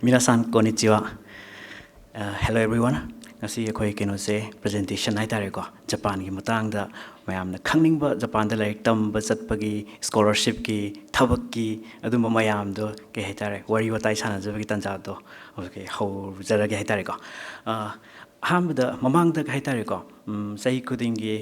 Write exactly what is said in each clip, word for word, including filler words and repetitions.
ꯃꯤꯅꯥꯁꯥꯟ ꯀꯣꯅꯤꯆꯤꯋꯥ꯫ Hello everyone. ꯉꯁꯤ ꯑꯩꯈꯣꯏ ꯀꯩꯅꯣꯁꯦ, presentation ꯍꯥꯏꯇꯥꯔꯦꯀꯣ, ꯖꯄꯥꯟꯒꯤ ꯃꯇꯥꯡꯗ ꯃꯌꯥꯝꯅ ꯈꯪꯅꯤꯡꯕ, ꯖꯄꯥꯟꯗ ꯂꯥꯏꯔꯤꯛ ꯇꯝꯕ ꯆꯠꯄꯒꯤ, scholarshipꯀꯤ, ꯊꯕꯛꯀꯤ, ꯑꯗꯨꯝꯕ ꯃꯌꯥꯝꯗꯣ, ꯀꯩ ꯍꯥꯏꯇꯥꯔꯦ, ꯋꯥꯔꯤ ꯋꯥꯇꯥꯏ ꯁꯥꯟꯅꯖꯕꯒꯤ ꯇꯥꯟꯖꯥꯗꯣ ꯍꯧꯖꯤꯛ ꯍꯧꯖꯔꯒꯦ ꯍꯥꯏꯇꯥꯔꯦꯀꯣ꯫ ꯑ, ꯑꯍꯥꯟꯕꯗ, ꯃꯃꯥꯡꯗ ꯍꯥꯏꯇꯥꯔꯦꯀꯣ, ꯎꯝ, ꯆꯍꯤ ꯈꯨꯗꯤꯡꯒꯤ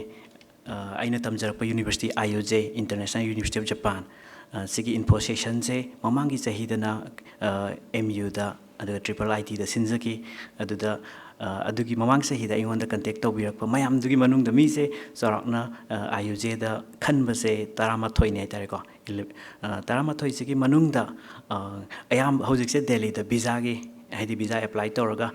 ꯑ, ꯑꯩꯅ ꯇꯝꯖꯔꯛꯄ university, IUJ, International University of Japan, ꯑ, ꯁꯤꯒꯤ INFO sessionꯁꯦ ꯃꯃꯥꯡꯒꯤ ꯆꯍꯤꯗꯅ, ꯑ, MUꯗ, ꯑꯗꯨꯒ triple ITꯗ ꯁꯤꯟꯖꯈꯤ꯫ ꯑꯗꯨꯗ, ꯑ, ꯑꯗꯨꯒꯤ ꯃꯃꯥꯡ ꯆꯍꯤꯗ ꯑꯩꯉꯣꯟꯗ contact ꯇꯧꯕꯤꯔꯛꯄ ꯃꯌꯥꯝꯗꯨꯒꯤ ꯃꯅꯨꯡꯗ ꯃꯤꯁꯦ ꯆꯥꯎꯔꯥꯛꯅ, ꯑ, IUJꯗ ꯈꯟꯕꯁꯦ ꯇꯔꯥꯃꯥꯊꯣꯏꯅꯦ ꯍꯥꯏꯇꯥꯔꯦꯀꯣ꯫ Ele-, ꯑ, ꯇꯔꯥꯃꯥꯊꯣꯏꯁꯤꯒꯤ ꯃꯅꯨꯡꯗ, ꯑ, ꯑꯌꯥꯝꯕ ꯍꯧꯖꯤꯛꯁꯦ ꯗꯦꯜꯂꯤꯗ visaꯒꯤ, ꯍꯥꯏꯗꯤ visa apply ꯇꯧꯔꯒ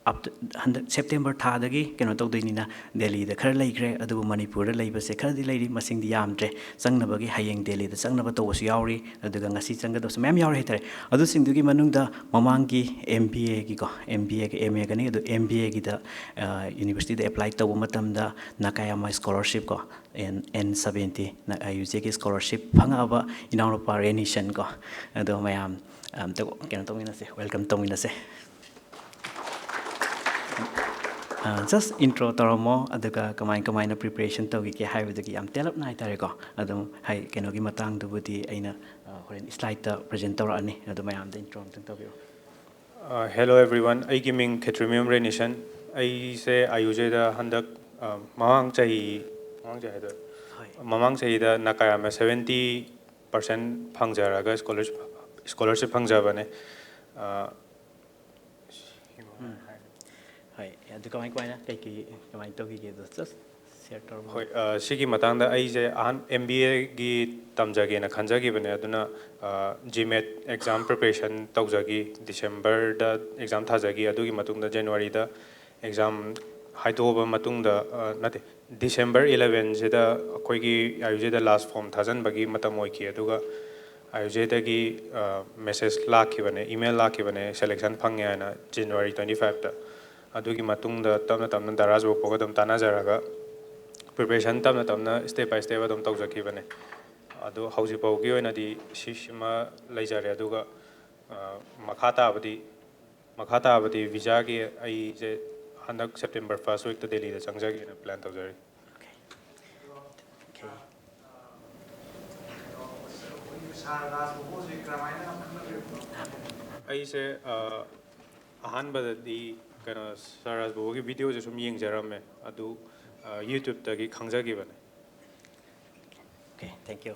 ꯑꯞ-, ꯍꯟꯗꯛ September ꯊꯥꯗꯒꯤ ꯀꯩꯅꯣ ꯇꯧꯗꯣꯏꯅꯤꯅ, ꯗꯦꯜꯂꯤꯗ ꯈꯔ ꯂꯩꯈ꯭ꯔꯦ, ꯑꯗꯨꯕꯨ ꯃꯅꯤꯄꯨꯔꯗ ꯂꯩꯕꯁꯦ ꯈꯔꯗꯤ ꯂꯩꯔꯤ, ꯃꯁꯤꯡꯗꯤ ꯌꯥꯝꯗ꯭ꯔꯦ꯫ ꯆꯪꯅꯕꯒꯤ ꯍꯌꯦꯡ ꯗꯦꯜꯂꯤꯗ ꯆꯪꯅꯕ ꯇꯧꯕꯁꯨ ꯌꯥꯎꯔꯤ, ꯑꯗꯨꯒ ꯉꯁꯤ ꯆꯪꯒꯗꯕꯁꯨ ꯃꯌꯥꯝ ꯌꯥꯎꯔꯤ ꯍꯥꯏꯇꯥꯔꯦ꯫ ꯑꯗꯨꯁꯤꯡꯗꯨꯒꯤ ꯃꯅꯨꯡꯗ ꯃꯃꯥꯡꯒꯤ MBAꯒꯤꯀꯣ, MBAꯒ MAꯒꯅꯤ, ꯑꯗꯨ MBAꯒꯤꯗ, ꯑ, universityꯗ apply ꯇꯧꯕ ꯃꯇꯝꯗ Nakayama scholarship ꯀꯣ, N, N seventy, ꯅ-, IUJꯒꯤ scholarship ꯐꯪꯉꯛꯑꯕ ꯏꯅꯥꯎꯅꯨꯄꯥ ꯔꯦꯅꯤꯁꯟ ꯀꯣ, ꯑꯗꯣ ꯃꯌꯥꯝ ꯑꯝꯇ ꯀꯩꯅꯣ ꯇꯧꯃꯤꯟꯅꯁꯦ, welcome ꯇꯧꯃꯤꯟꯅꯁꯦ꯫ ꯑ, just intro ꯇꯧꯔꯝꯃꯣ, ꯑꯗꯨꯒ ꯀꯃꯥꯏ ꯀꯃꯥꯏꯅ preparation ꯇꯧꯈꯤꯒꯦ ꯍꯥꯏꯕꯗꯨꯒꯤ ꯌꯥꯝ ꯇꯦꯜꯂꯞꯅ ꯍꯥꯏꯇꯥꯔꯦꯀꯣ꯫ ꯑꯗꯨꯝ ꯍꯥꯏ, ꯀꯩꯅꯣꯒꯤ ꯃꯇꯥꯡꯗꯨꯕꯨꯗꯤ ꯑꯩꯅ, ꯑ, ꯍꯣꯔꯦꯟ slideꯇ present ꯇꯧꯔꯛꯑꯅꯤ꯫ ꯑꯗꯣ ꯃꯌꯥꯝꯗ intro ꯑꯝꯇꯪ ꯇꯧꯕꯤꯔꯣ꯫ ꯑ, hello everyone, ꯑꯩꯒꯤ ꯃꯤꯡ ꯈꯦꯇ꯭ꯔꯤꯃꯌꯨꯝ ꯔꯦꯅꯤꯁꯟ꯫ ꯑꯩꯁꯦ IUJꯗ ꯍꯟꯗꯛ, ꯑ, ꯃꯃꯥꯡ ꯆꯍꯤ, ꯃꯃꯥꯡ ꯆꯍꯤ ꯍꯥꯏꯗꯣꯏꯔꯥ? ꯍꯣꯏ꯫ ꯃꯃꯥꯡ ꯆꯍꯤꯗ Nakayama seventy percent ꯐꯪꯖꯔꯒ scholarship, scholarship ꯐꯪꯖꯕꯅꯦ꯫ ꯑ, ꯎꯝ꯫ ꯍꯣꯏ, ꯑꯗꯨ ꯀꯃꯥꯏ ꯀꯃꯥꯏꯅ, ꯀꯩꯀꯩ, ꯀꯃꯥꯏꯅ ꯇꯧꯈꯤꯒꯦꯗꯣ just share ꯇꯧꯔꯝꯃꯣ꯫ ꯍꯣꯏ, ꯑ, ꯁꯤꯒꯤ ꯃꯇꯥꯡꯗ ꯑꯩꯁꯦ ꯑꯍꯥꯟ-, MBAꯒꯤ ꯇꯝꯖꯒꯦꯅ ꯈꯟꯖꯈꯤꯕꯅꯦ, ꯑꯗꯨꯅ, ꯑ, GMAT exam preparation ꯇꯧꯖꯈꯤ꯫ Decemberꯗ exam ꯊꯥꯖꯈꯤ, ꯑꯗꯨꯒꯤ ꯃꯇꯨꯡꯗ Januaryꯗ exam ꯍꯥꯏꯗꯣꯛꯑꯕ ꯃꯇꯨꯡꯗ, ꯑ, ꯅꯠꯇꯦ, December elevenꯁꯤꯗ ꯑꯩꯈꯣꯏꯒꯤ IUJꯗ last form ꯊꯥꯖꯤꯟꯕꯒꯤ ꯃꯇꯝ ꯑꯣꯏꯈꯤ, ꯑꯗꯨꯒ IUJꯗꯒꯤ, ꯑ, message ꯂꯥꯛꯈꯤꯕꯅꯦ, email ꯂꯥꯛꯈꯤꯕꯅꯦ, selection ꯐꯪꯉꯦ ꯍꯥꯏꯅ, January twenty fiveꯇ꯫ ꯑꯗꯨꯒꯤ ꯃꯇꯨꯡꯗ ꯇꯞꯅ ꯇꯞꯅ ꯗꯥꯔꯥꯖ ꯕꯣꯕꯣꯒ ꯑꯗꯨꯝ ꯇꯥꯟꯅꯖꯔꯒ preparation ꯇꯞꯅ ꯇꯞꯅ step by step ꯑꯗꯨꯝ ꯇꯧꯖꯈꯤꯕꯅꯦ꯫ ꯑꯗꯣ ꯍꯧꯖꯤꯛ ꯐꯥꯎꯒꯤ ꯑꯣꯏꯅꯗꯤ ꯁꯤꯁꯤꯃ ꯂꯩꯖꯔꯦ, ꯑꯗꯨꯒ ꯑ, ꯃꯈꯥ ꯇꯥꯕꯗꯤ, ꯃꯈꯥ ꯇꯥꯕꯗꯤ ꯚꯤꯖꯥꯒꯤ ꯑꯩꯁꯦ ꯍꯟꯗꯛ ꯁꯦꯞꯇꯦꯝꯕꯔ ꯐꯥꯔꯁ ꯋꯤꯛꯇ ꯗꯦꯜꯂꯤꯗ ꯆꯪꯖꯒꯦꯅ ꯄ꯭ꯂꯥꯟ ꯇꯧꯖꯔꯤ꯫ ꯑꯩꯁꯦ, ꯑ, ꯑꯍꯥꯟꯕꯗꯗꯤ ꯀꯩꯅꯣ, ꯁꯥꯔ ꯔꯥꯖꯕꯣꯒꯤ ꯚꯤꯗꯤꯑꯣꯁꯦ ꯁꯨꯝ ꯌꯦꯡꯖꯔꯝꯃꯦ, ꯑꯗꯨ, ꯑ, YouTubeꯇꯒꯤ ꯈꯪꯖꯈꯤꯕꯅꯦ꯫ Okay, thank you.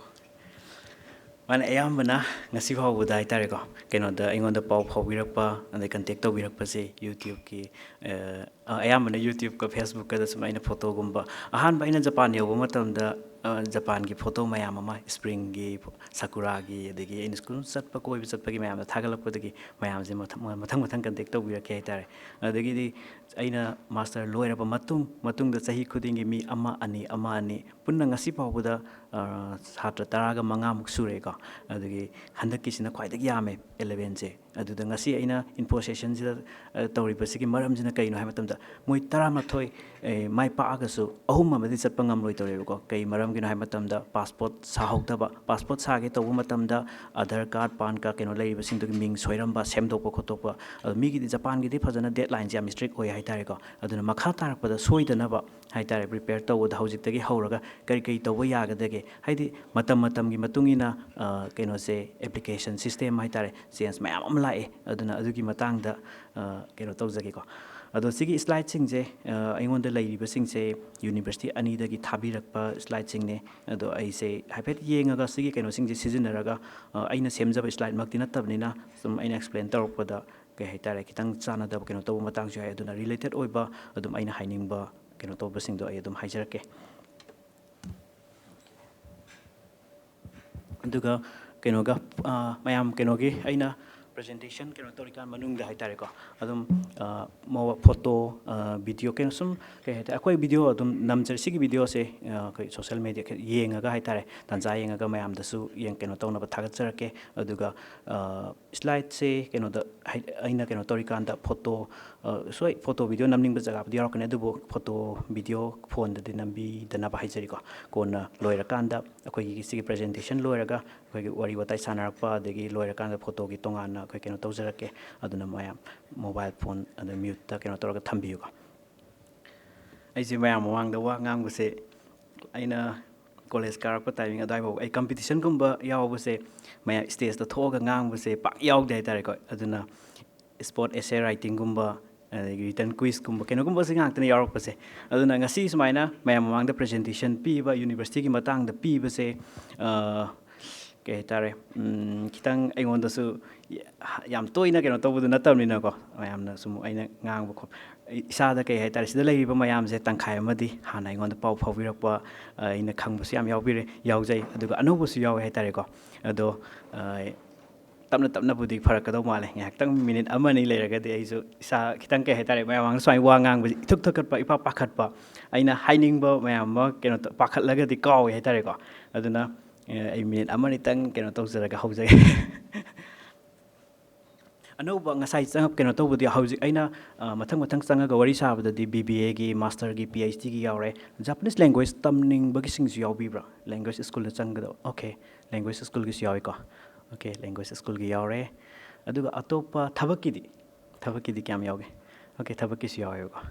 ꯃꯥꯅ ꯑꯌꯥꯝꯕꯅ ꯉꯁꯤ ꯐꯥꯎꯕꯗ ꯍꯥꯏꯇꯥꯔꯦꯀꯣ, ꯀꯩꯅꯣꯗ ꯑꯩꯉꯣꯟꯗ ꯄꯥꯎ ꯐꯥꯎꯕꯤꯔꯛꯄ ꯑꯗꯩ ꯀꯟꯇꯦꯛ ꯇꯧꯕꯤꯔꯛꯄꯁꯦ YouTubeꯀꯤ, ꯑ, ꯑ, ꯑꯌꯥꯝꯕꯅ YouTubeꯀ Facebookꯀꯗ ꯁꯨꯝ ꯑꯩꯅ ꯐꯣꯇꯣꯒꯨꯝꯕ, ꯑꯍꯥꯟꯕ ꯑꯩꯅ ꯖꯄꯥꯟ ꯌꯧꯕ ꯃꯇꯝꯗ, ꯑ, ꯖꯄꯥꯟꯒꯤ ꯐꯣꯇꯣ ꯃꯌꯥꯝ ꯑꯃ, ꯁ꯭ꯄ꯭ꯔꯤꯡꯒꯤ, ꯁꯥꯀꯨꯔꯥꯒꯤ, ꯑꯗꯒꯤ ꯑꯩꯅ ꯁ꯭ꯀꯨꯜ ꯆꯠꯄ, ꯀꯣꯏꯕ ꯆꯠꯄꯒꯤ ꯃꯌꯥꯝꯗꯣ ꯊꯥꯒꯠꯂꯛꯄꯗꯒꯤ ꯃꯌꯥꯝꯁꯦ ꯃꯊꯪ ꯃꯊꯪ ꯃꯊꯪ ꯀꯟꯇꯦꯛ ꯇꯧꯕꯤꯔꯛꯈꯤ ꯍꯥꯏꯇꯥꯔꯦ꯫ ꯑꯗꯒꯤꯗꯤ ꯑꯩꯅ ꯃꯥꯁꯇꯔ ꯂꯣꯏꯔꯕ ꯃꯇꯨꯡ, ꯃꯇꯨꯡꯗ ꯆꯍꯤ ꯈꯨꯗꯤꯡꯒꯤ ꯃꯤ ꯑꯃ, ꯑꯅꯤ, ꯑꯃ, ꯑꯅꯤ, ꯄꯨꯟꯅ ꯉꯁꯤ ꯐꯥꯎꯕꯗ, ꯑ, ꯁꯥꯇ꯭ꯔ ꯇꯔꯥꯒ ꯃꯉꯥꯃꯨꯛ ꯁꯨꯔꯦꯀꯣ꯫ ꯑꯗꯒꯤ ꯍꯟꯗꯛꯀꯤꯁꯤꯅ ꯈ꯭ꯋꯥꯏꯗꯒꯤ ꯌꯥꯝꯃꯦ, elevenꯁꯦ꯫ ꯑꯗꯨꯗ ꯉꯁꯤ ꯑꯩꯅ ꯏꯟꯐꯣ ꯁꯦꯁꯟꯁꯤꯗ, ꯑ, ꯇꯧꯔꯤꯕꯁꯤꯒꯤ ꯃꯔꯝꯁꯤꯅ ꯀꯩꯅꯣ ꯍꯥꯏꯕ ꯃꯇꯝꯗ, ꯃꯣꯏ ꯇꯔꯥꯃꯥꯊꯣꯏ, ꯑꯦ, ꯃꯥꯏ ꯄꯥꯛꯑꯒꯁꯨ ꯑꯍꯨꯝ ꯑꯃꯗꯤ ꯆꯠꯄ ꯉꯝꯂꯣꯏꯗꯧꯔꯦꯕꯀꯣ꯫ ꯀꯩ ꯃꯔꯝꯒꯤꯅꯣ ꯍꯥꯏꯕ ꯃꯇꯝꯗ, ꯄꯥꯁꯄꯣꯔꯠ ꯁꯥꯍꯧꯗꯕ, ꯄꯥꯁꯄꯣꯔꯠ ꯁꯥꯒꯦ ꯇꯧꯕ ꯃꯇꯝꯗ ꯑꯙꯥꯔ ꯀꯥꯔꯗ, ꯄꯥꯟ ꯀꯥꯔꯗ, ꯀꯩꯅꯣ ꯂꯩꯔꯤꯕꯁꯤꯡꯗꯨꯒꯤ ꯃꯤꯡ ꯁꯣꯏꯔꯝꯕ, ꯁꯦꯝꯗꯣꯛꯄ ꯈꯣꯠꯇꯣꯛꯄ꯫ ꯑꯗꯣ ꯃꯤꯒꯤꯗꯤ, ꯖꯄꯥꯟꯒꯤꯗꯤ ꯐꯖꯅ ꯗꯦꯠꯂꯥꯏꯟꯁꯦ ꯌꯥꯝ ꯏꯁꯇ꯭ꯔꯤꯛ ꯑꯣꯏ ꯍꯥꯏꯇꯥꯔꯦꯀꯣ꯫ ꯑꯗꯨꯅ ꯃꯈꯥ ꯇꯥꯔꯛꯄꯗ ꯁꯣꯏꯗꯅꯕ ꯍꯥꯏꯇꯥꯔꯦ, ꯄ꯭ꯔꯤꯄꯦꯌꯔ ꯇꯧꯕꯗ ꯍꯧꯖꯤꯛꯇꯒꯤ ꯍꯧꯔꯒ ꯀꯔꯤ ꯀꯔꯤ ꯇꯧꯕ ꯌꯥꯒꯗꯒꯦ, ꯍꯥꯏꯗꯤ ꯃꯇꯝ ꯃꯇꯝꯒꯤ ꯃꯇꯨꯡ ꯏꯟꯅ, ꯑ, ꯀꯩꯅꯣꯁꯦ, ꯑꯦꯄ꯭ꯂꯤꯀꯦꯁꯟ ꯁꯤꯁꯇꯦꯝ ꯍꯥꯏꯇꯥꯔꯦ, ꯆꯦꯟꯖ ꯃꯌꯥꯝ ꯑꯃ ꯂꯥꯛꯑꯦ꯫ ꯑꯗꯨꯅ ꯑꯗꯨꯒꯤ ꯃꯇꯥꯡꯗ, ꯑ, ꯀꯩꯅꯣ ꯇꯧꯖꯒꯦꯀꯣ꯫ ꯑꯗꯣ ꯁꯤꯒꯤ ꯁ꯭ꯂꯥꯏꯗꯁꯤꯡꯁꯦ, ꯑ, ꯑꯩꯉꯣꯟꯗ ꯂꯩꯔꯤꯕꯁꯤꯡꯁꯦ ꯌꯨꯅꯤꯚꯔꯁꯤꯇꯤ ꯑꯅꯤꯗꯒꯤ ꯊꯥꯕꯤꯔꯛꯄ ꯁ꯭ꯂꯥꯏꯗꯁꯤꯡꯅꯦ꯫ ꯑꯗꯣ ꯑꯩꯁꯦ ꯍꯥꯏꯐꯦꯠ ꯌꯦꯡꯉꯒ, ꯁꯤꯒꯤ ꯀꯩꯅꯣꯁꯤꯡꯁꯦ ꯁꯤꯖꯤꯟꯅꯔꯒ, ꯑ, ꯑꯩꯅ ꯁꯦꯝꯖꯕ ꯁ꯭ꯂꯥꯏꯗꯃꯛꯇꯤ ꯅꯠꯇꯕꯅꯤꯅ, ꯁꯨꯝ ꯑꯩꯅ ꯑꯦꯛꯁꯄ꯭ꯂꯦꯟ ꯇꯧꯔꯛꯄꯗ, ꯀꯩ ꯍꯥꯏꯇꯥꯔꯦ, ꯈꯤꯇꯪ ꯆꯥꯟꯅꯗꯕ ꯀꯩꯅꯣ ꯇꯧꯕ ꯃꯇꯥꯡꯁꯨ ꯌꯥꯏ꯫ ꯑꯗꯨꯅ ꯔꯤꯂꯦꯇꯦꯠ ꯑꯣꯏꯕ ꯑꯗꯨꯝ ꯑꯩꯅ ꯍꯥꯏꯅꯤꯡꯕ ꯀꯩꯅꯣ ꯇꯧꯕꯁꯤꯡꯗꯣ ꯑꯩ ꯑꯗꯨꯝ ꯍꯥꯏꯖꯔꯛꯀꯦ꯫ ꯑꯗꯨꯒ ꯀꯩꯅꯣꯒ, ꯑ, ꯃꯌꯥꯝ ꯀꯩꯅꯣꯒꯤ ꯑꯩꯅ ꯄ꯭ꯔꯖꯦꯟꯇꯦꯁꯟ ꯀꯩꯅꯣ ꯇꯧꯔꯤꯀꯥꯟ ꯃꯅꯨꯡꯗ ꯍꯥꯏꯇꯥꯔꯦꯀꯣ, ꯑꯗꯨꯝ, ꯑ, ꯃꯣ-, ꯐꯣꯇꯣ, ꯑ, ꯚꯤꯗꯤꯑꯣ, ꯀꯩꯅꯣ ꯁꯨꯝ, ꯀꯩ ꯍꯥꯏꯇꯥꯔꯦ, ꯑꯩꯈꯣꯏ ꯚꯤꯗꯤꯑꯣ ꯑꯗꯨꯝ ꯅꯝꯖꯔꯤ꯫ ꯁꯤꯒꯤ ꯚꯤꯗꯤꯑꯣꯁꯦ, ꯑ, ꯑꯩꯈꯣꯏ ꯁꯣꯁꯦꯜ ꯃꯦꯗꯤꯌꯥ ꯌꯦꯡꯉꯒ ꯍꯥꯏꯇꯥꯔꯦ, ꯇꯥꯟꯖꯥ ꯌꯦꯡꯉꯒ ꯃꯌꯥꯝꯗꯁꯨ ꯌꯦꯡ-, ꯀꯩꯅꯣ ꯇꯧꯅꯕ ꯊꯥꯒꯠꯆꯔꯛꯀꯦ꯫ ꯑꯗꯨꯒ, ꯑ, ꯁ꯭ꯂꯥꯏꯗꯁꯦ ꯀꯩꯅꯣꯗ ꯍꯥꯏ-, ꯑꯩꯅ ꯀꯩꯅꯣ ꯇꯧꯔꯤꯀꯥꯟꯗ ꯐꯣꯇꯣ, ꯑ, ꯁꯣꯏ ꯐꯣꯇꯣ ꯚꯤꯗꯤꯑꯣ ꯅꯝꯅꯤꯡꯕ ꯖꯒꯥꯕꯨꯗꯤ ꯌꯥꯎꯔꯛꯀꯅꯤ, ꯑꯗꯨꯕꯨ ꯐꯣꯇꯣ ꯚꯤꯗꯤꯑꯣ ꯐꯣꯟꯗꯗꯤ ꯅꯝꯕꯤꯗꯅꯕ ꯍꯥꯏꯖꯔꯤꯀꯣ꯫ ꯀꯣꯟꯅ ꯂꯣꯏꯔꯀꯥꯟꯗ, ꯑꯩꯈꯣꯏꯒꯤ ꯁꯤꯒꯤ ꯄ꯭ꯔꯖꯦꯟꯇꯦꯁꯟ ꯂꯣꯏꯔꯒ ꯑꯩꯈꯣꯏꯒꯤ ꯋꯥꯔꯤ ꯋꯥꯇꯥꯏ ꯁꯥꯟꯅꯔꯛꯄ, ꯑꯗꯒꯤ ꯂꯣꯏꯔꯀꯥꯟꯗ ꯐꯣꯇꯣꯒꯤ ꯇꯣꯉꯥꯟꯅ ꯑꯩꯈꯣꯏ ꯀꯩꯅꯣ ꯇꯧꯖꯔꯛꯀꯦ꯫ ꯑꯗꯨꯅ ꯃꯌꯥꯝ ꯃꯣꯕꯥꯏꯜ ꯐꯣꯟ ꯑꯗꯨ ꯃ꯭ꯌꯨꯠꯇ ꯀꯩꯅꯣ ꯇꯧꯔꯒ ꯊꯝꯕꯤꯌꯨꯀꯣ꯫ ꯑꯩꯁꯦ ꯃꯌꯥꯝ ꯃꯃꯥꯡꯗ ꯋꯥ ꯉꯥꯡꯕꯁꯦ, ꯑꯩꯅ ꯀꯣꯂꯦꯖ ꯀꯥꯔꯛꯄ ꯇꯥꯏꯃꯤꯡ ꯑꯗꯨꯋꯥꯏꯐꯥꯎ ꯑꯩ ꯀꯝꯄꯤꯇꯤꯁꯟꯒꯨꯝꯕ ꯌꯥꯎꯕꯁꯦ, ꯃꯌꯥꯝ ꯁ꯭ꯇꯦꯖꯇ ꯊꯣꯛꯑꯒ ꯉꯥꯡꯕꯁꯦ ꯄꯥꯛ ꯌꯥꯎꯗꯦ ꯍꯥꯏꯇꯥꯔꯦꯀꯣ꯫ ꯑꯗꯨꯅ ꯏꯁꯄꯣꯔꯠ ꯑꯦꯁꯦ ꯔꯥꯏꯇꯤꯡꯒꯨꯝꯕ, ꯑꯗꯒꯤ ꯔꯤꯇꯟ ꯀ꯭ꯋꯤꯖꯀꯨꯝꯕ, ꯀꯩꯅꯣꯒꯨꯝꯕꯁꯦ ꯉꯥꯛꯇꯅ ꯌꯥꯎꯔꯛꯄꯁꯦ꯫ ꯑꯗꯨꯅ ꯉꯁꯤ ꯁꯨꯃꯥꯏꯅ ꯃꯌꯥꯝ ꯃꯃꯥꯡꯗ ꯄ꯭ꯔꯖꯦꯟꯇꯦꯁꯟ ꯄꯤꯕ, ꯌꯨꯅꯤꯚꯔꯁꯤꯇꯤꯒꯤ ꯃꯇꯥꯡꯗ ꯄꯤꯕꯁꯦ, ꯑ, ꯀꯩ ꯍꯥꯏꯇꯥꯔꯦ, ꯎꯝ, ꯈꯤꯇꯪ ꯑꯩꯉꯣꯟꯗꯁꯨ ꯌꯥ-, ꯌꯥꯝ ꯇꯣꯏꯅ ꯀꯩꯅꯣ ꯇꯧꯕꯗꯨ ꯅꯠꯇꯕꯅꯤꯅꯀꯣ, ꯃꯌꯥꯝꯅ ꯁꯨꯝ ꯑꯩꯅ ꯉꯥꯡꯕ ꯈꯣꯠꯄ, ꯏꯁꯥꯗ ꯀꯩ ꯍꯥꯏꯇꯥꯔꯦ, ꯁꯤꯗ ꯂꯩꯔꯤꯕ ꯃꯌꯥꯝꯁꯦ ꯇꯪꯈꯥꯏ ꯑꯃꯗꯤ ꯍꯥꯟꯅ ꯑꯩꯉꯣꯟꯗ ꯄꯥꯎ ꯐꯥꯎꯕꯤꯔꯛꯄ, ꯑ, ꯑꯩꯅ ꯈꯪꯕꯁꯨ ꯌꯥꯝ ꯌꯥꯎꯕꯤꯔꯦ, ꯌꯥꯎꯖꯩ, ꯑꯗꯨꯒ ꯑꯅꯧꯕꯁꯨ ꯌꯥꯎꯋꯦ ꯍꯥꯏꯇꯥꯔꯦꯀꯣ꯫ ꯑꯗꯣ, ꯑ, ꯇꯞꯅ ꯇꯞꯅꯕꯨꯗꯤ ꯐꯔꯛꯀꯗꯧ ꯃꯥꯜꯂꯦ꯫ ꯉꯥꯏꯍꯥꯛꯇꯪ ꯃꯤꯅꯤꯠ ꯑꯃ ꯑꯅꯤ ꯂꯩꯔꯒꯗꯤ ꯑꯩꯁꯨ ꯏꯁꯥ ꯈꯤꯇꯪ, ꯀꯩ ꯍꯥꯏꯇꯥꯔꯦ, ꯃꯌꯥꯝ ꯃꯃꯥꯡꯗ ꯁꯨꯃꯥꯏꯅ ꯋꯥ ꯉꯥꯡꯕꯁꯦ ꯏꯊꯨꯛ ꯊꯛꯀꯠꯄ, ꯏꯄꯥꯛ ꯄꯥꯈꯠꯄ, ꯑꯩꯅ ꯍꯥꯏꯅꯤꯡꯕ ꯃꯌꯥꯝ ꯑꯃ ꯀꯩꯅꯣ ꯇꯧ-, ꯄꯥꯈꯠꯂꯒꯗꯤ ꯀꯥꯎꯋꯦ ꯍꯥꯏꯇꯥꯔꯦꯀꯣ꯫ ꯑꯗꯨꯅ, ꯑꯦ, ꯑꯩ ꯃꯤꯅꯤꯠ ꯑꯃ ꯑꯅꯤꯇꯪ ꯀꯩꯅꯣ ꯇꯧꯖꯔꯒ ꯍꯧꯖꯒꯦ꯫ ꯑꯅꯧꯕ ꯉꯁꯥꯏ ꯆꯪꯉꯛ-, ꯀꯩꯅꯣ ꯇꯧꯕꯗꯤ ꯍꯧꯖꯤꯛ ꯑꯩꯅ, ꯑ, ꯃꯊꯪ ꯃꯊꯪ ꯆꯪꯉꯒ ꯋꯥꯔꯤ ꯁꯥꯕꯗꯗꯤ ꯕꯤ ꯕꯤ ꯑꯦꯒꯤ, ꯃꯥꯁꯇꯔꯒꯤ, ꯄꯤ ꯑꯩꯆ ꯗꯤꯒꯤ ꯌꯥꯎꯔꯦ꯫ ꯖꯄꯥꯅꯤꯁ ꯂꯦꯡꯒ꯭ꯋꯦꯖ ꯇꯝꯅꯤꯡꯕꯒꯤꯁꯤꯡꯁꯨ ꯌꯥꯎꯕꯤꯕ꯭ꯔꯥ? ꯂꯦꯡꯒ꯭ꯋꯦꯖ ꯁ꯭ꯀꯨꯜꯗ ꯆꯪꯒꯗꯕ? ꯑꯣꯀꯦ, ꯂꯦꯡꯒ꯭ꯋꯦꯖ ꯁ꯭ꯀꯨꯜꯒꯤꯁꯨ ꯌꯥꯎꯋꯤꯀꯣ꯫ ꯑꯣꯀꯦ, ꯂꯦꯡꯒ꯭ꯋꯦꯖ ꯁ꯭ꯀꯨꯜꯒꯤ ꯌꯥꯎꯔꯦ꯫ ꯑꯗꯨꯒ ꯑꯇꯣꯞꯄ ꯊꯕꯛꯀꯤꯗꯤ? ꯊꯕꯛꯀꯤꯗꯤ ꯀꯌꯥꯝ ꯌꯥꯎꯒꯦ? ꯑꯣꯀꯦ, ꯊꯕꯛꯀꯤꯁꯨ ꯌꯥꯎꯋꯦꯕꯀꯣ꯫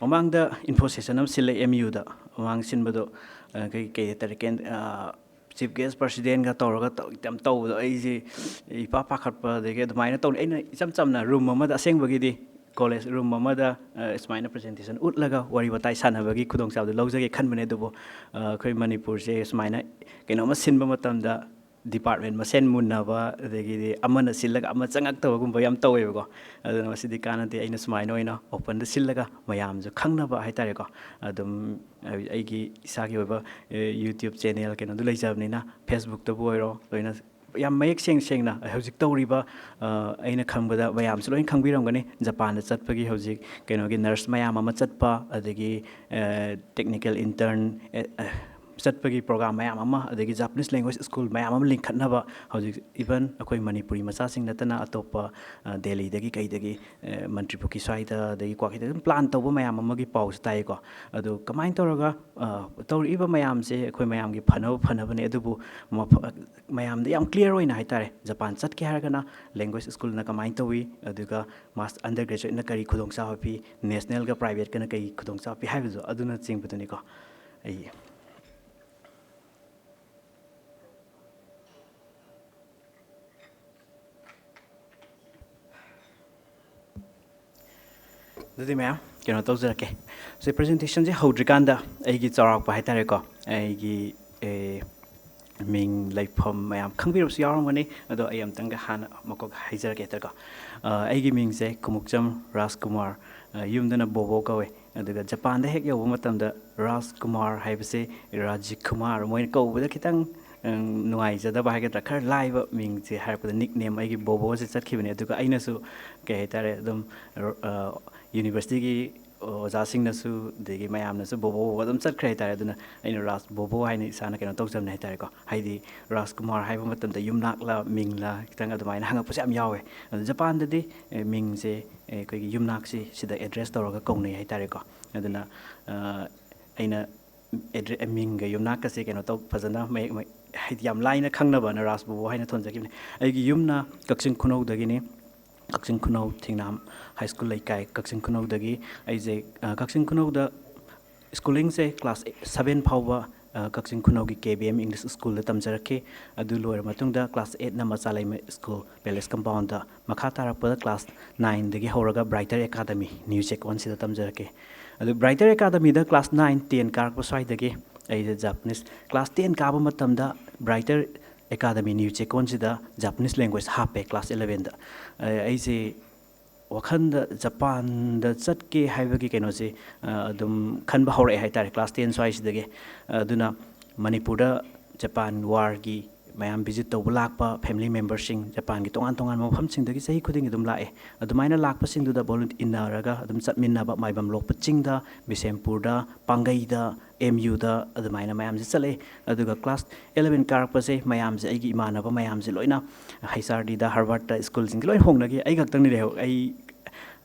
ꯃꯃꯥꯡꯗ ꯏꯟꯐꯣ ꯁꯦꯁꯟ ꯑꯃ ꯁꯤꯜꯂꯦ ꯑꯦꯝ ꯌꯨꯗ꯫ ꯃꯃꯥꯡ ꯁꯤꯟꯕꯗꯣ, ꯑ, ꯀꯩ, ꯀꯩ ꯍꯥꯏꯇꯥꯔꯦ, ꯀꯦꯟ-, ꯑ, ꯆꯤꯐ ꯒꯦꯁ ꯄ꯭ꯔꯁꯤꯗꯦꯟꯒ ꯇꯧꯔꯒ ꯇꯧ-, ꯌꯥꯝ ꯇꯧꯕꯗꯣ ꯑꯩꯁꯦ ꯏꯄꯥ ꯄꯥꯈꯠꯄ, ꯑꯗꯒꯤ ꯑꯗꯨꯃꯥꯏꯅ ꯇꯧꯅꯤ꯫ ꯑꯩꯅ ꯏꯆꯝ ꯆꯝꯅ ꯔꯨꯝ ꯑꯃꯗ, ꯑꯁꯦꯡꯕꯒꯤꯗꯤ ꯀꯣꯂꯦꯖ ꯔꯨꯝ ꯑꯃꯗ, ꯑ, ꯁꯨꯃꯥꯏꯅ ꯄ꯭ꯔꯖꯦꯟꯇꯦꯁꯟ ꯎꯠꯂꯒ ꯋꯥꯔꯤ ꯋꯥꯇꯥꯏ ꯁꯥꯟꯅꯕꯒꯤ ꯈꯨꯗꯣꯡꯆꯥꯕꯗꯨ ꯂꯧꯖꯒꯦ ꯈꯟꯕꯅꯦ꯫ ꯑꯗꯨꯕꯨ, ꯑ, ꯑꯩꯈꯣꯏ ꯃꯅꯤꯄꯨꯔꯁꯦ ꯁꯨꯃꯥꯏꯅ ꯀꯩꯅꯣꯝꯃ ꯁꯤꯟꯕ ꯃꯇꯝꯗ ꯗꯤꯄꯥꯔꯠꯃꯦꯟ ꯃꯁꯦꯟ ꯃꯨꯟꯅꯕ, ꯑꯗꯒꯤꯗꯤ ꯑꯃꯅ ꯁꯤꯜꯂꯒ ꯑꯃ ꯆꯪꯉꯛꯇꯕꯒꯨꯝꯕ ꯌꯥꯝ ꯇꯧꯋꯦꯕꯀꯣ꯫ ꯑꯗꯨꯅ ꯃꯁꯤꯗꯤ ꯀꯥꯟꯅꯗꯦ꯫ ꯑꯩꯅ ꯁꯨꯃꯥꯏꯅ ꯑꯣꯏꯅ ꯑꯣꯄꯟꯗ ꯁꯤꯜꯂꯒ ꯃꯌꯥꯝꯁꯨ ꯈꯪꯅꯕ ꯍꯥꯏꯇꯥꯔꯦꯀꯣ꯫ ꯑꯗꯨꯝ ꯑꯩ-, ꯑꯩꯒꯤ ꯏꯁꯥꯒꯤ ꯑꯣꯏꯕ, ꯑꯦ, YouTube ꯆꯦꯅꯦꯜ ꯀꯩꯅꯣꯗꯨ ꯂꯩꯖꯕꯅꯤꯅ, Facebook-ꯇꯕꯨ ꯑꯣꯏꯔꯣ, ꯂꯣꯏꯅ ꯌꯥꯝ ꯃꯌꯦꯛ ꯁꯦꯡ ꯁꯦꯡꯅ ꯍꯧꯖꯤꯛ ꯇꯧꯔꯤꯕ, ꯑ, ꯑꯩꯅ ꯈꯪꯕꯗ ꯃꯌꯥꯝꯁꯨ ꯂꯣꯏꯅ ꯈꯪꯕꯤꯔꯝꯒꯅꯤ, ꯖꯄꯥꯟꯗ ꯆꯠꯄꯒꯤ ꯍꯧꯖꯤꯛ ꯀꯩꯅꯣꯒꯤ ꯅꯔꯁ ꯃꯌꯥꯝ ꯑꯃ ꯆꯠꯄ, ꯑꯗꯒꯤ, ꯑ, ꯇꯦꯛꯅꯤꯀꯦꯜ ꯏꯟꯇꯔꯟ, ꯑꯦ, ꯑ, ꯆꯠꯄꯒꯤ program ꯃꯌꯥꯝ ꯑꯃ, ꯑꯗꯒꯤ Japanese language school ꯃꯌꯥꯝ ꯑꯃ ꯂꯤꯡꯈꯠꯅꯕ ꯍꯧꯖꯤꯛ even ꯑꯩꯈꯣꯏ ꯃꯅꯤꯄꯨꯔꯤ ꯃꯆꯥꯁꯤꯡ ꯅꯠꯇꯅ ꯑꯇꯣꯞꯄ, ꯑ, ꯗꯦꯜꯂꯤꯗꯒꯤ ꯀꯩꯗꯒꯤ, ꯑ, ꯃꯟꯇ꯭ꯔꯤ ꯄꯨꯈ꯭ꯔꯤ ꯁ꯭ꯋꯥꯏꯗ, ꯑꯗꯒꯤ ꯀ꯭ꯋꯥꯀꯩꯊꯦꯜ ꯑꯗꯨꯝ plan ꯇꯧꯕ ꯃꯌꯥꯝ ꯑꯃꯒꯤ ꯄꯥꯎꯁꯨ ꯇꯥꯏꯀꯣ꯫ ꯑꯗꯨ ꯀꯃꯥꯏꯅ ꯇꯧꯔꯒ, ꯑ, ꯇꯧꯔꯛꯏꯕ ꯃꯌꯥꯝꯁꯦ ꯑꯩꯈꯣꯏ ꯃꯌꯥꯝꯒꯤ ꯐꯅꯕ ꯐꯅꯕꯅꯦ, ꯑꯗꯨꯕꯨ ꯃꯐ-, ꯃꯌꯥꯝꯗ ꯌꯥꯝ clear ꯑꯣꯏꯅ ꯍꯥꯏꯇꯥꯔꯦ, ꯖꯄꯥꯟ ꯆꯠꯀꯦ ꯍꯥꯏꯔꯒꯅ language schoolꯅ ꯀꯃꯥꯏꯅ ꯇꯧꯏ, ꯑꯗꯨꯒ ꯃꯥꯁ-, undergraduateꯅ ꯀꯔꯤ ꯈꯨꯗꯣꯡꯆꯥꯕ ꯄꯤ, nationalꯒ privateꯀꯅ ꯀꯔꯤ ꯈꯨꯗꯣꯡꯆꯥꯕ ꯄꯤ ꯍꯥꯏꯕꯗꯣ ꯑꯗꯨꯅꯆꯤꯡꯕꯗꯨꯅꯤꯀꯣ꯫ ꯑꯩ ꯑꯗꯨꯗꯤ ꯃꯌꯥꯝ ꯀꯩꯅꯣ ꯇꯧꯖꯔꯛꯀꯦ꯫ ꯁꯤ presentationꯁꯦ ꯍꯧꯗ꯭ꯔꯤꯀꯥꯟꯗ ꯑꯩꯒꯤ ꯆꯥꯎꯔꯥꯛꯄ ꯍꯥꯏꯇꯥꯔꯦꯀꯣ, ꯑꯩꯒꯤ, ꯑꯦ, ꯃꯤꯡ, ꯂꯩꯐꯝ ꯃꯌꯥꯝ ꯈꯪꯕꯤꯔꯕꯁꯨ ꯌꯥꯎꯔꯝꯒꯅꯤ, ꯑꯗꯣ ꯑꯩ ꯑꯝꯇꯪꯒ ꯍꯥꯟꯅ ꯃꯀꯣꯛ ꯍꯥꯏꯖꯔꯛꯀꯦ ꯍꯥꯏꯇꯥꯔꯦꯀꯣ꯫ ꯑ, ꯑꯩꯒꯤ ꯃꯤꯡꯁꯦ ꯀꯨꯃꯨꯛꯆꯝ ꯔꯥꯖꯀꯨꯃꯥꯔ, ꯑ, ꯌꯨꯝꯗꯅ ꯕꯣꯕꯣ ꯀꯧꯋꯦ꯫ ꯑꯗꯨꯒ ꯖꯄꯥꯟꯗ ꯍꯦꯛ ꯌꯧꯕ ꯃꯇꯝꯗ ꯔꯥꯖꯀꯨꯃꯥꯔ ꯍꯥꯏꯕꯁꯦ ꯔꯥꯖꯀꯨꯃꯥꯔ ꯃꯣꯏꯅ ꯀꯧꯕꯗ ꯈꯤꯇꯪ, ꯎꯝ, ꯅꯨꯡꯉꯥꯏꯖꯗꯕ ꯍꯥꯏꯒꯗ꯭ꯔꯥ, ꯈꯔ ꯂꯥꯏꯕ ꯃꯤꯡꯁꯦ ꯍꯥꯏꯔꯛꯄꯗ nickname ꯑꯩꯒꯤ ꯕꯣꯕꯣꯁꯦ ꯆꯠꯈꯤꯕꯅꯦ꯫ ꯑꯗꯨꯒ ꯑꯩꯅꯁꯨ ꯀꯩ ꯍꯥꯏꯇꯥꯔꯦ, ꯑꯗꯨꯝ, ꯑ, universityꯒꯤ ꯑꯣꯖꯥꯁꯤꯡꯅꯁꯨ, ꯑꯗꯒꯤ ꯃꯌꯥꯝꯅꯁꯨ ꯕꯣꯕꯣ, ꯕꯣꯕꯣ ꯑꯗꯨꯝ ꯆꯠꯈ꯭ꯔꯦ ꯍꯥꯏꯇꯥꯔꯦ꯫ ꯑꯗꯨꯅ ꯑꯩꯅ ꯔꯥꯖ ꯕꯣꯕꯣ ꯍꯥꯏꯅ ꯏꯁꯥꯅ ꯀꯩꯅꯣ ꯇꯧꯖꯕꯅꯦ ꯍꯥꯏꯇꯥꯔꯦꯀꯣ꯫ ꯍꯥꯏꯗꯤ ꯔꯥꯖꯀꯨꯃꯥꯔ ꯍꯥꯏꯕ ꯃꯇꯝꯗ ꯌꯨꯝꯅꯥꯛꯂ ꯃꯤꯡꯂ ꯈꯤꯇꯪ ꯑꯗꯨꯃꯥꯏꯅ ꯍꯪꯉꯛꯄꯁꯦ ꯌꯥꯝ ꯌꯥꯎꯋꯦ꯫ ꯑꯗꯣ ꯖꯄꯥꯟꯗꯗꯤ, ꯑꯦ, ꯃꯤꯡꯁꯦ, ꯑꯦ, ꯑꯩꯈꯣꯏꯒꯤ ꯌꯨꯝꯅꯥꯛꯁꯤ ꯁꯤꯗ address ꯇꯧꯔꯒ ꯀꯧꯅꯩ ꯍꯥꯏꯇꯥꯔꯦꯀꯣ꯫ ꯑꯗꯨꯅ, ꯑ, ꯑꯩꯅ addre-, ꯃꯤꯡꯒ ꯌꯨꯝꯅꯥꯛꯀꯁꯦ ꯀꯩꯅꯣ ꯇꯧ-, ꯐꯖꯅ ꯃꯌꯦꯛ, ꯃꯌꯦꯛ, ꯍꯥꯏꯗꯤ ꯌꯥꯝ ꯂꯥꯏꯅ ꯈꯪꯅꯕꯅ ꯔꯥꯖ ꯕꯣꯕꯣ ꯍꯥꯏꯅ ꯊꯣꯟꯖꯈꯤꯕꯅꯦ꯫ ꯑꯩꯒꯤ ꯌꯨꯝꯅ ꯀꯛꯆꯤꯡ ꯈꯨꯅꯧꯗꯒꯤꯅꯤ꯫ ꯀꯛꯆꯤꯡ ꯈꯨꯅꯧ ꯊꯦꯡꯅꯥꯝ ꯍꯥꯏ ꯁ꯭ꯀꯨꯜ ꯂꯩꯀꯥꯏ, ꯀꯛꯆꯤꯡ ꯈꯨꯅꯧꯗꯒꯤ꯫ ꯑꯩꯁꯦ, ꯑ, ꯀꯛꯆꯤꯡ ꯈꯨꯅꯧꯗ schoolingꯁꯦ class seven ꯐꯥꯎꯕ, ꯑ, ꯀꯛꯆꯤꯡ ꯈꯨꯅꯧꯒꯤ ꯀꯦ ꯕꯤ ꯑꯦꯝ English Schoolꯗ ꯇꯝꯖꯔꯛꯈꯤ꯫ ꯑꯗꯨ ꯂꯣꯏꯔ ꯃꯇꯨꯡꯗ class eightꯅ ꯃꯆꯥꯂꯩꯃ School, Palace Compoundꯇ, ꯃꯈꯥ ꯇꯥꯔꯛꯄꯗ class nineꯗꯒꯤ ꯍꯧꯔꯒ Brighter Academy, ꯅ꯭ꯌꯨ ꯆꯦꯛꯀꯣꯟꯁꯤꯗ ꯇꯝꯖꯔꯛꯈꯤ꯫ ꯑꯗꯨ Brighter Academyꯗ class nine, ten ꯀꯥꯔꯛꯄ ꯁ꯭ꯋꯥꯏꯗꯒꯤ ꯑꯩꯁꯦ Japanese, class ten ꯀꯥꯕ ꯃꯇꯝꯗ Brighter Academy, ꯅ꯭ꯌꯨ ꯆꯦꯛꯀꯣꯟꯁꯤꯗ Japanese language ꯍꯥꯞꯄꯦ class elevenꯗ꯫ ꯑ, ꯑꯩꯁꯦ ꯋꯥꯈꯜꯗ ꯖꯄꯥꯟꯗ ꯆꯠꯀꯦ ꯍꯥꯏꯕꯒꯤ ꯀꯩꯅꯣꯁꯦ, ꯑ, ꯑꯗꯨꯝ ꯈꯟꯕ ꯍꯧꯔꯛꯑꯦ ꯍꯥꯏꯇꯥꯔꯦ, class ten ꯁ꯭ꯋꯥꯏꯁꯤꯗꯒꯤ꯫ ꯑꯗꯨꯅ ꯃꯅꯤꯄꯨꯔꯗ ꯖꯄꯥꯟ warꯒꯤ, ꯃꯌꯥꯝ visit ꯇꯧꯕ ꯂꯥꯛꯄ family memberꯁꯤꯡ, ꯖꯄꯥꯟꯒꯤ ꯇꯣꯉꯥꯟ ꯇꯣꯉꯥꯟꯕ ꯃꯐꯝꯁꯤꯡꯗꯒꯤ ꯆꯍꯤ ꯈꯨꯗꯤꯡꯒꯤ ꯑꯗꯨꯝ ꯂꯥꯛꯑꯦ꯫ ꯑꯗꯨꯃꯥꯏꯅ ꯂꯥꯛꯄꯁꯤꯡꯗꯨꯗ volunteer ꯏꯟꯅꯔꯒ ꯑꯗꯨꯝ ꯆꯠꯃꯤꯟꯅꯕ, ꯃꯥꯏꯕꯝ ꯂꯣꯛꯄ ꯆꯤꯡꯗ, ꯕꯤꯁꯦꯝꯄꯨꯔꯗ, ꯄꯥꯡꯒꯩꯗ, ꯑꯦꯝ ꯌꯨꯗ ꯑꯗꯨꯃꯥꯏꯅ ꯃꯌꯥꯝꯁꯦ ꯆꯠꯂꯛꯑꯦ꯫ ꯑꯗꯨꯒ class eleven ꯀꯥꯔꯛꯄꯁꯦ ꯃꯌꯥꯝꯁꯦ, ꯑꯩꯒꯤ ꯏꯃꯥꯟꯅꯕ ꯃꯌꯥꯝꯁꯦ ꯂꯣꯏꯅ H R Dꯗ, Harvardꯇ, ꯁ꯭ꯀꯨꯜꯁꯤꯡꯁꯦ ꯂꯣꯏ ꯍꯣꯡꯅꯈꯤ꯫ ꯑꯩ ꯈꯛꯇꯪꯅꯤ ꯂꯩꯍꯧ-, ꯑꯩ,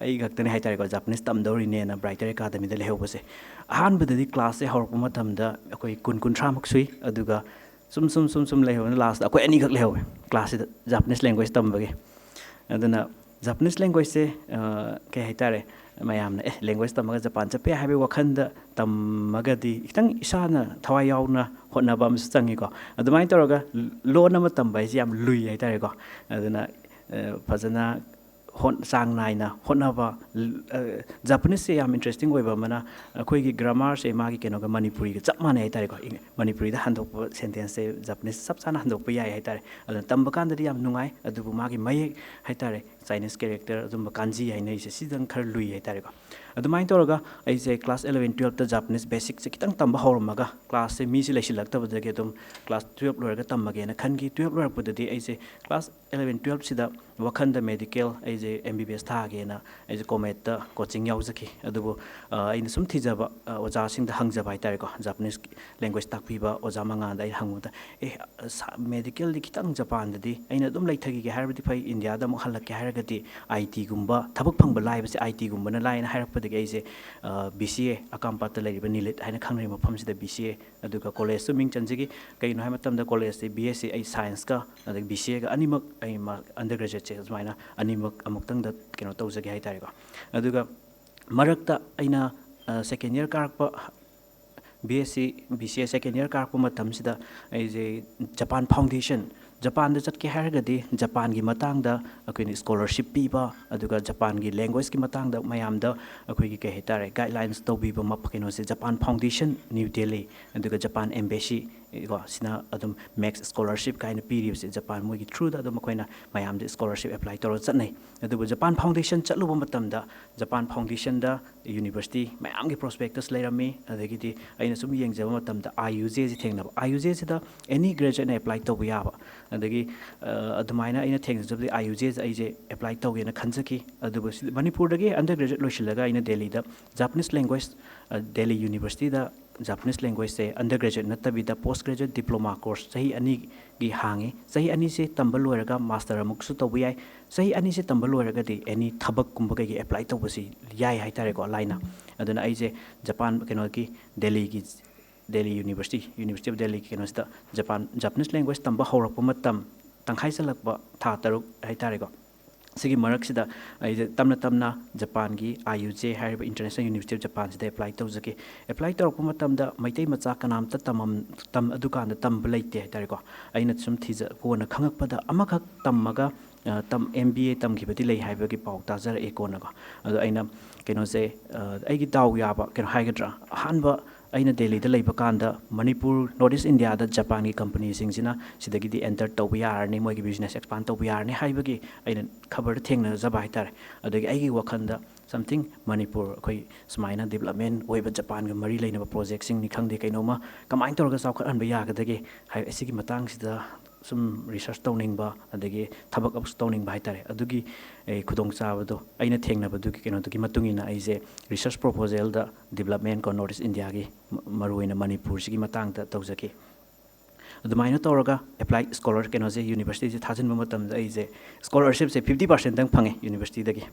ꯑꯩ ꯈꯛꯇꯅꯤ ꯍꯥꯏꯇꯥꯔꯦꯀꯣ, Japanese ꯇꯝꯗꯧꯔꯤꯅꯦꯅ Bright Academyꯗ ꯂꯩꯍꯧꯕꯁꯦ꯫ ꯑꯍꯥꯟꯕꯗꯗꯤ classꯁꯦ ꯍꯧꯔꯛꯄ ꯃꯇꯝꯗ ꯑꯩꯈꯣꯏ ꯀꯨꯟ, ꯀꯨꯟꯊ꯭ꯔꯥꯃꯨꯛ ꯁꯨꯏ꯫ ꯑꯗꯨꯒ ꯁꯨꯝ, ꯁꯨꯝ, ꯁꯨꯝ, ꯁꯨꯝ ꯂꯩꯍꯧꯕꯅ lastꯇ ꯑꯩꯈꯣꯏ ꯑꯅꯤꯈꯛ ꯂꯩꯍꯧꯋꯦ classꯁꯤꯗ Japanese language ꯇꯝꯕꯒꯤ꯫ ꯑꯗꯨꯅ Japanese languageꯁꯦ, ꯑ, ꯀꯩ ꯍꯥꯏꯇꯥꯔꯦ, ꯃꯌꯥꯝꯅ, "ꯑꯦ, language ꯇꯝꯃꯒ ꯖꯄꯥꯟ ꯆꯠꯄ ꯌꯥꯏ" ꯍꯥꯏꯕꯒꯤ ꯋꯥꯈꯜꯗ ꯇꯝꯃꯒꯗꯤ ꯈꯤꯇꯪ ꯏꯁꯥꯅ ꯊꯋꯥꯏ ꯌꯥꯎꯅ ꯍꯣꯠꯅꯕ ꯑꯃꯁꯨ ꯆꯪꯉꯤꯀꯣ꯫ ꯑꯗꯨꯃꯥꯏꯅ ꯇꯧꯔꯒ ꯂꯣꯟ ꯑꯃ ꯇꯝꯕ ꯍꯥꯏꯁꯦ ꯌꯥꯝ ꯂꯨꯏ ꯍꯥꯏꯇꯥꯔꯦꯀꯣ꯫ ꯑꯗꯨꯅ, ꯑ, ꯐꯖꯅ ꯍꯣꯠ-, ꯆꯥꯡ ꯅꯥꯏꯅ ꯍꯣꯠꯅꯕ꯫ ꯑ, Japaneseꯁꯦ ꯌꯥꯝ interesting ꯑꯣꯏꯕ ꯑꯃꯅ, ꯑꯩꯈꯣꯏꯒꯤ grammarꯁꯦ ꯃꯥꯒꯤ ꯀꯩꯅꯣꯒ ꯃꯅꯤꯄꯨꯔꯤꯒ ꯆꯞ ꯃꯥꯟꯅꯩ ꯍꯥꯏꯇꯥꯔꯦꯀꯣ꯫ ꯏꯪ-, ꯃꯅꯤꯄꯨꯔꯤꯗ ꯍꯟꯗꯣꯛꯄ sentenceꯁꯦ Japanese ꯆꯞ ꯆꯥꯅ ꯍꯟꯗꯣꯛꯄ ꯌꯥꯏ ꯍꯥꯏꯇꯥꯔꯦ꯫ ꯑꯗꯨꯅ ꯇꯝꯕ ꯀꯥꯟꯗꯗꯤ ꯌꯥꯝ ꯅꯨꯡꯉꯥꯏ, ꯑꯗꯨꯕꯨ ꯃꯥꯒꯤ ꯃꯌꯦꯛ ꯍꯥꯏꯇꯥꯔꯦ, Chinese character, ꯑꯗꯨꯝꯕ kanji ꯍꯥꯏꯅꯔꯤꯁꯦ, ꯁꯤꯗꯪ ꯈꯔ ꯂꯨꯏ ꯍꯥꯏꯇꯥꯔꯦꯀꯣ꯫ ꯑꯗꯨꯃꯥꯏꯅ ꯇꯧꯔꯒ ꯑꯩꯁꯦ class eleven, twelveꯇ Japanese basicꯁꯦ ꯈꯤꯇꯪ ꯇꯝꯕ ꯍꯧꯔꯝꯃꯒ, classꯁꯦ ꯃꯤꯁꯦ ꯂꯩꯁꯤꯜꯂꯛꯇꯕꯗꯒꯤ ꯑꯗꯨꯝ class twelve ꯂꯣꯏꯔꯒ ꯇꯝꯃꯒꯦꯅ ꯈꯟꯈꯤ꯫ Twelve ꯂꯣꯏꯔꯛꯄꯗꯗꯤ ꯑꯩꯁꯦ class eleven, twelveꯁꯤꯗ ꯋꯥꯈꯟꯗ medical, ꯑꯩꯁꯦ M B B S ꯊꯥꯒꯦꯅ ꯑꯩꯁꯦ COMETꯇ coaching ꯌꯥꯎꯖꯈꯤ꯫ ꯑꯗꯨꯕꯨ, ꯑ, ꯑꯩꯅ ꯁꯨꯝ ꯊꯤꯖꯕ, ꯑ, ꯑꯣꯖꯥꯁꯤꯡꯗ ꯍꯪꯖꯕ ꯍꯥꯏꯇꯥꯔꯦꯀꯣ, Japanese language ꯇꯥꯛꯄꯤꯕ ꯑꯣꯖꯥ ꯃꯉꯥꯗ ꯑꯩ ꯍꯪꯕꯗ, "ꯑꯦ, ꯁꯥ-, medicalꯗꯤ ꯈꯤꯇꯪ ꯖꯄꯥꯟꯗꯗꯤ ꯑꯩꯅ ꯑꯗꯨꯝ ꯂꯩꯊꯈꯤꯒꯦ ꯍꯥꯏꯔꯕꯗꯤ ꯐꯩ, ꯏꯟꯗꯤꯌꯥꯗ ꯑꯃꯨꯛ ꯍꯜꯂꯛꯀꯦ ꯍꯥꯏꯔꯒꯗꯤ I Tꯒꯨꯝꯕ, ꯊꯕꯛ ꯐꯪꯕ ꯂꯥꯏꯕꯁꯦ I Tꯒꯨꯝꯕꯅ ꯂꯥꯏꯅ" ꯍꯥꯏꯔꯛꯄꯗꯒꯤ ꯑꯩꯁꯦ, ꯑ, B C A ꯑꯀꯥꯝꯄꯥꯠꯇ ꯂꯩꯔꯤꯕ NILIT ꯍꯥꯏꯅ ꯈꯪꯅꯔꯤꯕ ꯃꯐꯝꯁꯤꯗ B C A, ꯑꯗꯨꯒ collegeꯁꯨ ꯃꯤꯡ ꯆꯟꯖꯈꯤ꯫ ꯀꯩꯒꯤꯅꯣ ꯍꯥꯏꯕ ꯃꯇꯝꯗ collegeꯁꯤ B S C, ꯑꯩ scienceꯀ ꯑꯗꯒꯤ B C Aꯒ ꯑꯅꯤꯃꯛ ꯑꯩ ꯃꯥ-, undergraduateꯁꯦ ꯁꯨꯃꯥꯏꯅ ꯑꯅꯤꯃꯛ ꯑꯃꯨꯛꯇꯪꯗ ꯀꯩꯅꯣ ꯇꯧꯖꯒꯦ ꯍꯥꯏꯇꯥꯔꯦꯀꯣ꯫ ꯑꯗꯨꯒ ꯃꯔꯛꯇ ꯑꯩꯅ, ꯑ, second year ꯀꯥꯔꯛꯄ, B S C, B C A second year ꯀꯥꯔꯛꯄ ꯃꯇꯝꯁꯤꯗ ꯑꯩꯁꯦ Japan Foundation, ꯖꯄꯥꯟꯗ ꯆꯠꯀꯦ ꯍꯥꯏꯔꯒꯗꯤ ꯖꯄꯥꯟꯒꯤ ꯃꯇꯥꯡꯗ ꯑꯩꯈꯣꯏꯅ scholarship ꯄꯤꯕ, ꯑꯗꯨꯒ ꯖꯄꯥꯟꯒꯤ languageꯀꯤ ꯃꯇꯥꯡꯗ ꯃꯌꯥꯝꯗ ꯑꯩꯈꯣꯏꯒꯤ, ꯀꯩ ꯍꯥꯏꯇꯥꯔꯦ, guidelines ꯇꯧꯕꯤꯕ ꯃꯞ-, ꯀꯩꯅꯣꯁꯦ Japan Foundation, New Delhi, ꯑꯗꯨꯒ Japan Embassy, ꯀꯣ, ꯁꯤꯅ ꯑꯗꯨꯝ ꯃꯦꯛꯁ ꯁ꯭ꯀꯣꯂꯔꯁꯤꯞ ꯀꯥꯏꯅ ꯄꯤꯔꯤꯕꯁꯦ ꯖꯄꯥꯟ ꯃꯣꯏꯒꯤ ꯊ꯭ꯔꯨꯗ ꯑꯗꯨꯝ ꯑꯩꯈꯣꯏꯅ ꯃꯌꯥꯝꯁꯦ ꯁ꯭ꯀꯣꯂꯔꯁꯤꯞ ꯑꯦꯄ꯭ꯂꯥꯏ ꯇꯧꯔꯒ ꯆꯠꯅꯩ꯫ ꯑꯗꯨꯕꯨ ꯖꯄꯥꯟ ꯐꯥꯎꯟꯗꯦꯁꯟ ꯆꯠꯂꯨꯕ ꯃꯇꯝꯗ ꯖꯄꯥꯟ ꯐꯥꯎꯟꯗꯦꯁꯟꯗ ꯌꯨꯅꯤꯚꯔꯁꯤꯇꯤ ꯃꯌꯥꯝꯒꯤ ꯄ꯭ꯔꯣꯁꯄꯦꯛꯇꯁ ꯂꯩꯔꯝꯃꯤ꯫ ꯑꯗꯒꯤꯗꯤ ꯑꯩꯅ ꯁꯨꯝ ꯌꯦꯡꯖꯕ ꯃꯇꯝꯗ ꯑꯥꯏ ꯌꯨ ꯖꯦꯁꯤ ꯊꯦꯡꯅꯕ, ꯑꯥꯏ ꯌꯨ ꯖꯦꯁꯤꯗ ꯑꯦꯅꯤ ꯒ꯭ꯔꯦꯖꯨꯋꯦꯠꯅ ꯑꯦꯄ꯭ꯂꯥꯏ ꯇꯧꯕ ꯌꯥꯕ꯫ ꯑꯗꯒꯤ ꯑ, ꯑꯗꯨꯃꯥꯏꯅ ꯑꯩꯅ ꯊꯦꯡꯅꯖꯕꯗꯤ ꯑꯥꯏ ꯌꯨ ꯖꯦꯁꯦ ꯑꯩꯁꯦ ꯑꯦꯄ꯭ꯂꯥꯏ ꯇꯧꯒꯦꯅ ꯈꯟꯖꯈꯤ꯫ ꯑꯗꯨꯕꯨ ꯁꯤ ꯃꯅꯤꯄꯨꯔꯗꯒꯤ ꯑꯟꯗꯔ ꯒ꯭ꯔꯦꯖꯨꯋꯦꯠ ꯂꯣꯏꯁꯤꯜꯂꯒ ꯑꯩꯅ ꯗꯦꯜꯂꯤꯗ ꯖꯄꯥꯅꯤꯁ ꯂꯦꯡꯒ꯭ꯋꯦꯖ, ꯗꯦꯜꯂꯤ ꯌꯨꯅꯤꯚꯔꯁꯤꯇꯤꯗ ꯖꯄꯥꯅꯤꯁ ꯂꯦꯡꯒ꯭ꯋꯦꯖꯁꯦ ꯑꯟꯗꯔ ꯒ꯭ꯔꯦꯖꯨꯋꯦꯠ ꯅꯠꯇꯕꯤꯗ ꯄꯣꯁ ꯒ꯭ꯔꯦꯖꯨꯋꯦꯠ ꯗꯤꯄ꯭ꯂꯣꯃꯥ ꯀꯣꯔꯁ ꯆꯍꯤ ꯑꯅꯤꯒꯤ ꯍꯥꯡꯉꯤ꯫ ꯆꯍꯤ ꯑꯅꯤꯁꯦ ꯇꯝꯕ ꯂꯣꯏꯔꯒ ꯃꯥꯁꯇꯔ ꯑꯃꯨꯛꯁꯨ ꯇꯧꯕ ꯌꯥꯏ꯫ ꯆꯍꯤ ꯑꯅꯤꯁꯦ ꯇꯝꯕ ꯂꯣꯏꯔꯒꯗꯤ ꯑꯦꯅꯤ ꯊꯕꯛꯀꯨꯝꯕ ꯀꯩꯀꯩ ꯑꯦꯄ꯭ꯂꯥꯏ ꯇꯧꯕꯁꯤ ꯌꯥꯏ ꯍꯥꯏꯇꯥꯔꯦꯀꯣ, ꯂꯥꯏꯅ꯫ ꯑꯗꯨꯅ ꯑꯩꯁꯦ ꯖꯄꯥꯟ, ꯀꯩꯅꯣꯒꯤ, ꯗꯦꯜꯂꯤꯒꯤ, ꯗꯦꯜꯂꯤ ꯌꯨꯅꯤꯚꯔꯁꯤꯇꯤ, ꯌꯨꯅꯤꯚꯔꯁꯤꯇꯤ ꯑꯣꯐ ꯗꯦꯜꯂꯤꯒꯤ ꯀꯩꯅꯣꯁꯤꯗ ꯖꯄꯥꯟ, ꯖꯄꯥꯅꯤꯁ ꯂꯦꯡꯒ꯭ꯋꯦꯖ ꯇꯝꯕ ꯍꯧꯔꯛꯄ ꯃꯇꯝ, ꯇꯪꯈꯥꯏ ꯆꯜꯂꯛꯄ ꯊꯥ ꯇꯔꯨꯛ ꯍꯥꯏꯇꯥꯔꯦꯀꯣ, ꯁꯤꯒꯤ ꯃꯔꯛꯁꯤꯗ ꯑꯩꯁꯦ ꯇꯞꯅ ꯇꯞꯅ ꯖꯄꯥꯟꯒꯤ ꯑꯥꯏ ꯌꯨ ꯖꯦ ꯍꯥꯏꯔꯤꯕ ꯏꯟꯇꯔꯅꯦꯁꯅꯦꯜ ꯌꯨꯅꯤꯚꯔꯁꯤꯇꯤ ꯑꯣꯐ ꯖꯄꯥꯟꯁꯤꯗ ꯑꯦꯄ꯭ꯂꯥꯏ ꯇꯧꯖꯈꯤ꯫ ꯑꯦꯄ꯭ꯂꯥꯏ ꯇꯧꯔꯛꯄ ꯃꯇꯝꯗ ꯃꯩꯇꯩ ꯃꯆꯥ ꯀꯅꯥꯝꯇ ꯇꯝꯃꯝ-, ꯇꯝ-, ꯑꯗꯨꯀꯥꯟꯗ ꯇꯝꯕ ꯂꯩꯇꯦ ꯍꯥꯏꯇꯥꯔꯦꯀꯣ꯫ ꯑꯩꯅ ꯁꯨꯝ ꯊꯤꯖ-, ꯀꯣꯟꯅ ꯈꯪꯉꯛꯄꯗ ꯑꯃꯈꯛ ꯇꯝꯃꯒ, ꯑ, ꯇꯝ-, ꯑꯦꯝ ꯕꯤ ꯑꯦ ꯇꯝꯈꯤꯕꯗꯤ ꯂꯩ ꯍꯥꯏꯕꯒꯤ ꯄꯥꯎ ꯇꯥꯖꯔꯛꯑꯦ ꯀꯣꯟꯅꯀꯣ꯫ ꯑꯗꯣ ꯑꯩꯅ ꯀꯩꯅꯣꯁꯦ, ꯑ, ꯑꯩꯒꯤ ꯗꯥꯎ ꯌꯥꯕ ꯀꯩꯅꯣ ꯍꯥꯏꯒꯗ꯭ꯔꯥ, ꯑꯍꯥꯟꯕ ꯑꯩꯅ ꯗꯦꯜꯂꯤꯗ ꯂꯩꯕ ꯀꯥꯟꯗ ꯃꯅꯤꯄꯨꯔ, ꯅꯣꯔꯠ ꯏꯁ ꯏꯟꯗꯤꯌꯥꯗ ꯖꯄꯥꯟꯒꯤ ꯀꯝꯄꯅꯤꯁꯤꯡꯁꯤꯅ ꯁꯤꯗꯒꯤꯗꯤ ꯑꯦꯟꯇꯔ ꯇꯧꯕ ꯌꯥꯔꯅꯤ, ꯃꯣꯏꯒꯤ ꯕꯤꯖꯤꯅꯦꯁ ꯑꯦꯛꯁꯄꯥꯟ ꯇꯧꯕ ꯌꯥꯔꯅꯤ ꯍꯥꯏꯕꯒꯤ ꯑꯩꯅ ꯈꯕꯔꯗ ꯊꯦꯡꯅꯖꯕ ꯍꯥꯏꯇꯥꯔꯦ꯫ ꯑꯗꯒꯤ ꯑꯩꯒꯤ ꯋꯥꯈꯜꯗ something ꯃꯅꯤꯄꯨꯔ, ꯑꯩꯈꯣꯏ ꯁꯨꯃꯥꯏꯅ ꯗꯤꯕꯂꯞꯃꯦꯟ ꯑꯣꯏꯕ ꯖꯄꯥꯟꯒ ꯃꯔꯤ ꯂꯩꯅꯕ ꯄ꯭ꯔꯣꯖꯦꯛꯁꯤꯡꯅꯤ ꯈꯪꯗꯦ, ꯀꯩꯅꯣꯝꯃ ꯀꯃꯥꯏꯅ ꯇꯧꯔꯒ ꯆꯥꯎꯈꯠꯍꯟꯕ ꯌꯥꯒꯗꯒꯦ ꯍꯥꯏ, ꯑꯁꯤꯒꯤ ꯃꯇꯥꯡꯁꯤꯗ ꯁꯨꯝ ꯔꯤꯁꯔꯁ ꯇꯧꯅꯤꯡꯕ, ꯑꯗꯒꯤ ꯊꯕꯛ ꯑꯃꯁꯨ ꯇꯧꯅꯤꯡꯕ ꯍꯥꯏꯇꯥꯔꯦ꯫ ꯑꯗꯨꯒꯤ, ꯑꯦ, ꯈꯨꯗꯣꯡꯆꯥꯕꯗꯣ, ꯑꯩꯅ ꯊꯦꯡꯅꯕꯗꯨꯒꯤ ꯀꯩꯅꯣꯗꯨꯒꯤ ꯃꯇꯨꯡ ꯏꯟꯅ ꯑꯩꯁꯦ ꯔꯤꯁꯔꯁ ꯄ꯭ꯔꯣꯄꯣꯖꯦꯜꯗ ꯗꯤꯕꯂꯞꯃꯦꯟ ꯀꯣ, ꯅꯣꯔꯠ ꯏꯁ ꯏꯟꯗꯤꯌꯥꯒꯤ ꯃ-, ꯃꯔꯨꯑꯣꯏꯅ ꯃꯅꯤꯄꯨꯔꯁꯤꯒꯤ ꯃꯇꯥꯡꯗ ꯇꯧꯖꯈꯤ꯫ ꯑꯗꯨꯃꯥꯏꯅ ꯇꯧꯔꯒ ꯑꯦꯄ꯭ꯂꯥꯏ ꯁ꯭ꯀꯣꯂꯔ ꯀꯩꯅꯣꯁꯦ, ꯌꯨꯅꯤꯚꯔꯁꯤꯇꯤꯁꯦ ꯊꯥꯖꯤꯟꯕ ꯃꯇꯝꯗ ꯑꯩꯁꯦ ꯁ꯭ꯀꯣꯂꯔꯁꯤꯞꯁꯦ ꯐꯤꯐꯇꯤ ꯄꯥꯔꯁꯦꯟꯇꯪ ꯐꯪꯉꯦ ꯌꯨꯅꯤꯚꯔꯁꯤꯇꯤꯗꯒꯤ꯫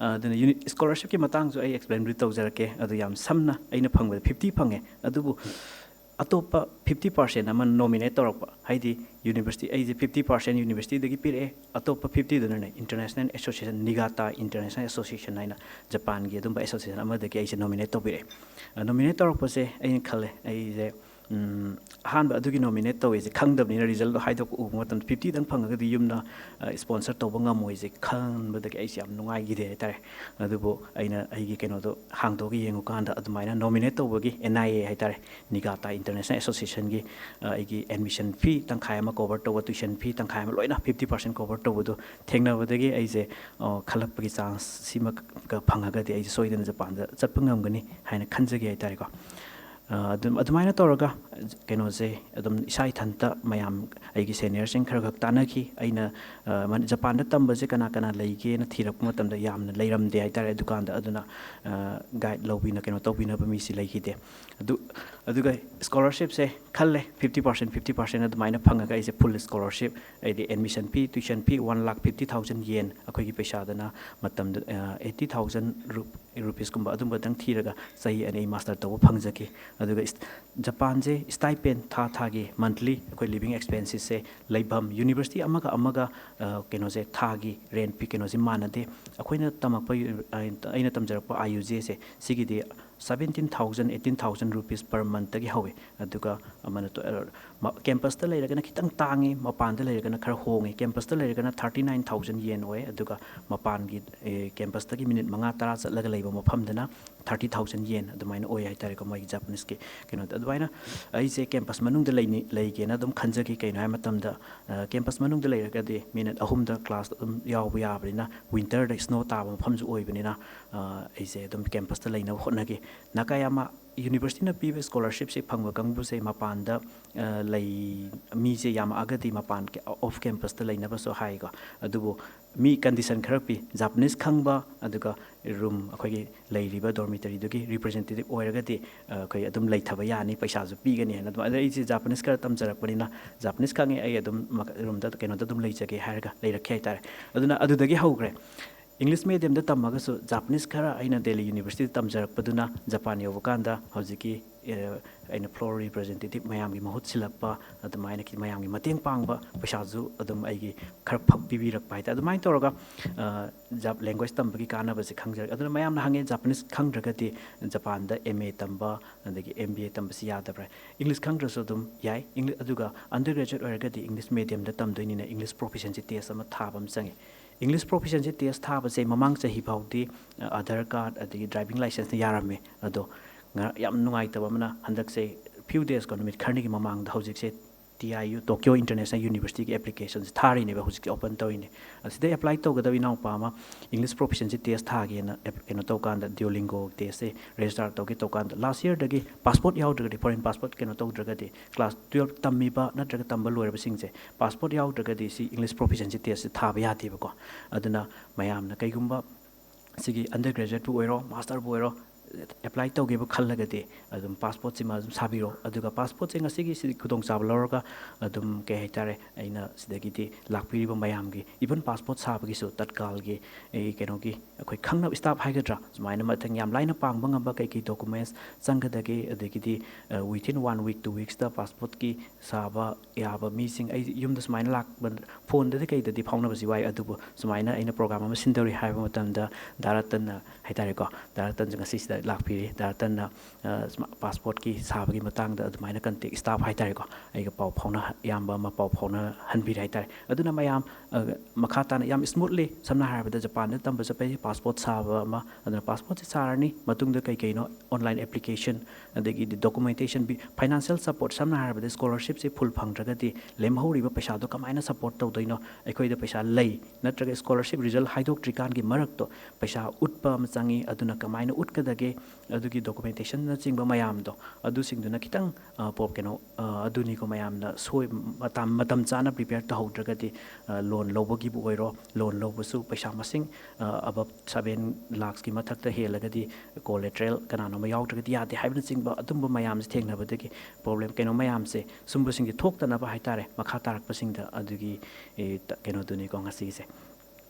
ꯑꯗꯨꯅ ꯌꯨꯅꯤ-, ꯁ꯭ꯀꯣꯂꯔꯁꯤꯞꯀꯤ ꯃꯇꯥꯡꯁꯨ ꯑꯩ ꯑꯦꯛꯁꯄ꯭ꯂꯦꯟꯕꯨꯗꯤ ꯇꯧꯖꯔꯛꯀꯦ꯫ ꯑꯗꯨ ꯌꯥꯝ ꯁꯝꯅ ꯑꯩꯅ ꯐꯪꯕꯗ ꯐꯤꯐꯇꯤ ꯐꯪꯉꯦ, ꯑꯗꯨꯕꯨ ꯑꯇꯣꯞꯄ ꯐꯤꯐꯇꯤ ꯄꯥꯔꯁꯦꯟ ꯑꯃ ꯅꯣꯃꯤꯅꯦꯠ ꯇꯧꯔꯛꯄ, ꯍꯥꯏꯗꯤ ꯌꯨꯅꯤꯚꯔꯁꯤꯇꯤ, ꯑꯩꯁꯦ ꯐꯤꯐꯇꯤ ꯄꯥꯔꯁꯦꯟ ꯌꯨꯅꯤꯚꯔꯁꯤꯇꯤꯗꯒꯤ ꯄꯤꯔꯛꯑꯦ, ꯑꯇꯣꯞꯄ ꯐꯤꯐꯇꯤꯗꯨꯅꯅꯦ ꯏꯟꯇꯔꯅꯦꯁꯅꯦꯜ ꯑꯦꯁꯣꯁꯤꯌꯦꯁꯟ, ꯅꯤꯒꯥꯇꯥ ꯏꯟꯇꯔꯅꯦꯁꯅꯦꯜ ꯑꯦꯁꯣꯁꯤꯌꯦꯁꯟ ꯍꯥꯏꯅ ꯖꯄꯥꯟꯒꯤ ꯑꯗꯨꯝꯕ ꯑꯦꯁꯣꯁꯤꯌꯦꯁꯟ ꯑꯃꯗꯒꯤ ꯑꯩꯁꯦ ꯅꯣꯃꯤꯅꯦꯠ ꯇꯧꯕꯤꯔꯛꯑꯦ꯫ ꯅꯣꯃꯤꯅꯦꯠ ꯇꯧꯔꯛꯄꯁꯦ ꯑꯩꯅ ꯈꯜꯂꯦ, ꯑꯩꯁꯦ ꯎꯝ, ꯑꯍꯥꯟꯕ ꯑꯗꯨꯒꯤ ꯅꯣꯃꯤꯅꯦꯠ ꯇꯧꯋꯦꯁꯦ ꯈꯪꯗꯕꯅꯤꯅ, ꯔꯤꯖꯜꯗꯣ ꯍꯥꯏꯗꯣꯛꯄ ꯎꯕ ꯃꯇꯝꯗ ꯐꯤꯐꯇꯤꯗꯪ ꯐꯪꯉꯒꯗꯤ ꯌꯨꯝꯅ ꯁ꯭ꯄꯣꯟꯁꯔ ꯇꯧꯕ ꯉꯝꯃꯣꯏꯁꯦ ꯈꯪꯕꯗꯒꯤ ꯑꯩꯁꯦ ꯌꯥꯝ ꯅꯨꯡꯉꯥꯏꯈꯤꯗꯦ ꯍꯥꯏꯇꯥꯔꯦ꯫ ꯑꯗꯨꯕꯨ ꯑꯩꯅ ꯑꯩꯒꯤ ꯀꯩꯅꯣꯗꯣ ꯍꯥꯡꯗꯣꯛꯑꯒ ꯌꯦꯡꯉꯨꯀꯥꯟꯗ ꯑꯗꯨꯃꯥꯏꯅ ꯅꯣꯃꯤꯅꯦꯠ ꯇꯧꯕꯒꯤ NIA ꯍꯥꯏꯇꯥꯔꯦ, ꯅꯤꯒꯥꯇꯥ ꯏꯟꯇꯔꯅꯦꯁꯅꯦꯜ ꯑꯦꯁꯣꯁꯤꯌꯦꯁꯟꯒꯤ, ꯑ, ꯑꯩꯒꯤ ꯑꯦꯗꯃꯤꯁꯟ ꯐꯤ ꯇꯪꯈꯥꯏ ꯑꯃ ꯀꯣꯚꯔ ꯇꯧꯕ, ꯇ꯭ꯌꯨꯁꯟ ꯐꯤ ꯇꯪꯈꯥꯏ ꯑꯃ, ꯂꯣꯏꯅ ꯐꯤꯐꯇꯤ ꯄꯥꯔꯁꯦꯟ ꯀꯣꯚꯔ ꯇꯧꯕꯗꯣ ꯊꯦꯡꯅꯕꯗꯒꯤ ꯑꯩꯁꯦ, ꯑ, ꯈꯜꯂꯛꯄꯒꯤ ꯆꯥꯟꯁ ꯁꯤꯃꯒ ꯐꯪꯉꯒꯗꯤ ꯑꯩꯁꯦ ꯁꯣꯏꯗꯅ ꯖꯄꯥꯟꯗ ꯆꯠꯄ ꯉꯝꯒꯅꯤ ꯍꯥꯏꯅ ꯈꯟꯖꯒꯦ ꯍꯥꯏꯇꯥꯔꯦꯀꯣ꯫ ꯑ, ꯑꯗꯨꯝ, ꯑꯗꯨꯃꯥꯏꯅ ꯇꯧꯔꯒ ꯀꯩꯅꯣꯁꯦ ꯑꯗꯨꯝ ꯏꯁꯥ ꯏꯊꯟꯇ ꯃꯌꯥꯝ ꯑꯩꯒꯤ ꯁꯦꯅꯤꯌꯔꯁꯤꯡ ꯈꯔ ꯈꯛ ꯇꯥꯟꯅꯈꯤ꯫ ꯑꯩꯅ, ꯑ, ꯃꯅꯤ-, ꯖꯄꯥꯟꯗ ꯇꯝꯕꯁꯦ ꯀꯅꯥ ꯀꯅꯥ ꯂꯩꯒꯦꯅ ꯊꯤꯔꯛꯄ ꯃꯇꯝꯗ ꯌꯥꯝꯅ ꯂꯩꯔꯝꯗꯦ ꯍꯥꯏꯇꯥꯔꯦ ꯗꯨꯀꯥꯟꯗ꯫ ꯑꯗꯨꯅ, ꯑ, ꯒꯥꯏꯗ ꯂꯧꯕꯤꯅ-, ꯀꯩꯅꯣ ꯇꯧꯕꯤꯅꯕ ꯃꯤꯁꯤ ꯂꯩꯈꯤꯗꯦ꯫ ꯑꯗꯨ, ꯑꯗꯨꯒ ꯁ꯭ꯀꯣꯂꯔꯁꯤꯞꯁꯦ ꯈꯜꯂꯦ, ꯐꯤꯐꯇꯤ ꯄꯥꯔꯁꯦꯟ, ꯐꯤꯐꯇꯤ ꯄꯥꯔꯁꯦꯟ ꯑꯗꯨꯃꯥꯏꯅ ꯐꯪꯉꯒ ꯑꯩꯁꯦ ꯐꯨꯜ ꯁ꯭ꯀꯣꯂꯔꯁꯤꯞ, ꯍꯥꯏꯗꯤ admission fee, tuition fee, one lakh fifty thousand ꯌꯦꯟ, ꯑꯩꯈꯣꯏꯒꯤ ꯄꯩꯁꯥꯗꯅ ꯃꯇꯝꯗ, ꯑ, ꯑꯩꯠꯇꯤ ꯊꯥꯎꯖꯟ ꯔꯨ-, ꯔꯨꯄꯤꯁꯀꯨꯝꯕ ꯑꯗꯨꯝꯕꯗꯪ ꯊꯤꯔꯒ ꯆꯍꯤ ꯑꯅꯤ ꯑꯩ ꯃꯥꯁꯇꯔ ꯇꯧꯕ ꯐꯪꯖꯈꯤ꯫ ꯑꯗꯨꯒ ꯏꯁ-, ꯖꯄꯥꯟꯁꯦ ꯁ꯭ꯇꯥꯏꯄꯦꯟ ꯊꯥ ꯊꯥꯒꯤ, ꯃꯟꯊꯂꯤ ꯑꯩꯈꯣꯏ ꯂꯤꯕꯤꯡ ꯑꯦꯛꯁꯄꯦꯟꯁꯦꯁꯁꯦ ꯂꯩꯐꯝ, ꯌꯨꯅꯤꯚꯔꯁꯤꯇꯤ ꯑꯃꯒ ꯑꯃꯒ, ꯑ, ꯀꯩꯅꯣꯁꯦ, ꯊꯥꯒꯤ ꯔꯦꯟꯠ ꯐꯤ ꯀꯩꯅꯣꯁꯦ ꯃꯥꯟꯅꯗꯦ꯫ ꯑꯩꯈꯣꯏꯅ ꯇꯝꯃꯛꯄ ꯌꯨ-, ꯑ, ꯑꯩꯅ ꯇꯝꯖꯔꯛꯄ IUJꯁꯦ, ꯁꯤꯒꯤꯗꯤ seventeen thousand, eighteen thousand rupees per monthꯇꯒꯤ ꯍꯧꯋꯤ꯫ ꯑꯗꯨꯒ ꯑꯃꯅ ꯇꯣ-, ꯑ, ꯃ-, ꯀꯦꯝꯄꯁꯇ ꯂꯩꯔꯒꯅ ꯈꯤꯇꯪ ꯇꯥꯡꯉꯤ, ꯃꯄꯥꯟꯗ ꯂꯩꯔꯒꯅ ꯈꯔ ꯍꯣꯡꯉꯤ꯫ ꯀꯦꯝꯄꯁꯇ ꯂꯩꯔꯒꯅ thirty nine thousand yen ꯑꯣꯏ, ꯑꯗꯨꯒ ꯃꯄꯥꯟꯒꯤ, ꯑꯦ, ꯀꯦꯝꯄꯁꯇꯒꯤ ꯃꯤꯅꯤꯠ ꯃꯉꯥ ꯇꯔꯥ ꯆꯠꯂꯒ ꯂꯩꯕ ꯃꯐꯝꯗꯅ thirty thousand yen ꯑꯗꯨꯃꯥꯏꯅ ꯑꯣꯏ ꯍꯥꯏꯇꯥꯔꯦꯀꯣ, ꯃꯣꯏꯒꯤ ꯖꯄꯥꯅꯤꯁꯀꯤ ꯀꯩꯅꯣꯗ꯫ ꯑꯗꯨꯃꯥꯏꯅ ꯑꯩꯁꯦ ꯀꯦꯝꯄꯁ ꯃꯅꯨꯡꯗ ꯂꯩꯅꯤ-, ꯂꯩꯒꯦꯅ ꯑꯗꯨꯝ ꯈꯟꯖꯈꯤ꯫ ꯀꯩꯅꯣ ꯍꯥꯏꯕ ꯃꯇꯝꯗ, ꯑ, ꯀꯦꯝꯄꯁ ꯃꯅꯨꯡꯗ ꯂꯩꯔꯒꯗꯤ ꯃꯤꯅꯤꯠ ꯑꯍꯨꯝꯗ ꯀ꯭ꯂꯥꯁ ꯑꯗꯨꯝ ꯌꯥꯎꯕ ꯌꯥꯕꯅꯤꯅ, ꯋꯤꯟꯇꯔꯗ ꯁ꯭ꯅꯣ ꯇꯥꯕ ꯃꯐꯝꯁꯨ ꯑꯣꯏꯕꯅꯤꯅ, ꯑ, ꯑꯩꯁꯦ ꯑꯗꯨꯝ ꯀꯦꯝꯄꯁꯇ ꯂꯩꯅꯕ ꯍꯣꯠꯅꯈꯤ꯫ ꯅꯥꯀꯥꯌꯥꯃꯥ ꯌꯨꯅꯤꯚꯔꯁꯤꯇꯤꯅ ꯄꯤꯕ ꯁ꯭ꯀꯣꯂꯔꯁꯤꯞꯁꯦ ꯐꯪꯕ ꯀꯥꯡꯕꯨꯁꯦ ꯃꯄꯥꯟꯗ, ꯑ, ꯂꯩ-, ꯃꯤꯁꯦ ꯌꯥꯝꯃꯛꯑꯒꯗꯤ ꯃꯄꯥꯟ ꯀꯦ-, ꯑꯣꯐ ꯀꯦꯝꯄꯁꯇ ꯂꯩꯅꯕꯁꯨ ꯍꯥꯏꯀꯣ꯫ ꯑꯗꯨꯕꯨ ꯃꯤ ꯀꯟꯗꯤꯁꯟ ꯈꯔ ꯄꯤ, ꯖꯄꯥꯅꯤꯁ ꯈꯪꯕ, ꯑꯗꯨꯒ ꯔꯨꯝ, ꯑꯩꯈꯣꯏꯒꯤ ꯂꯩꯔꯤꯕ ꯗꯣꯔꯃꯤꯇꯔꯤꯗꯨꯒꯤ ꯔꯤꯄ꯭ꯔꯖꯦꯟꯇꯦꯇꯤꯚ ꯑꯣꯏꯔꯒꯗꯤ, ꯑ, ꯑꯩꯈꯣꯏ ꯑꯗꯨꯝ ꯂꯩꯊꯕ ꯌꯥꯅꯤ, ꯄꯩꯁꯥꯁꯨ ꯄꯤꯒꯅꯤ ꯍꯥꯏꯅ꯫ ꯑꯗꯨꯃꯥꯏꯅ ꯑꯩꯁꯦ ꯖꯄꯥꯅꯤꯁ ꯈꯔ ꯇꯝꯖꯔꯛꯄꯅꯤꯅ, ꯖꯄꯥꯅꯤꯁ ꯈꯪꯉꯦ, ꯑꯩ ꯑꯗꯨꯝ ꯃ-, ꯔꯨꯝꯗ ꯀꯩꯅꯣꯗ ꯑꯗꯨꯝ ꯂꯩꯖꯒꯦ ꯍꯥꯏꯔꯒ ꯂꯩꯔꯛꯈꯤ ꯍꯥꯏꯇꯥꯔꯦ꯫ ꯑꯗꯨꯅ ꯑꯗꯨꯗꯒꯤ ꯍꯧꯈ꯭ꯔꯦ꯫ ꯏꯪꯂꯤꯁ ꯃꯦꯗꯤꯌꯝꯗ ꯇꯝꯃꯒꯁꯨ ꯖꯄꯥꯅꯤꯁ ꯈꯔ ꯑꯩꯅ ꯗꯦꯜꯂꯤ ꯌꯨꯅꯤꯚꯔꯁꯤꯇꯤꯗ ꯇꯝꯖꯔꯛꯄꯗꯨꯅ ꯖꯄꯥꯟ ꯌꯧꯕ ꯀꯥꯟꯗ ꯍꯧꯖꯤꯛꯀꯤ ꯑꯩꯅ floor representative ꯃꯌꯥꯝꯒꯤ ꯃꯍꯨꯠ ꯁꯤꯜꯂꯛꯄ, ꯑꯗꯨꯃꯥꯏꯅ ꯈꯤ- ꯃꯌꯥꯝꯒꯤ ꯃꯇꯦꯡ ꯄꯥꯡꯕ, ꯄꯩꯁꯥꯁꯨ ꯑꯗꯨꯝ ꯑꯩꯒꯤ ꯈꯔ ꯐ- ꯄꯤꯕꯤꯔꯛꯄ ꯍꯥꯏꯇꯥꯔꯦ꯫ ꯑꯗꯨꯃꯥꯏꯅ ꯇꯧꯔꯒ ꯂꯦꯡꯒ꯭ꯋꯦꯖ ꯇꯝꯕꯒꯤ ꯀꯥꯟꯅꯕꯁꯦ ꯈꯪꯖꯔꯦ꯫ ꯑꯗꯨꯅ ꯃꯌꯥꯝꯅ ꯍꯪꯉꯦ, ꯖꯄꯥꯅꯤꯁ ꯈꯪꯗ꯭ꯔꯒꯗꯤ ꯖꯄꯥꯟꯗ M A ꯇꯝꯕ ꯑꯗꯒꯤ M B A ꯇꯝꯕꯁꯤ ꯌꯥꯗꯕ꯭ꯔꯥ? ꯏꯪꯂꯤꯁ ꯈꯪꯗ꯭ꯔꯁꯨ ꯑꯗꯨꯝ ꯌꯥꯏ꯫ ꯏꯪꯂꯤ- ꯑꯗꯨꯒ undergraduate ꯑꯣꯏꯔꯒꯗꯤ ꯏꯪꯂꯤꯁ ꯃꯦꯗꯤꯌꯝꯗ ꯇꯝꯗꯣꯏꯅꯤꯅ ꯏꯪꯂꯤꯁ proficiency test ꯑꯃ ꯊꯥꯕ ꯑꯃ ꯆꯪꯉꯤ꯫ ꯏꯪꯂꯤꯁ proficiency test ꯊꯥꯕꯁꯦ ꯃꯃꯥꯡ ꯆꯍꯤ ꯐꯥꯎꯗꯤ ꯑ, Aadhaar card ꯑꯗꯒꯤ driving licenseꯅ ꯌꯥꯔꯝꯃꯦ꯫ ꯑꯗꯣ ꯉ- ꯌꯥꯝ ꯅꯨꯡꯉꯥꯏꯇꯕ ꯑꯃꯅ ꯍꯟꯗꯛꯁꯦ few daysꯀꯣ, ꯅꯨꯃꯤꯠ ꯈꯔꯅꯤꯒꯤ ꯃꯃꯥꯡꯗ ꯍꯧꯖꯤꯛꯁꯦ T I U, Tokyo International Universityꯒꯤ applicationꯁꯦ ꯊꯥꯔꯤꯅꯦꯕ, ꯍꯧꯖꯤꯛꯁꯦ open ꯇꯧꯔꯤꯅꯦ꯫ ꯑꯁꯤꯗ apply ꯇꯧꯒꯗꯕ ꯏꯅꯥꯎꯄꯥ ꯑꯃ English proficiency test ꯊꯥꯒꯦꯅ app- ꯀꯩꯅꯣ ꯇꯧꯀꯥꯟꯗ, Duolingo testꯁꯦ register ꯇꯧꯒꯦ ꯇꯧꯀꯥꯟꯗ, last yearꯗꯒꯤ passport ꯌꯥꯎꯗ꯭ꯔꯒꯗꯤ, foreign passport ꯀꯩꯅꯣ ꯇꯧꯗ꯭ꯔꯒꯗꯤ, class twelve ꯇꯝꯃꯤꯕ ꯅꯠꯇ꯭ꯔꯒ ꯇꯝꯕ ꯂꯣꯏꯔꯕꯁꯤꯡꯁꯦ passport ꯌꯥꯎꯗ꯭ꯔꯒꯗꯤ ꯁꯤ English proficiency testꯁꯦ ꯊꯥꯕ ꯌꯥꯗꯦꯕꯀꯣ꯫ ꯑꯗꯨꯅ ꯃꯌꯥꯝꯅ ꯀꯩꯒꯨꯝꯕ ꯁꯤꯒꯤ undergraduateꯄꯨ ꯑꯣꯏꯔꯣ, masterꯕꯨ ꯑꯣꯏꯔꯣ, apply ꯇꯧꯒꯦꯕꯨ ꯈꯜꯂꯒꯗꯤ ꯑꯗꯨꯝ passportꯁꯤꯃ ꯑꯗꯨꯝ ꯁꯥꯕꯤꯔꯣ꯫ ꯑꯗꯨꯒ passportꯁꯦ ꯉꯁꯤꯒꯤ ꯁꯤ ꯈꯨꯗꯣꯡꯆꯥꯕ ꯂꯧꯔꯒ ꯑꯗꯨꯝ, ꯀꯩ ꯍꯥꯏꯇꯥꯔꯦ, ꯑꯩꯅ ꯁꯤꯗꯒꯤꯗꯤ ꯂꯥꯛꯄꯤꯔꯤꯕ ꯃꯌꯥꯝꯒꯤ, even passport ꯁꯥꯕꯒꯤꯁꯨ ꯇꯠꯀꯥꯜꯒꯤ, ꯑꯩ ꯀꯩꯅꯣꯒꯤ, ꯑꯩꯈꯣꯏ ꯈꯪꯅꯕ staff ꯍꯥꯏꯒꯗ꯭ꯔꯥ, ꯁꯨꯃꯥꯏꯅ ꯃꯇꯦꯡ ꯌꯥꯝ ꯂꯥꯏꯅ ꯄꯥꯡꯕ ꯉꯝꯕ ꯀꯩ ꯀꯩ documents ꯆꯪꯒꯗꯒꯦ, ꯑꯗꯒꯤꯗꯤ, ꯑ, within one week, two weeksꯇ passportꯀꯤ ꯁꯥꯕ ꯌꯥꯕ ꯃꯤꯁꯤꯡ, ꯑꯩ ꯌꯨꯝꯗ ꯁꯨꯃꯥꯏꯅ ꯂꯥꯛꯄ, phoneꯗꯗꯤ ꯀꯩꯗꯗꯤ ꯐꯥꯎꯅꯕꯁꯤ ꯋꯥꯏ, ꯑꯗꯨꯕꯨ ꯁꯨꯃꯥꯏꯅ ꯑꯩꯅ program ꯑꯃ ꯁꯤꯟꯗꯧꯔꯤ ꯍꯥꯏꯕ ꯃꯇꯝꯗ ꯗꯥ ꯔꯇꯟꯅ ꯍꯥꯏꯇꯥꯔꯦꯀꯣ, ꯗꯥ ꯔꯇꯟꯁꯨ ꯉꯁꯤꯁꯤꯗ ꯂꯥꯛꯄꯤꯔꯤ꯫ ꯗꯥ ꯔꯇꯟꯅ, ꯑ, ꯁꯨꯃ-, passportꯀꯤ ꯁꯥꯕꯒꯤ ꯃꯇꯥꯡꯗ ꯑꯗꯨꯃꯥꯏꯅ contact staff ꯍꯥꯏꯇꯥꯔꯦꯀꯣ, ꯑꯩꯒ ꯄꯥꯎ ꯐꯥꯎꯅ-, ꯏꯌꯥꯝꯕ ꯑꯃ ꯄꯥꯎ ꯐꯥꯎꯅꯍꯟꯕꯤꯔꯦ ꯍꯥꯏꯇꯥꯔꯦ꯫ ꯑꯗꯨꯅ ꯃꯌꯥꯝ, ꯑ, ꯃꯈꯥ ꯇꯥꯅ ꯌꯥꯝ smoothly, ꯁꯝꯅ ꯍꯥꯏꯔꯕꯗ ꯖꯄꯥꯟꯗ ꯇꯝꯕ ꯆꯠꯄꯒꯤ passport ꯁꯥꯕ ꯑꯃ, ꯑꯗꯨꯅ passportꯁꯦ ꯁꯥꯔꯅꯤ, ꯃꯇꯨꯡꯗ ꯀꯩ ꯀꯩꯅꯣ online application, ꯑꯗꯒꯤꯗꯤ documentation, ꯕꯤ-, financial support, ꯁꯝꯅ ꯍꯥꯏꯔꯕꯗ scholarshipꯁꯦ full ꯐꯪꯗ꯭ꯔꯒꯗꯤ ꯂꯦꯝꯍꯧꯔꯤꯕ ꯄꯩꯁꯥꯗꯣ ꯀꯃꯥꯏꯅ support ꯇꯧꯗꯣꯏꯅꯣ? ꯑꯩꯈꯣꯏꯗ ꯄꯩꯁꯥ ꯂꯩ, ꯅꯠꯇ꯭ꯔꯒ scholarship result ꯍꯥꯏꯗꯣꯛꯇ꯭ꯔꯤꯀꯥꯟꯒꯤ ꯃꯔꯛꯇꯣ ꯄꯩꯁꯥ ꯎꯠꯄ ꯑꯃ ꯆꯪꯉꯤ꯫ ꯑꯗꯨꯅ ꯀꯃꯥꯏꯅ ꯎꯠꯀꯗꯒꯦ? ꯑꯗꯨꯒꯤ documentationꯅꯆꯤꯡꯕ ꯃꯌꯥꯝꯗꯣ, ꯑꯗꯨꯁꯤꯡꯗꯨꯅ ꯈꯤꯇꯪ, ꯑ, ꯄꯣ-, ꯀꯩꯅꯣ, ꯑ, ꯑꯗꯨꯅꯤꯀꯣ, ꯃꯌꯥꯝꯅ ꯁꯣꯏ-, ꯃꯇꯝ, ꯃꯇꯝ ꯆꯥꯅ prepare ꯇꯧꯍꯧꯗ꯭ꯔꯒꯗꯤ, ꯑ, loan ꯂꯧꯕꯒꯤꯕꯨ ꯑꯣꯏꯔꯣ, loan ꯂꯧꯕꯁꯨ ꯄꯩꯁꯥ ꯃꯁꯤꯡ, ꯑ, above seven lakhsꯀꯤ ꯃꯊꯛꯇ ꯍꯦꯜꯂꯒꯗꯤ collateral ꯀꯅꯥꯅꯣꯝꯃ ꯌꯥꯎꯗ꯭ꯔꯒꯗꯤ ꯌꯥꯗꯦ ꯍꯥꯏꯕꯅꯆꯤꯡꯕ ꯑꯗꯨꯝꯕ ꯃꯌꯥꯝꯁꯦ ꯊꯦꯡꯅꯕꯗꯒꯤ problem ꯀꯩꯅꯣ ꯃꯌꯥꯝꯁꯦ, ꯁꯨꯝꯕꯁꯤꯡꯁꯦ ꯊꯣꯛꯇꯅꯕ ꯍꯥꯏꯇꯥꯔꯦ, ꯃꯈꯥ ꯇꯥꯔꯛꯄꯁꯤꯡꯗ ꯑꯗꯨꯒꯤ, ꯑꯦ, ꯇ-, ꯀꯩꯅꯣꯗꯨꯅꯤꯀꯣ ꯉꯁꯤꯒꯤꯁꯦ꯫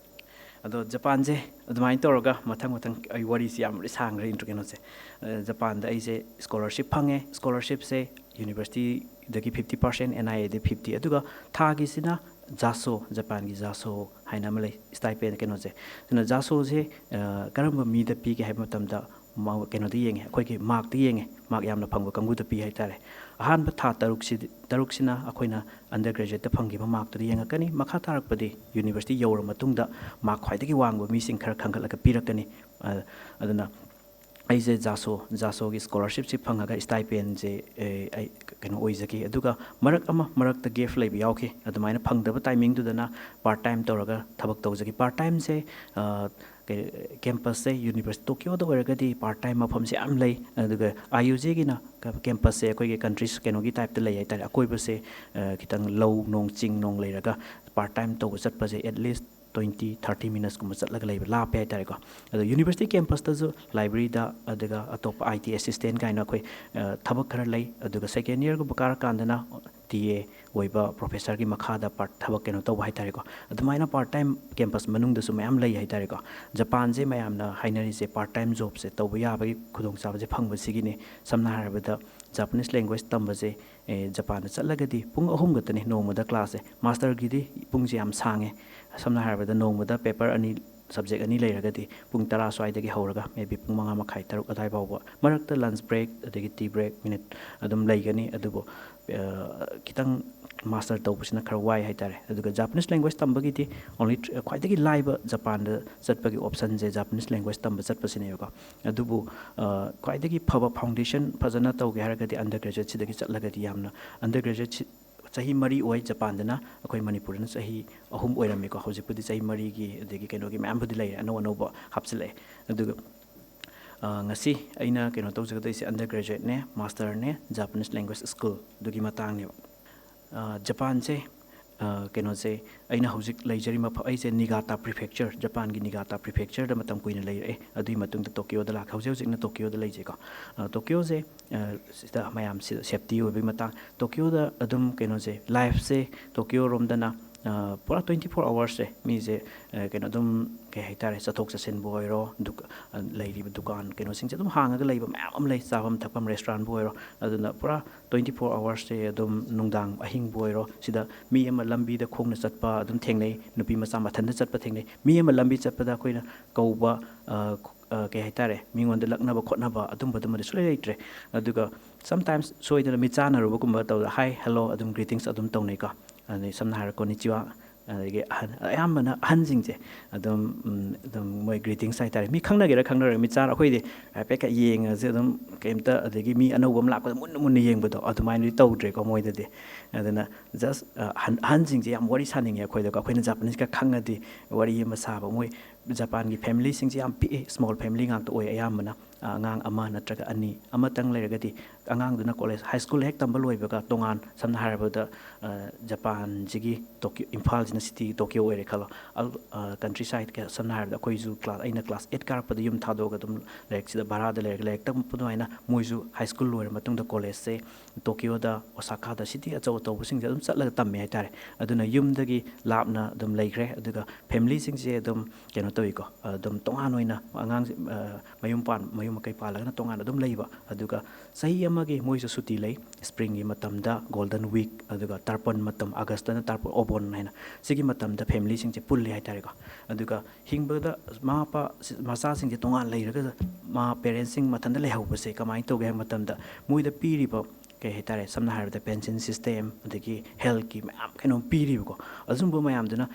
ꯑꯗꯣ ꯖꯄꯥꯟꯁꯦ ꯑꯗꯨꯃꯥꯏꯅ ꯇꯧꯔꯒ ꯃꯊꯪ ꯃꯊꯪ ꯑꯩ ꯋꯥꯔꯤꯁꯤ ꯌꯥꯝ ꯂꯣꯏ ꯁꯥꯡꯈ꯭ꯔꯦ intro ꯀꯩꯅꯣꯁꯦ꯫ ꯑ, ꯖꯄꯥꯟꯗ ꯑꯩꯁꯦ scholarship ꯐꯪꯉꯦ꯫ Scholarshipꯁꯦ universityꯗꯒꯤ fifty percent, NIAꯗꯒꯤ fifty, ꯑꯗꯨꯒ ꯊꯥꯒꯤꯁꯤꯅ JASO, ꯖꯄꯥꯟꯒꯤ JASO ꯍꯥꯏꯅ ꯑꯃ ꯂꯩ, stipend ꯀꯩꯅꯣꯁꯦ꯫ ꯑꯗꯨꯅ JASOꯁꯦ, ꯑ, ꯀꯔꯝꯕ ꯃꯤꯗ ꯄꯤꯒꯦ ꯍꯥꯏꯕ ꯃꯇꯝꯗ ꯃ-, ꯀꯩꯅꯣꯗ ꯌꯦꯡꯉꯦ, ꯑꯩꯈꯣꯏꯒꯤ markꯇ ꯌꯦꯡꯉꯦ, mark ꯌꯥꯝꯅ ꯐꯪꯕ ꯀꯥꯡꯕꯨꯗ ꯄꯤ ꯍꯥꯏꯇꯥꯔꯦ꯫ ꯑꯍꯥꯟꯕ ꯊꯥ ꯇꯔꯨꯛꯁꯤꯗꯤ, ꯇꯔꯨꯛꯁꯤꯅ ꯑꯩꯈꯣꯏꯅ undergraduateꯇ ꯐꯪꯈꯤꯕ markꯇꯨꯗ ꯌꯦꯡꯉꯛꯀꯅꯤ꯫ ꯃꯈꯥ ꯇꯥꯔꯛꯄꯗꯤ university ꯌꯧꯔ ꯃꯇꯨꯡꯗ mark ꯈ꯭ꯋꯥꯏꯗꯒꯤ ꯋꯥꯡꯕ ꯃꯤꯁꯤꯡ ꯈꯔ ꯈꯟꯒꯠꯂꯒ ꯄꯤꯔꯛꯀꯅꯤ꯫ ꯑ, ꯑꯗꯨꯅ ꯑꯩꯁꯦ JASO, JASOꯒꯤ scholarshipꯁꯤ ꯐꯪꯉꯒ stipendꯁꯦ, ꯑꯦ, ꯑꯩ ꯀꯩꯅꯣ ꯑꯣꯏꯖꯈꯤ꯫ ꯑꯗꯨꯒ ꯃꯔꯛ ꯑꯃ, ꯃꯔꯛꯇ gap ꯂꯩꯕ ꯌꯥꯎꯈꯤ꯫ ꯑꯗꯨꯃꯥꯏꯅ ꯐꯪꯗꯕ timingꯗꯨꯗꯅ part time ꯇꯧꯔꯒ ꯊꯕꯛ ꯇꯧꯖꯈꯤ꯫ Part timeꯁꯦ, ꯑ, ꯀꯩ-, campusꯁꯦ university Tokyoꯗ ꯑꯣꯏꯔꯒꯗꯤ part time ꯃꯐꯝꯁꯦ ꯌꯥꯝ ꯂꯩ꯫ ꯑꯗꯨꯒ IUJꯒꯤꯅ ꯀ-, campusꯁꯦ ꯑꯩꯈꯣꯏꯒꯤ countries ꯀꯩꯅꯣꯒꯤ typeꯇ ꯂꯩ ꯍꯥꯏꯇꯥꯔꯦ꯫ ꯑꯀꯣꯏꯕꯁꯦ, ꯑ, ꯈꯤꯇꯪ ꯂꯧ ꯅꯣꯡ ꯆꯤꯡ ꯅꯣꯡ ꯂꯩꯔꯒ part time ꯇꯧꯕ ꯆꯠꯄꯁꯦ at least twenty, thirty minutesꯀꯨꯝꯕ ꯆꯠꯂꯒ ꯂꯩꯕ, ꯂꯥꯞꯄꯦ ꯍꯥꯏꯇꯥꯔꯦꯀꯣ꯫ ꯑꯗꯣ university campusꯇꯁꯨ libraryꯗ, ꯑꯗꯨꯒ ꯑꯇꯣꯞꯄ IT assistant ꯀꯥꯏꯅ ꯑꯩꯈꯣꯏ, ꯑ, ꯊꯕꯛ ꯈꯔ ꯂꯩ꯫ ꯑꯗꯨꯒ second yearꯒꯨꯝꯕ ꯀꯥꯔꯀꯥꯟꯗꯅ TA ꯑꯣꯏꯕ professorꯒꯤ ꯃꯈꯥꯗ part, ꯊꯕꯛ ꯀꯩꯅꯣ ꯇꯧꯕ ꯍꯥꯏꯇꯥꯔꯦꯀꯣ꯫ ꯑꯗꯨꯃꯥꯏꯅ part time campus ꯃꯅꯨꯡꯗꯁꯨ ꯃꯌꯥꯝ ꯂꯩ ꯍꯥꯏꯇꯥꯔꯦꯀꯣ꯫ ꯖꯄꯥꯟꯁꯦ ꯃꯌꯥꯝꯅ ꯍꯥꯏꯅꯔꯤꯁꯦ part time jobꯁꯦ ꯇꯧꯕ ꯌꯥꯕꯒꯤ ꯈꯨꯗꯣꯡꯆꯥꯕꯁꯦ ꯐꯪꯕꯁꯤꯒꯤꯅꯤ꯫ ꯁꯝꯅ ꯍꯥꯏꯔꯕꯗ Japanese language ꯇꯝꯕꯁꯦ, ꯑꯦ, ꯖꯄꯥꯟꯗ ꯆꯠꯂꯒꯗꯤ ꯄꯨꯡ ꯑꯍꯨꯝ ꯈꯛꯇꯅꯤ ꯅꯣꯡꯃꯗ classꯁꯦ꯫ Masterꯒꯤꯗꯤ ꯄꯨꯡꯁꯦ ꯌꯥꯝ ꯁꯥꯡꯉꯦ꯫ ꯁꯝꯅ ꯍꯥꯏꯔꯕꯗ ꯅꯣꯡꯃꯗ paper ꯑꯅꯤ, subject ꯑꯅꯤ ꯂꯩꯔꯒꯗꯤ ꯄꯨꯡ ꯇꯔꯥ ꯁ꯭ꯋꯥꯏꯗꯒꯤ ꯍꯧꯔꯒ maybe ꯄꯨꯡ ꯃꯉꯥ ꯃꯈꯥꯏ, ꯇꯔꯨꯛ ꯑꯗꯥꯏ ꯐꯥꯎꯕ, ꯃꯔꯛꯇ lunch break ꯑꯗꯒꯤ tea break minute ꯑꯗꯨꯝ ꯂꯩꯒꯅꯤ꯫ ꯑꯗꯨꯕꯨ, ꯑ, ꯈꯤꯇꯪ master ꯇꯧꯕꯁꯤꯅ ꯈꯔ ꯋꯥꯏ ꯍꯥꯏꯇꯥꯔꯦ꯫ ꯑꯗꯨꯒ Japanese language ꯇꯝꯕꯒꯤꯗꯤ only tr-, ꯈ꯭ꯋꯥꯏꯗꯒꯤ ꯂꯥꯏꯕ ꯖꯄꯥꯟꯗ ꯆꯠꯄꯒꯤ optionꯁꯦ Japanese language ꯇꯝꯕ ꯆꯠꯄꯁꯤꯅꯦꯕꯀꯣ꯫ ꯑꯗꯨꯕꯨ, ꯑ, ꯈ꯭ꯋꯥꯏꯗꯒꯤ ꯐꯕ foundation ꯐꯖꯅ ꯇꯧꯒꯦ ꯍꯥꯏꯔꯒꯗꯤ undergraduateꯁꯤꯗꯒꯤ ꯆꯠꯂꯒꯗꯤ ꯌꯥꯝꯅ, undergraduateꯁꯤ ꯆꯍꯤ ꯃꯔꯤ ꯑꯣꯏ ꯖꯄꯥꯟꯗꯅ, ꯑꯩꯈꯣꯏ ꯃꯅꯤꯄꯨꯔꯗꯅ ꯆꯍꯤ ꯑꯍꯨꯝ ꯑꯣꯏꯔꯝꯃꯤꯀꯣ꯫ ꯍꯧꯖꯤꯛꯄꯨꯗꯤ ꯆꯍꯤ ꯃꯔꯤꯒꯤ ꯑꯗꯒꯤ ꯀꯩꯅꯣꯒꯤ ꯃꯌꯥꯝꯕꯨꯗꯤ ꯂꯩꯔꯦ, ꯑꯅꯧ ꯑꯅꯧꯕ ꯍꯥꯞꯆꯤꯜꯂꯛꯑꯦ꯫ ꯑꯗꯨꯒ, ꯑ, ꯉꯁꯤ ꯑꯩꯅ ꯀꯩꯅꯣ ꯇꯧꯖꯒꯗꯣꯏꯁꯦ undergraduateꯅꯦ, masterꯅꯦ, Japanese language schoolꯗꯨꯒꯤ ꯃꯇꯥꯡꯅꯦꯕ꯫ ꯑ, ꯖꯄꯥꯟꯁꯦ, ꯑ, ꯀꯩꯅꯣꯁꯦ, ꯑꯩꯅ ꯍꯧꯖꯤꯛ ꯂꯩꯖꯔꯤ ꯃꯐꯝ, ꯑꯩꯁꯦ Niigata Prefecture, ꯖꯄꯥꯟꯒꯤ Niigata Prefectureꯗ ꯃꯇꯝ ꯀꯨꯏꯅ ꯂꯩꯔꯛꯑꯦ꯫ ꯑꯗꯨꯒꯤ ꯃꯇꯨꯡꯗ ꯇꯣꯀꯤꯌꯣꯗ ꯂꯥꯛꯈ꯭ꯔꯦ꯫ ꯍꯧꯖꯤꯛ ꯍꯧꯖꯤꯛꯅ ꯇꯣꯀꯤꯌꯣꯗ ꯂꯩꯖꯩꯀꯣ꯫ ꯑ, ꯇꯣꯀꯤꯌꯣꯁꯦ, ꯑ, ꯁꯤꯗ ꯃꯌꯥꯝ ꯁꯤꯗ safety ꯑꯣꯏꯕꯒꯤ ꯃꯇꯥꯡ, ꯇꯣꯀꯤꯌꯣꯗ ꯑꯗꯨꯝ ꯀꯩꯅꯣꯁꯦ, lifeꯁꯦ ꯇꯣꯀꯤꯌꯣꯔꯣꯝꯗꯅ ꯄꯨꯔꯥ twenty four hours-ꯁꯦ ꯃꯤꯁꯦ ꯀꯩꯅꯣ ꯑꯗꯨꯝ, ꯀꯩ ꯍꯥꯏꯇꯥꯔꯦ, ꯆꯠꯊꯣꯛ ꯆꯠꯁꯤꯟꯕꯨ ꯑꯣꯏꯔꯣ, ꯂꯩꯔꯤꯕ ꯗꯨꯀꯥꯟ ꯀꯩꯅꯣꯁꯤꯡꯁꯦ ꯑꯗꯨꯝ ꯍꯥꯡꯉꯒ ꯂꯩꯕ ꯃꯌꯥꯝ ꯑꯃ ꯂꯩ, ꯆꯥꯐꯝ ꯊꯛꯐꯝ restaurant-ꯕꯨ ꯑꯣꯏꯔꯣ꯫ ꯑꯗꯨꯅ ꯄꯨꯔꯥ twenty four hours-ꯁꯦ ꯑꯗꯨꯝ ꯅꯨꯡꯗꯥꯡ ꯑꯍꯤꯡꯕꯨ ꯑꯣꯏꯔꯣ, ꯁꯤꯗ ꯃꯤ ꯑꯃ ꯂꯝꯕꯤꯗ ꯈꯣꯡꯅ ꯆꯠꯄ ꯑꯗꯨꯝ ꯊꯦꯡꯅꯩ, ꯅꯨꯄꯤ ꯃꯆꯥ ꯃꯊꯟꯇ ꯆꯠꯄ ꯊꯦꯡꯅꯩ꯫ ꯃꯤ ꯑꯃ ꯂꯝꯕꯤ ꯆꯠꯄꯗ ꯑꯩꯈꯣꯏꯅ ꯀꯧꯕ, ꯀꯩ ꯍꯥꯏꯇꯥꯔꯦ, ꯃꯤꯉꯣꯟꯗ ꯂꯛꯅꯕ ꯈꯣꯠꯅꯕ ꯑꯗꯨꯝꯕꯗꯨꯃꯗꯤ ꯁꯨꯡꯂꯩ ꯂꯩꯇ꯭ꯔꯦ꯫ ꯑꯗꯨꯒ sometimes ꯁꯣꯏꯗꯅ ꯃꯤꯠ ꯆꯥꯟꯅꯔꯨꯕꯒꯨꯝꯕ ꯇꯧꯗ hi, hello ꯑꯗꯨꯝ greetings ꯑꯗꯨꯝ ꯇꯧꯅꯩꯀꯣ꯫ ꯑꯗꯩ ꯁꯝꯅ ꯍꯥꯏꯔ ꯀꯣꯅꯤꯆꯤꯋꯥ, ꯑꯗꯒꯤ ꯑꯍꯟ, ꯑꯌꯥꯝꯕꯅ ꯑꯍꯟꯁꯤꯡꯁꯦ ꯑꯗꯨꯝ, ꯑꯗꯨꯝ ꯃꯣꯏ greetings ꯍꯥꯏꯇꯥꯔꯦ, ꯃꯤ ꯈꯪꯅꯒꯦꯔꯥ ꯈꯪꯅꯔꯣꯏ, ꯃꯤꯠ ꯆꯥꯔ ꯑꯩꯈꯣꯏꯗꯤ ꯍꯥꯏꯐꯦꯠꯀ ꯌꯦꯡꯉꯁꯦ ꯑꯗꯨꯝ, ꯀꯩꯝꯇ, ꯑꯗꯒꯤ ꯃꯤ ꯑꯅꯧꯕ ꯑꯃ ꯂꯥꯛꯄꯗ ꯃꯨꯟꯅ ꯃꯨꯟꯅ ꯌꯦꯡꯕꯗꯣ ꯑꯗꯨꯃꯥꯏꯅꯗꯤ ꯇꯧꯗ꯭ꯔꯦꯀꯣ ꯃꯣꯏꯗꯗꯤ꯫ ꯑꯗꯨꯅ just ꯑꯍꯟꯁꯤꯡꯁꯦ ꯌꯥꯝ ꯋꯥꯔꯤ ꯁꯥꯅꯤꯡꯉꯦ ꯑꯩꯈꯣꯏꯗꯀꯣ꯫ ꯑꯩꯈꯣꯏꯅ Japanese-ꯀ ꯈꯪꯉꯗꯤ ꯋꯥꯔꯤ ꯑꯃ ꯁꯥꯕ, ꯃꯣꯏ ꯖꯄꯥꯟꯒꯤ family-ꯁꯤꯡꯁꯦ ꯌꯥꯝ ꯄꯤꯛꯏ, small family ꯉꯥꯛꯇ ꯑꯣꯏ ꯑꯌꯥꯝꯕꯅ꯫ ꯑꯉꯥꯡ ꯑꯃ ꯅꯠꯇ꯭ꯔꯒ ꯑꯅꯤ, ꯑꯃꯇꯪ ꯂꯩꯔꯒꯗꯤ ꯑꯉꯥꯡꯗꯨꯅ college, high school ꯍꯦꯛ ꯇꯝꯕ ꯂꯣꯏꯕꯒ ꯇꯣꯉꯥꯟ, ꯁꯝꯅ ꯍꯥꯏꯔꯕꯗ ꯖꯄꯥꯟꯁꯤꯒꯤ ꯇꯣꯀꯤꯌꯣ, ꯏꯝꯐꯥꯜꯁꯤꯅ city, ꯇꯣꯀꯤꯌꯣ ꯑꯣꯏꯔꯦ ꯈꯜꯂꯣ꯫ Countryside-ꯀ ꯁꯝꯅ ꯍꯥꯏꯔꯕꯗ ꯑꯩꯈꯣꯏꯁꯨ class, ꯑꯩꯅ class eight ꯀꯥꯔꯛꯄꯗ ꯌꯨꯝ ꯊꯥꯗꯣꯛꯑꯒ ꯑꯗꯨꯝ ꯂꯥꯏꯔꯤꯛꯁꯤꯗ ꯚꯔꯥꯗ ꯂꯩꯔꯒ ꯂꯥꯏꯔꯤꯛ ꯇꯝꯃꯛꯄ ꯑꯗꯨꯃꯥꯏꯅ ꯃꯣꯏꯁꯨ high school ꯂꯣꯏꯔ ꯃꯇꯨꯡꯗ college-ꯁꯦ ꯇꯣꯀꯤꯌꯣꯗ, ꯑꯣꯁꯥꯀꯥꯗ, city ꯑꯆꯧ ꯑꯆꯧꯕꯁꯤꯡꯁꯦ ꯑꯗꯨꯝ ꯆꯠꯂꯒ ꯇꯝꯃꯦ ꯍꯥꯏꯇꯥꯔꯦ꯫ ꯑꯗꯨꯅ ꯌꯨꯝꯗꯒꯤ ꯂꯥꯞꯅ ꯑꯗꯨꯝ ꯂꯩꯈ꯭ꯔꯦ꯫ ꯑꯗꯨꯒ family-ꯁꯤꯡꯁꯦ ꯑꯗꯨꯝ ꯀꯩꯅꯣ ꯇꯧꯏꯀꯣ, ꯑꯗꯨꯝ ꯇꯣꯉꯥꯟ ꯑꯣꯏꯅ ꯑꯉꯥꯡꯁꯦ ꯃꯌꯨꯝ ꯄꯥꯟ-, ꯃꯌꯨꯝ ꯃꯀꯩ ꯄꯥꯜꯂꯒꯅ ꯇꯣꯉꯥꯟꯅ ꯑꯗꯨꯝ ꯂꯩꯕ꯫ ꯑꯗꯨꯒ ꯆꯍꯤ ꯑꯃꯒꯤ ꯃꯣꯏꯁꯨ ꯁꯨꯇꯤ ꯂꯩ, spring-ꯒꯤ ꯃꯇꯝꯗ, golden week, ꯑꯗꯨꯒ ꯇꯔꯄꯟ ꯃꯇꯝ, August-ꯇꯅ ꯇꯔꯄꯟ, ꯑꯣꯕꯣꯟ ꯍꯥꯏꯅ, ꯁꯤꯒꯤ ꯃꯇꯝꯗ family-ꯁꯤꯡꯁꯦ ꯄꯨꯜꯂꯤ ꯍꯥꯏꯇꯥꯔꯦꯀꯣ꯫ ꯑꯗꯨꯒ ꯍꯤꯡꯕꯗ ꯃꯃꯥ ꯃꯄꯥ, ꯃꯆꯥꯁꯤꯡꯁꯦ ꯇꯣꯉꯥꯟ ꯂꯩꯔꯒ ꯃꯥ parents-ꯁꯤꯡ ꯃꯊꯟꯇ ꯂꯩꯍꯧꯕꯁꯦ ꯀꯃꯥꯏꯅ ꯇꯧꯒꯦ ꯍꯥꯏꯕ ꯃꯇꯝꯗ, ꯃꯣꯏꯗ ꯄꯤꯔꯤꯕ, ꯀꯩ ꯍꯥꯏꯇꯥꯔꯦ, ꯁꯝꯅ ꯍꯥꯏꯔꯕꯗ pension system, ꯑꯗꯒꯤ health-ꯀꯤ ꯃꯌꯥꯝ ꯀꯩꯅꯣꯝ ꯄꯤꯔꯤꯕꯀꯣ꯫ ꯑꯗꯨꯒꯨꯝꯕ ꯃꯌꯥꯝꯗꯨꯅ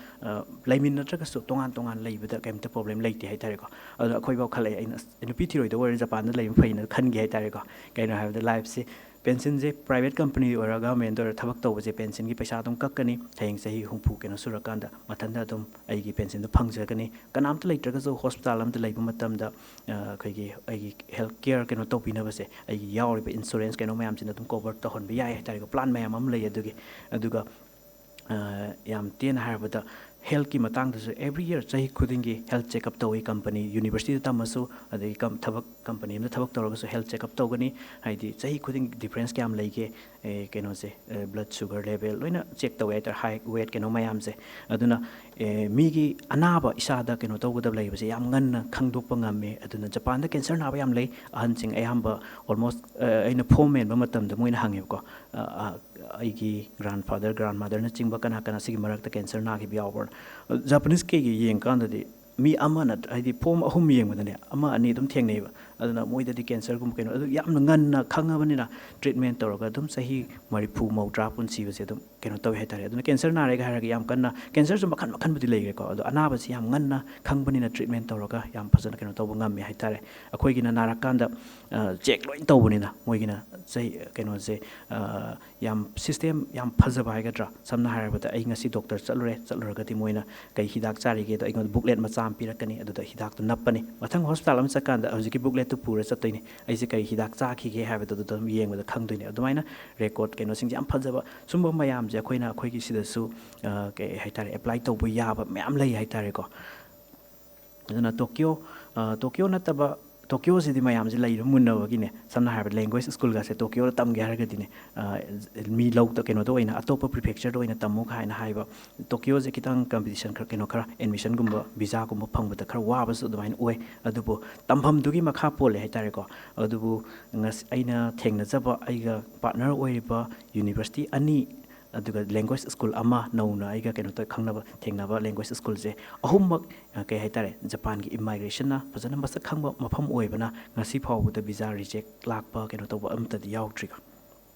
ꯂꯩꯃꯤꯟꯅꯗ꯭ꯔꯒꯁꯨ ꯇꯣꯉꯥꯟ ꯇꯣꯉꯥꯟ ꯂꯩꯕꯗ ꯀꯩꯝꯇ problem ꯂꯩꯇꯦ ꯍꯥꯏꯇꯥꯔꯦꯀꯣ꯫ ꯑꯗꯣ ꯑꯩꯈꯣꯏꯐꯥꯎ ꯈꯜꯂꯛꯑꯦ, ꯑꯩꯅ "ꯑꯁ, ꯅꯨꯄꯤ ꯊꯤꯔꯣꯏꯗꯧ ꯑꯣꯏꯔꯗꯤ ꯖꯄꯥꯟꯗ ꯂꯩꯕ ꯐꯩꯅ" ꯈꯟꯈꯤ ꯍꯥꯏꯇꯥꯔꯦꯀꯣ꯫ ꯀꯩꯅꯣ ꯍꯥꯏꯕꯗ life-ꯁꯦ, pension-ꯁꯦ private company ꯑꯣꯏꯔꯣ government ꯑꯣꯏꯔꯣ ꯊꯕꯛ ꯇꯧꯕꯁꯦ pension-ꯒꯤ ꯄꯩꯁꯥ ꯑꯗꯨꯝ ꯀꯛꯀꯅꯤ꯫ ꯍꯌꯦꯡ ꯆꯍꯤ ꯍꯨꯝꯐꯨ ꯀꯩꯅꯣ ꯁꯨꯔꯀꯥꯟꯗ ꯃꯊꯟꯇ ꯑꯗꯨꯝ ꯑꯩꯒꯤ pension-ꯗꯣ ꯐꯪꯖꯒꯅꯤ꯫ ꯀꯅꯥꯝꯇ ꯂꯩꯇ꯭ꯔꯒꯁꯨ hospital ꯑꯃꯗ ꯂꯩꯕ ꯃꯇꯝꯗ ꯑꯩꯈꯣꯏꯒꯤ, ꯑꯩꯒꯤ health care ꯀꯩꯅꯣ ꯇꯧꯕꯤꯅꯕꯁꯦ, ꯑꯩꯒꯤ ꯌꯥꯎꯔꯤꯕ insurance ꯀꯩꯅꯣ ꯃꯌꯥꯝꯁꯤꯅ ꯑꯗꯨꯝ cover ꯇꯧꯍꯟꯕ ꯌꯥꯏ ꯍꯥꯏꯇꯥꯔꯦꯀꯣ꯫ Plan ꯃꯌꯥꯝ ꯑꯃ ꯂꯩ ꯑꯗꯨꯒꯤ꯫ ꯑꯗꯨꯒ ꯌꯥꯝ ꯇꯦꯟꯅ ꯍꯥꯏꯔꯕꯗ, ꯍꯦꯜꯠꯀꯤ ꯃꯇꯥꯡꯗꯁꯨ ꯑꯦꯕ꯭ꯔꯤ ꯌꯔ, ꯆꯍꯤ ꯈꯨꯗꯤꯡꯒꯤ ꯍꯦꯜꯠ ꯆꯦꯛꯑꯞ ꯇꯧꯏ꯫ ꯀꯝꯄꯅꯤ, ꯌꯨꯅꯤꯚꯔꯁꯤꯇꯤꯗ ꯇꯝꯃꯁꯨ, ꯑꯗꯒꯤ ꯀꯝ-, ꯊꯕꯛ, ꯀꯝꯄꯅꯤ ꯑꯃꯗ ꯊꯕꯛ ꯇꯧꯔꯒꯁꯨ ꯍꯦꯜꯠ ꯆꯦꯛꯑꯞ ꯇꯧꯒꯅꯤ꯫ ꯍꯥꯏꯗꯤ ꯆꯍꯤ ꯈꯨꯗꯤꯡ ꯗꯤꯐ꯭ꯔꯦꯟꯁ ꯀꯌꯥꯝ ꯂꯩꯒꯦ, ꯑꯦ, ꯀꯩꯅꯣꯁꯦ, ꯑꯦ, ꯕ꯭ꯂꯗ ꯁꯨꯒꯔ ꯂꯦꯚꯦꯜ ꯂꯣꯏꯅ ꯆꯦꯛ ꯇꯧꯋꯦ ꯍꯥꯏꯇꯥꯔꯦ, ꯍꯥꯏꯠ, ꯋꯦꯠ, ꯀꯩꯅꯣ ꯃꯌꯥꯝꯁꯦ꯫ ꯑꯗꯨꯅ, ꯑꯦ, ꯃꯤꯒꯤ ꯑꯅꯥꯕ ꯏꯁꯥꯗ ꯀꯩꯅꯣ ꯇꯧꯒꯗꯕ ꯂꯩꯕꯁꯦ ꯌꯥꯝ ꯉꯟꯅ ꯈꯪꯗꯣꯛꯄ ꯉꯝꯃꯦ꯫ ꯑꯗꯨꯅ ꯖꯄꯥꯟꯗ ꯀꯦꯟꯁꯔ ꯅꯥꯕ ꯌꯥꯝ ꯂꯩ꯫ ꯑꯍꯟꯁꯤꯡ ꯑꯌꯥꯝꯕ ꯑꯣꯜꯃꯣꯁ, ꯑ, ꯑꯩꯅ ꯐꯣꯝ ꯃꯦꯟꯕ ꯃꯇꯝꯗ ꯃꯣꯏꯅ ꯍꯪꯉꯦꯕꯀꯣ, ꯑ, ꯑ, ꯑꯩꯒꯤ ꯒ꯭ꯔꯥꯟꯐꯥꯗꯔ, ꯒ꯭ꯔꯥꯟꯃꯥꯗꯔꯅꯆꯤꯡꯕ ꯀꯅꯥ ꯀꯅꯥ ꯁꯤꯒꯤ ꯃꯔꯛꯇ ꯀꯦꯟꯁꯔ ꯅꯥꯈꯤꯕ ꯌꯥꯎꯕ꯭ꯔꯥ? ꯖꯄꯥꯅꯤꯁ ꯀꯩꯒꯤ ꯌꯦꯡꯀꯥꯟꯗꯗꯤ ꯃꯤ ꯑꯃꯅ, ꯍꯥꯏꯗꯤ ꯐꯣꯝ ꯑꯍꯨꯝ ꯌꯦꯡꯕꯗꯅꯦ, ꯑꯃ ꯑꯅꯤ ꯑꯗꯨꯝ ꯊꯦꯡꯅꯩꯕ꯫ ꯑꯗꯨꯅ ꯃꯣꯏꯗꯗꯤ ꯀꯦꯟꯁꯔꯒꯨꯝꯕ ꯀꯩꯅꯣ, ꯑꯗꯨ ꯌꯥꯝꯅ ꯉꯟꯅ ꯈꯪꯉꯕꯅꯤꯅ ꯇ꯭ꯔꯤꯠꯃꯦꯟ ꯇꯧꯔꯒ ꯑꯗꯨꯝ ꯆꯍꯤ ꯃꯔꯤꯐꯨ, ꯃꯧꯗ꯭ꯔꯥ ꯄꯨꯟꯁꯤꯕꯁꯦ ꯑꯗꯨꯝ ꯀꯩꯅꯣ ꯇꯧꯋꯦ ꯍꯥꯏꯇꯥꯔꯦ꯫ ꯑꯗꯨꯅ ꯀꯦꯟꯁꯔ ꯅꯥꯔꯦꯒ ꯍꯥꯏꯔꯒ ꯌꯥꯝ ꯀꯟꯅ, ꯀꯦꯟꯁꯔꯁꯨ ꯃꯈꯜ ꯃꯈꯜꯕꯨꯗꯤ ꯂꯩꯈ꯭ꯔꯦꯀꯣ, ꯑꯗꯣ ꯑꯅꯥꯕꯁꯤ ꯌꯥꯝ ꯉꯟꯅ ꯈꯪꯕꯅꯤꯅ ꯇ꯭ꯔꯤꯠꯃꯦꯟ ꯇꯧꯔꯒ ꯌꯥꯝ ꯐꯖꯅ ꯀꯩꯅꯣ ꯇꯧꯕ ꯉꯝꯃꯦ ꯍꯥꯏꯇꯥꯔꯦ꯫ ꯑꯩꯈꯣꯏꯒꯤꯅ ꯅꯥꯔꯛꯀꯥꯟꯗ, ꯑ, ꯆꯦꯛ ꯂꯣꯏ ꯇꯧꯕꯅꯤꯅ ꯃꯣꯏꯒꯤꯅ ꯆꯍꯤ, ꯀꯩꯅꯣꯁꯦ, ꯑ, ꯌꯥꯝ ꯁꯤꯁꯇꯦꯝ ꯌꯥꯝ ꯐꯖꯕ ꯍꯥꯏꯒꯗ꯭ꯔꯥ, ꯁꯝꯅ ꯍꯥꯏꯔꯕꯗ ꯑꯩ ꯉꯁꯤ ꯗꯣꯛꯇꯔ ꯆꯠꯂꯨꯔꯦ, ꯆꯠꯂꯨꯔꯒꯗꯤ ꯃꯣꯏꯅ ꯀꯩ ꯍꯤꯗꯥꯛ ꯆꯥꯔꯤꯒꯦꯗꯣ ꯑꯩꯉꯣꯟꯗ ꯕꯨꯛꯂꯦꯠ ꯃꯆꯥ ꯑꯃ ꯄꯤꯔꯛꯀꯅꯤ, ꯑꯗꯨꯗ ꯍꯤꯗꯥꯛꯇꯣ ꯅꯞꯄꯅꯤ꯫ ꯃꯊꯪ ꯍꯣꯁꯄꯤꯇꯥꯜ ꯑꯃ ꯆꯠꯀꯥꯟꯗ ꯍꯧꯖꯤꯛꯀꯤ ꯕꯨꯛꯂꯦꯠꯇꯨ ꯄꯨꯔ ꯆꯠꯇꯣꯏꯅꯤ, ꯑꯩꯁꯦ ꯀꯔꯤ ꯍꯤꯗꯥꯛ ꯆꯥꯈꯤꯒꯦ ꯍꯥꯏꯕꯗꯣ ꯑꯗꯨꯗ ꯑꯗꯨꯝ ꯌꯦꯡꯕꯗ ꯈꯪꯗꯣꯏꯅꯤ꯫ ꯑꯗꯨꯃꯥꯏꯅ ꯔꯦꯀꯣꯔꯠ ꯀꯩꯅꯣꯁꯤꯡꯁꯦ ꯌꯥꯝ ꯐꯖꯕ, ꯁꯨꯝꯕ ꯃꯌꯥꯝꯁꯦ ꯑꯩꯈꯣꯏꯅ ꯑꯩꯈꯣꯏꯒꯤ ꯁꯤꯗꯁꯨ, ꯑ, ꯀꯩ ꯍꯥꯏꯇꯥꯔꯦ, ꯑꯦꯄ꯭ꯂꯥꯏ ꯇꯧꯕ ꯌꯥꯕ ꯃꯌꯥꯝ ꯂꯩ ꯍꯥꯏꯇꯥꯔꯦꯀꯣ꯫ ꯑꯗꯨꯅ ꯇꯣꯀꯤꯌꯣ, ꯑ, ꯇꯣꯀꯤꯌꯣ ꯅꯠꯇꯕ, ꯇꯣꯀꯤꯌꯣꯁꯤꯗꯤ ꯃꯌꯥꯝꯁꯦ ꯂꯩꯕ ꯃꯨꯟꯅꯕꯒꯤꯅꯦ, ꯁꯝꯅ ꯍꯥꯏꯔꯕꯗ ꯂꯦꯡꯒ꯭ꯋꯦꯖ ꯁ꯭ꯀꯨꯜꯒꯥꯁꯦ ꯇꯣꯀꯤꯌꯣꯗ ꯇꯝꯒꯦ ꯍꯥꯏꯔꯒꯗꯤꯅꯦ, ꯑ, ꯃꯤ ꯂꯧꯗ, ꯀꯩꯅꯣꯗ ꯑꯣꯏꯅ, ꯑꯇꯣꯞꯄ ꯄ꯭ꯔꯤꯐꯦꯛꯆꯔꯗ ꯑꯣꯏꯅ ꯇꯝꯃꯨ ꯀꯥꯏꯅ ꯍꯥꯏꯕ꯫ ꯇꯣꯀꯤꯌꯣꯁꯦ ꯈꯤꯇꯪ ꯀꯝꯄꯤꯇꯤꯁꯟ ꯈꯔ, ꯀꯩꯅꯣ ꯈꯔ, ꯑꯦꯗꯃꯤꯁꯟꯒꯨꯝꯕ, ꯚꯤꯖꯥꯒꯨꯝꯕ ꯐꯪꯕꯗ ꯈꯔ ꯋꯥꯕꯁꯨ ꯑꯗꯨꯃꯥꯏꯅ ꯑꯣꯏ꯫ ꯑꯗꯨꯕꯨ ꯇꯝꯐꯝꯗꯨꯒꯤ ꯃꯈꯥ ꯄꯣꯜꯂꯦ ꯍꯥꯏꯇꯥꯔꯦꯀꯣ꯫ ꯑꯗꯨꯕꯨ ꯉꯁꯤ ꯑꯩꯅ ꯊꯦꯡꯅꯖꯕ ꯑꯩꯒ ꯄꯥꯔꯠꯅꯔ ꯑꯣꯏꯔꯤꯕ ꯌꯨꯅꯤꯚꯔꯁꯤꯇꯤ ꯑꯅꯤ, ꯑꯗꯨꯒ ꯂꯦꯡꯒ꯭ꯋꯦꯖ ꯁ꯭ꯀꯨꯜ ꯑꯃ ꯅꯧꯅ ꯑꯩꯒ ꯀꯩꯅꯣ ꯇꯧ ꯈꯪꯅꯕ ꯊꯦꯡꯅꯕ ꯂꯦꯡꯒ꯭ꯋꯦꯖ ꯁ꯭ꯀꯨꯜꯁꯦ ꯑꯍꯨꯝꯃꯛ, ꯑ, ꯀꯩ ꯍꯥꯏꯇꯥꯔꯦ, ꯖꯄꯥꯟꯒꯤ ꯏꯃꯥꯏꯒ꯭ꯔꯦꯁꯟꯅ ꯐꯖꯅ ꯃꯁꯛ ꯈꯪꯕ ꯃꯐꯝ ꯑꯣꯏꯕꯅ ꯉꯁꯤ ꯐꯥꯎꯕꯗ ꯚꯤꯖꯥ ꯔꯤꯖꯦꯛ ꯂꯥꯛꯄ, ꯀꯩꯅꯣ ꯇꯧꯕ ꯑꯃꯠꯇꯗꯤ ꯌꯥꯎꯗ꯭ꯔꯤ꯫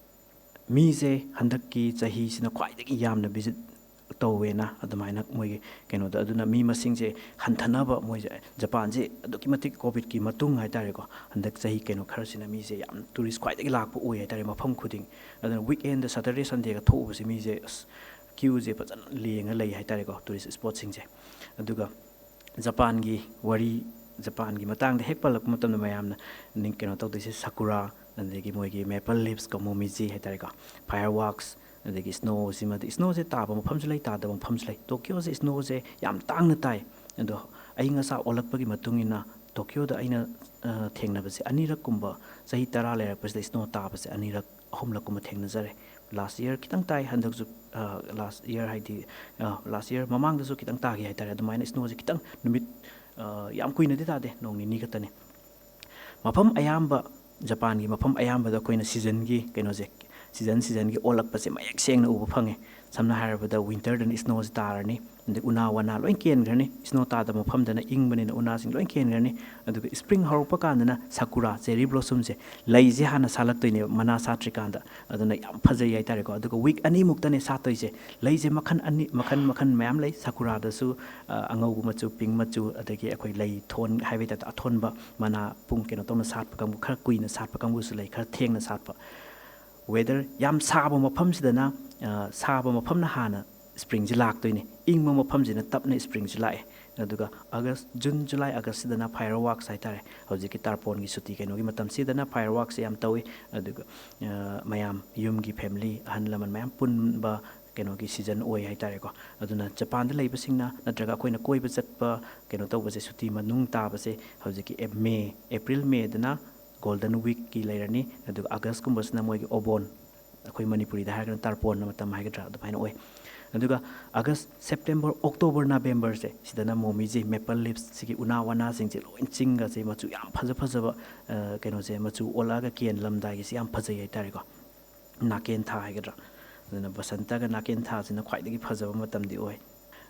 ꯃꯤꯁꯦ ꯍꯟꯗꯛꯀꯤ ꯆꯍꯤꯁꯤꯅ ꯈ꯭ꯋꯥꯏꯗꯒꯤ ꯌꯥꯝꯅ ꯚꯤꯖꯤꯠ ꯇꯧꯋꯦꯅ ꯑꯗꯨꯃꯥꯏꯅ ꯃꯣꯏꯒꯤ ꯀꯩꯅꯣꯗ, ꯑꯗꯨꯅ ꯃꯤ ꯃꯁꯤꯡꯁꯦ ꯍꯟꯊꯅꯕ ꯃꯣꯏꯁꯦ, ꯖꯄꯥꯟꯁꯦ ꯑꯗꯨꯛꯀꯤ ꯃꯇꯤꯛ ꯀꯣꯚꯤꯗꯀꯤ ꯃꯇꯨꯡ ꯍꯥꯏꯇꯥꯔꯦꯀꯣ, ꯍꯟꯗꯛ ꯆꯍꯤ ꯀꯩꯅꯣ ꯈꯔꯁꯤꯅ ꯃꯤꯁꯦ ꯌꯥꯝ ꯇꯨꯔꯤꯁ ꯈ꯭ꯋꯥꯏꯗꯒꯤ ꯂꯥꯛꯄ ꯑꯣꯏ ꯍꯥꯏꯇꯥꯔꯦ ꯃꯐꯝ ꯈꯨꯗꯤꯡ꯫ ꯑꯗꯨꯅ ꯋꯤꯛ ꯑꯦꯟꯗ, ꯁꯇꯔꯗꯦ, ꯁꯟꯗꯦꯒ ꯊꯣꯛꯎꯕꯁꯦ ꯃꯤꯁꯦ, ꯑꯁ, ꯀ꯭ꯌꯨꯁꯦ ꯐꯖꯅ ꯂꯦꯡꯉ ꯂꯩ ꯍꯥꯏꯇꯥꯔꯦꯀꯣ, ꯇꯨꯔꯤꯁ ꯁ꯭ꯄꯣꯠꯁꯤꯡꯁꯦ꯫ ꯑꯗꯨꯒ ꯖꯄꯥꯟꯒꯤ ꯋꯥꯔꯤ, ꯖꯄꯥꯟꯒꯤ ꯃꯇꯥꯡꯗ ꯍꯦꯛ ꯄꯜꯂꯛꯄ ꯃꯇꯝꯗ ꯃꯌꯥꯝꯅ ꯅꯤꯡ-, ꯀꯩꯅꯣ ꯇꯧꯗꯣꯏꯁꯦ, ꯁꯥꯀꯨꯔꯥ, ꯑꯗꯒꯤ ꯃꯣꯏꯒꯤ ꯃꯦꯄꯜ ꯂꯤꯞꯁꯀ ꯃꯣꯃꯤꯖꯤ ꯍꯥꯏꯇꯥꯔꯦꯀꯣ, ꯐꯥꯌꯔ ꯋꯥꯔꯛꯁ, ꯑꯗꯒꯤ ꯁ꯭ꯅꯣꯁꯤꯃꯗꯤ, ꯁ꯭ꯅꯣꯁꯦ ꯇꯥꯕ ꯃꯐꯝꯁꯨ ꯂꯩ, ꯇꯥꯗꯕ ꯃꯐꯝꯁꯨ ꯂꯩ꯫ ꯇꯣꯀꯤꯌꯣꯁꯦ ꯁ꯭ꯅꯣꯁꯦ ꯌꯥꯝ ꯇꯥꯡꯅ ꯇꯥꯏ꯫ ꯑꯗꯣ ꯑꯏꯪ ꯑꯁꯥ ꯑꯣꯜꯂꯛꯄꯒꯤ ꯃꯇꯨꯡ ꯏꯟꯅ ꯇꯣꯀꯤꯌꯣꯗ ꯑꯩꯅ, ꯑ, ꯊꯦꯡꯅꯕꯁꯦ ꯑꯅꯤꯔꯛꯀꯨꯝꯕ, ꯆꯍꯤ ꯇꯔꯥ ꯂꯩꯔꯛꯄꯁꯤꯗ ꯁ꯭ꯅꯣ ꯇꯥꯕꯁꯦ ꯑꯅꯤꯔꯛ, ꯑꯍꯨꯝꯂꯛꯀꯨꯝꯕ ꯊꯦꯡꯅꯖꯔꯦ꯫ ꯂꯥꯁ ꯌꯔ ꯈꯤꯇꯪ ꯇꯥꯏ, ꯍꯟꯗꯛꯁꯨ, ꯑ, ꯂꯥꯁ ꯌꯔ ꯍꯥꯏꯗꯤ, ꯑ, ꯂꯥꯁ ꯌꯔ ꯃꯃꯥꯡꯗꯁꯨ ꯈꯤꯇꯪ ꯇꯥꯈꯤ ꯍꯥꯏꯇꯥꯔꯦ꯫ ꯑꯗꯨꯃꯥꯏꯅ ꯁ꯭ꯅꯣꯁꯦ ꯈꯤꯇꯪ ꯅꯨꯃꯤꯠ, ꯑ, ꯌꯥꯝ ꯀꯨꯏꯅꯗꯤ ꯇꯥꯗꯦ, ꯅꯣꯡ ꯅꯤꯅꯤ ꯈꯛꯇꯅꯤ꯫ ꯃꯐꯝ ꯑꯌꯥꯝꯕ, ꯖꯄꯥꯟꯒꯤ ꯃꯐꯝ ꯑꯌꯥꯝꯕꯗ ꯑꯩꯈꯣꯏꯅ ꯁꯤꯖꯟꯒꯤ ꯀꯩꯅꯣꯁꯦ, ꯁꯤꯖꯟ, ꯁꯤꯖꯟꯒꯤ ꯑꯣꯜꯂꯛꯄꯁꯦ ꯃꯌꯦꯛ ꯁꯦꯡꯅ ꯎꯕ ꯐꯪꯉꯦ꯫ ꯁꯝꯅ ꯍꯥꯏꯔꯕꯗ, ꯋꯤꯟꯇꯔꯗꯅ ꯁ꯭ꯅꯣꯁꯦ ꯇꯥꯔꯅꯤ, ꯑꯗꯩ ꯎꯅꯥ ꯋꯥꯅꯥ ꯂꯣꯏ ꯀꯦꯟꯈ꯭ꯔꯅꯤ, ꯁ꯭ꯅꯣ ꯇꯥꯗꯕ ꯃꯐꯝꯗꯅ ꯏꯪꯕꯅꯤꯅ ꯎꯅꯥꯁꯤꯡ ꯂꯣꯏ ꯀꯦꯟꯈ꯭ꯔꯅꯤ꯫ ꯑꯗꯨꯒ ꯁ꯭ꯄ꯭ꯔꯤꯡ ꯍꯧꯔꯛꯄ ꯀꯥꯟꯗꯅ ꯁꯥꯀꯨꯔꯥ, ꯆꯦꯔꯤ ꯕ꯭ꯂꯣꯁꯝꯁꯦ, ꯂꯩꯁꯦ ꯍꯥꯟꯅ ꯁꯥꯠꯂꯛꯇꯣꯏꯅꯦꯕ, ꯃꯅꯥ ꯁꯥꯠꯇ꯭ꯔꯤꯀꯥꯟꯗ꯫ ꯑꯗꯨꯅ ꯌꯥꯝ ꯐꯖꯩ ꯍꯥꯏꯇꯥꯔꯦꯀꯣ꯫ ꯑꯗꯨꯒ ꯋꯤꯛ ꯑꯅꯤꯃꯨꯛꯇꯅꯦ ꯁꯥꯠꯇꯣꯏꯁꯦ꯫ ꯂꯩꯁꯦ ꯃꯈꯜ ꯑꯅꯤ, ꯃꯈꯜ, ꯃꯈꯜ ꯃꯌꯥꯝ ꯂꯩ꯫ ꯁꯥꯀꯨꯔꯥꯗꯁꯨ, ꯑ, ꯑꯉꯧꯕ ꯃꯆꯨ, ꯄꯤꯡ ꯃꯆꯨ, ꯑꯗꯒꯤ ꯑꯩꯈꯣꯏ ꯂꯩ ꯊꯣꯟ ꯍꯥꯏꯕꯒꯤ ꯇꯥꯏꯞꯇ ꯑꯊꯣꯟꯕ, ꯃꯅꯥ ꯄꯨꯡ ꯀꯩꯅꯣ ꯇꯧꯅ ꯁꯥꯠꯄ ꯀꯥꯡꯕꯨ, ꯈꯔ ꯀꯨꯏꯅ ꯁꯥꯠꯄ ꯀꯥꯡꯕꯨꯁꯨ ꯂꯩ, ꯈꯔ ꯊꯦꯡꯅ ꯁꯥꯠꯄ꯫ ꯋꯦꯗꯔ ꯌꯥꯝ ꯁꯥꯕ ꯃꯐꯝꯁꯤꯗꯅ, ꯑ, ꯁꯥꯕ ꯃꯐꯝꯅ ꯍꯥꯟꯅ ꯁ꯭ꯄ꯭ꯔꯤꯡꯁꯤ ꯂꯥꯛꯇꯣꯏꯅꯤ, ꯏꯪꯕ ꯃꯐꯝꯁꯤꯅ ꯇꯞꯅ ꯁ꯭ꯄ꯭ꯔꯤꯡꯁꯤ ꯂꯥꯛꯑꯦ꯫ ꯑꯗꯨꯒ ꯑꯥꯒꯁ, ꯖꯨꯟ, ꯖꯨꯂꯥꯏ, ꯑꯥꯒꯁꯁꯤꯗꯅ ꯐꯥꯏꯌꯔ ꯋꯥꯔꯛꯁ ꯍꯥꯏꯇꯥꯔꯦ, ꯍꯧꯖꯤꯛꯀꯤ ꯇꯔꯄꯣꯟꯒꯤ ꯁꯨꯇꯤ ꯀꯩꯅꯣꯒꯤ ꯃꯇꯝꯁꯤꯗꯅ ꯐꯥꯏꯌꯔ ꯋꯥꯔꯛꯁꯦ ꯌꯥꯝ ꯇꯧꯏ꯫ ꯑꯗꯨꯒ, ꯑ, ꯃꯌꯥꯝ, ꯌꯨꯝꯒꯤ ꯐꯦꯃꯤꯂꯤ, ꯑꯍꯜ ꯂꯃꯟ ꯃꯌꯥꯝ ꯄꯨꯟꯕ ꯀꯩꯅꯣꯒꯤ ꯁꯤꯖꯟ ꯑꯣꯏ ꯍꯥꯏꯇꯥꯔꯦꯀꯣ꯫ ꯑꯗꯨꯅ ꯖꯄꯥꯟꯗ ꯂꯩꯕꯁꯤꯡꯅ ꯅꯠꯇ꯭ꯔꯒ ꯑꯩꯈꯣꯏꯅ ꯀꯣꯏꯕ ꯆꯠꯄ, ꯀꯩꯅꯣ ꯇꯧꯕꯁꯦ, ꯁꯨꯇꯤ ꯃꯅꯨꯡ ꯇꯥꯕꯁꯦ ꯍꯧꯖꯤꯛꯀꯤ ꯑꯦꯞ-, ꯃꯦ, ꯑꯦꯄ꯭ꯔꯤꯜ, ꯃꯦꯗꯅ ꯒꯣꯜꯗꯟ ꯋꯤꯛꯀꯤ ꯂꯩꯔꯅꯤ, ꯑꯗꯨꯒ ꯑꯥꯒꯁꯀꯨꯝꯕꯁꯤꯅ ꯃꯣꯏꯒꯤ ꯑꯣꯕꯣꯟ, ꯑꯩꯈꯣꯏ ꯃꯅꯤꯄꯨꯔꯤꯗ ꯍꯥꯏꯔꯒꯅ ꯇꯔꯄꯣꯟ ꯃꯇꯝ ꯍꯥꯏꯒꯗ꯭ꯔꯥ, ꯑꯗꯨꯃꯥꯏꯅ ꯑꯣꯏ꯫ ꯑꯗꯨꯒ ꯑꯥꯒꯁ, ꯁꯦꯞꯇꯦꯝꯕꯔ, ꯑꯣꯛꯇꯣꯕꯔ, ꯅꯕꯦꯝꯕꯔꯁꯦ, ꯁꯤꯗꯅ ꯃꯣꯃꯤꯁꯦ, ꯃꯦꯄꯜ ꯂꯤꯞꯁ, ꯁꯤꯒꯤ ꯎꯅꯥ ꯋꯥꯅꯥꯁꯤꯡꯁꯦ ꯂꯣꯏ ꯆꯤꯡꯒꯁꯦ ꯃꯆꯨ ꯌꯥꯝ ꯐꯖ ꯐꯖꯕ, ꯑ, ꯀꯩꯅꯣꯁꯦ, ꯃꯆꯨ ꯑꯣꯜꯂꯛꯑꯒ ꯀꯦꯟꯂꯝꯗꯥꯏꯒꯤꯁꯦ ꯌꯥꯝ ꯐꯖꯩ ꯍꯥꯏꯇꯥꯔꯦꯀꯣ꯫ ꯅꯥꯀꯦꯟ ꯊꯥ ꯍꯥꯏꯒꯗ꯭ꯔꯥ, ꯑꯗꯨꯅ ꯕꯁꯟꯇꯒ ꯅꯥꯀꯦꯟ ꯊꯥꯁꯤꯅ ꯈ꯭ꯋꯥꯏꯗꯒꯤ ꯐꯖꯕ ꯃꯇꯝꯗꯤ ꯑꯣꯏ꯫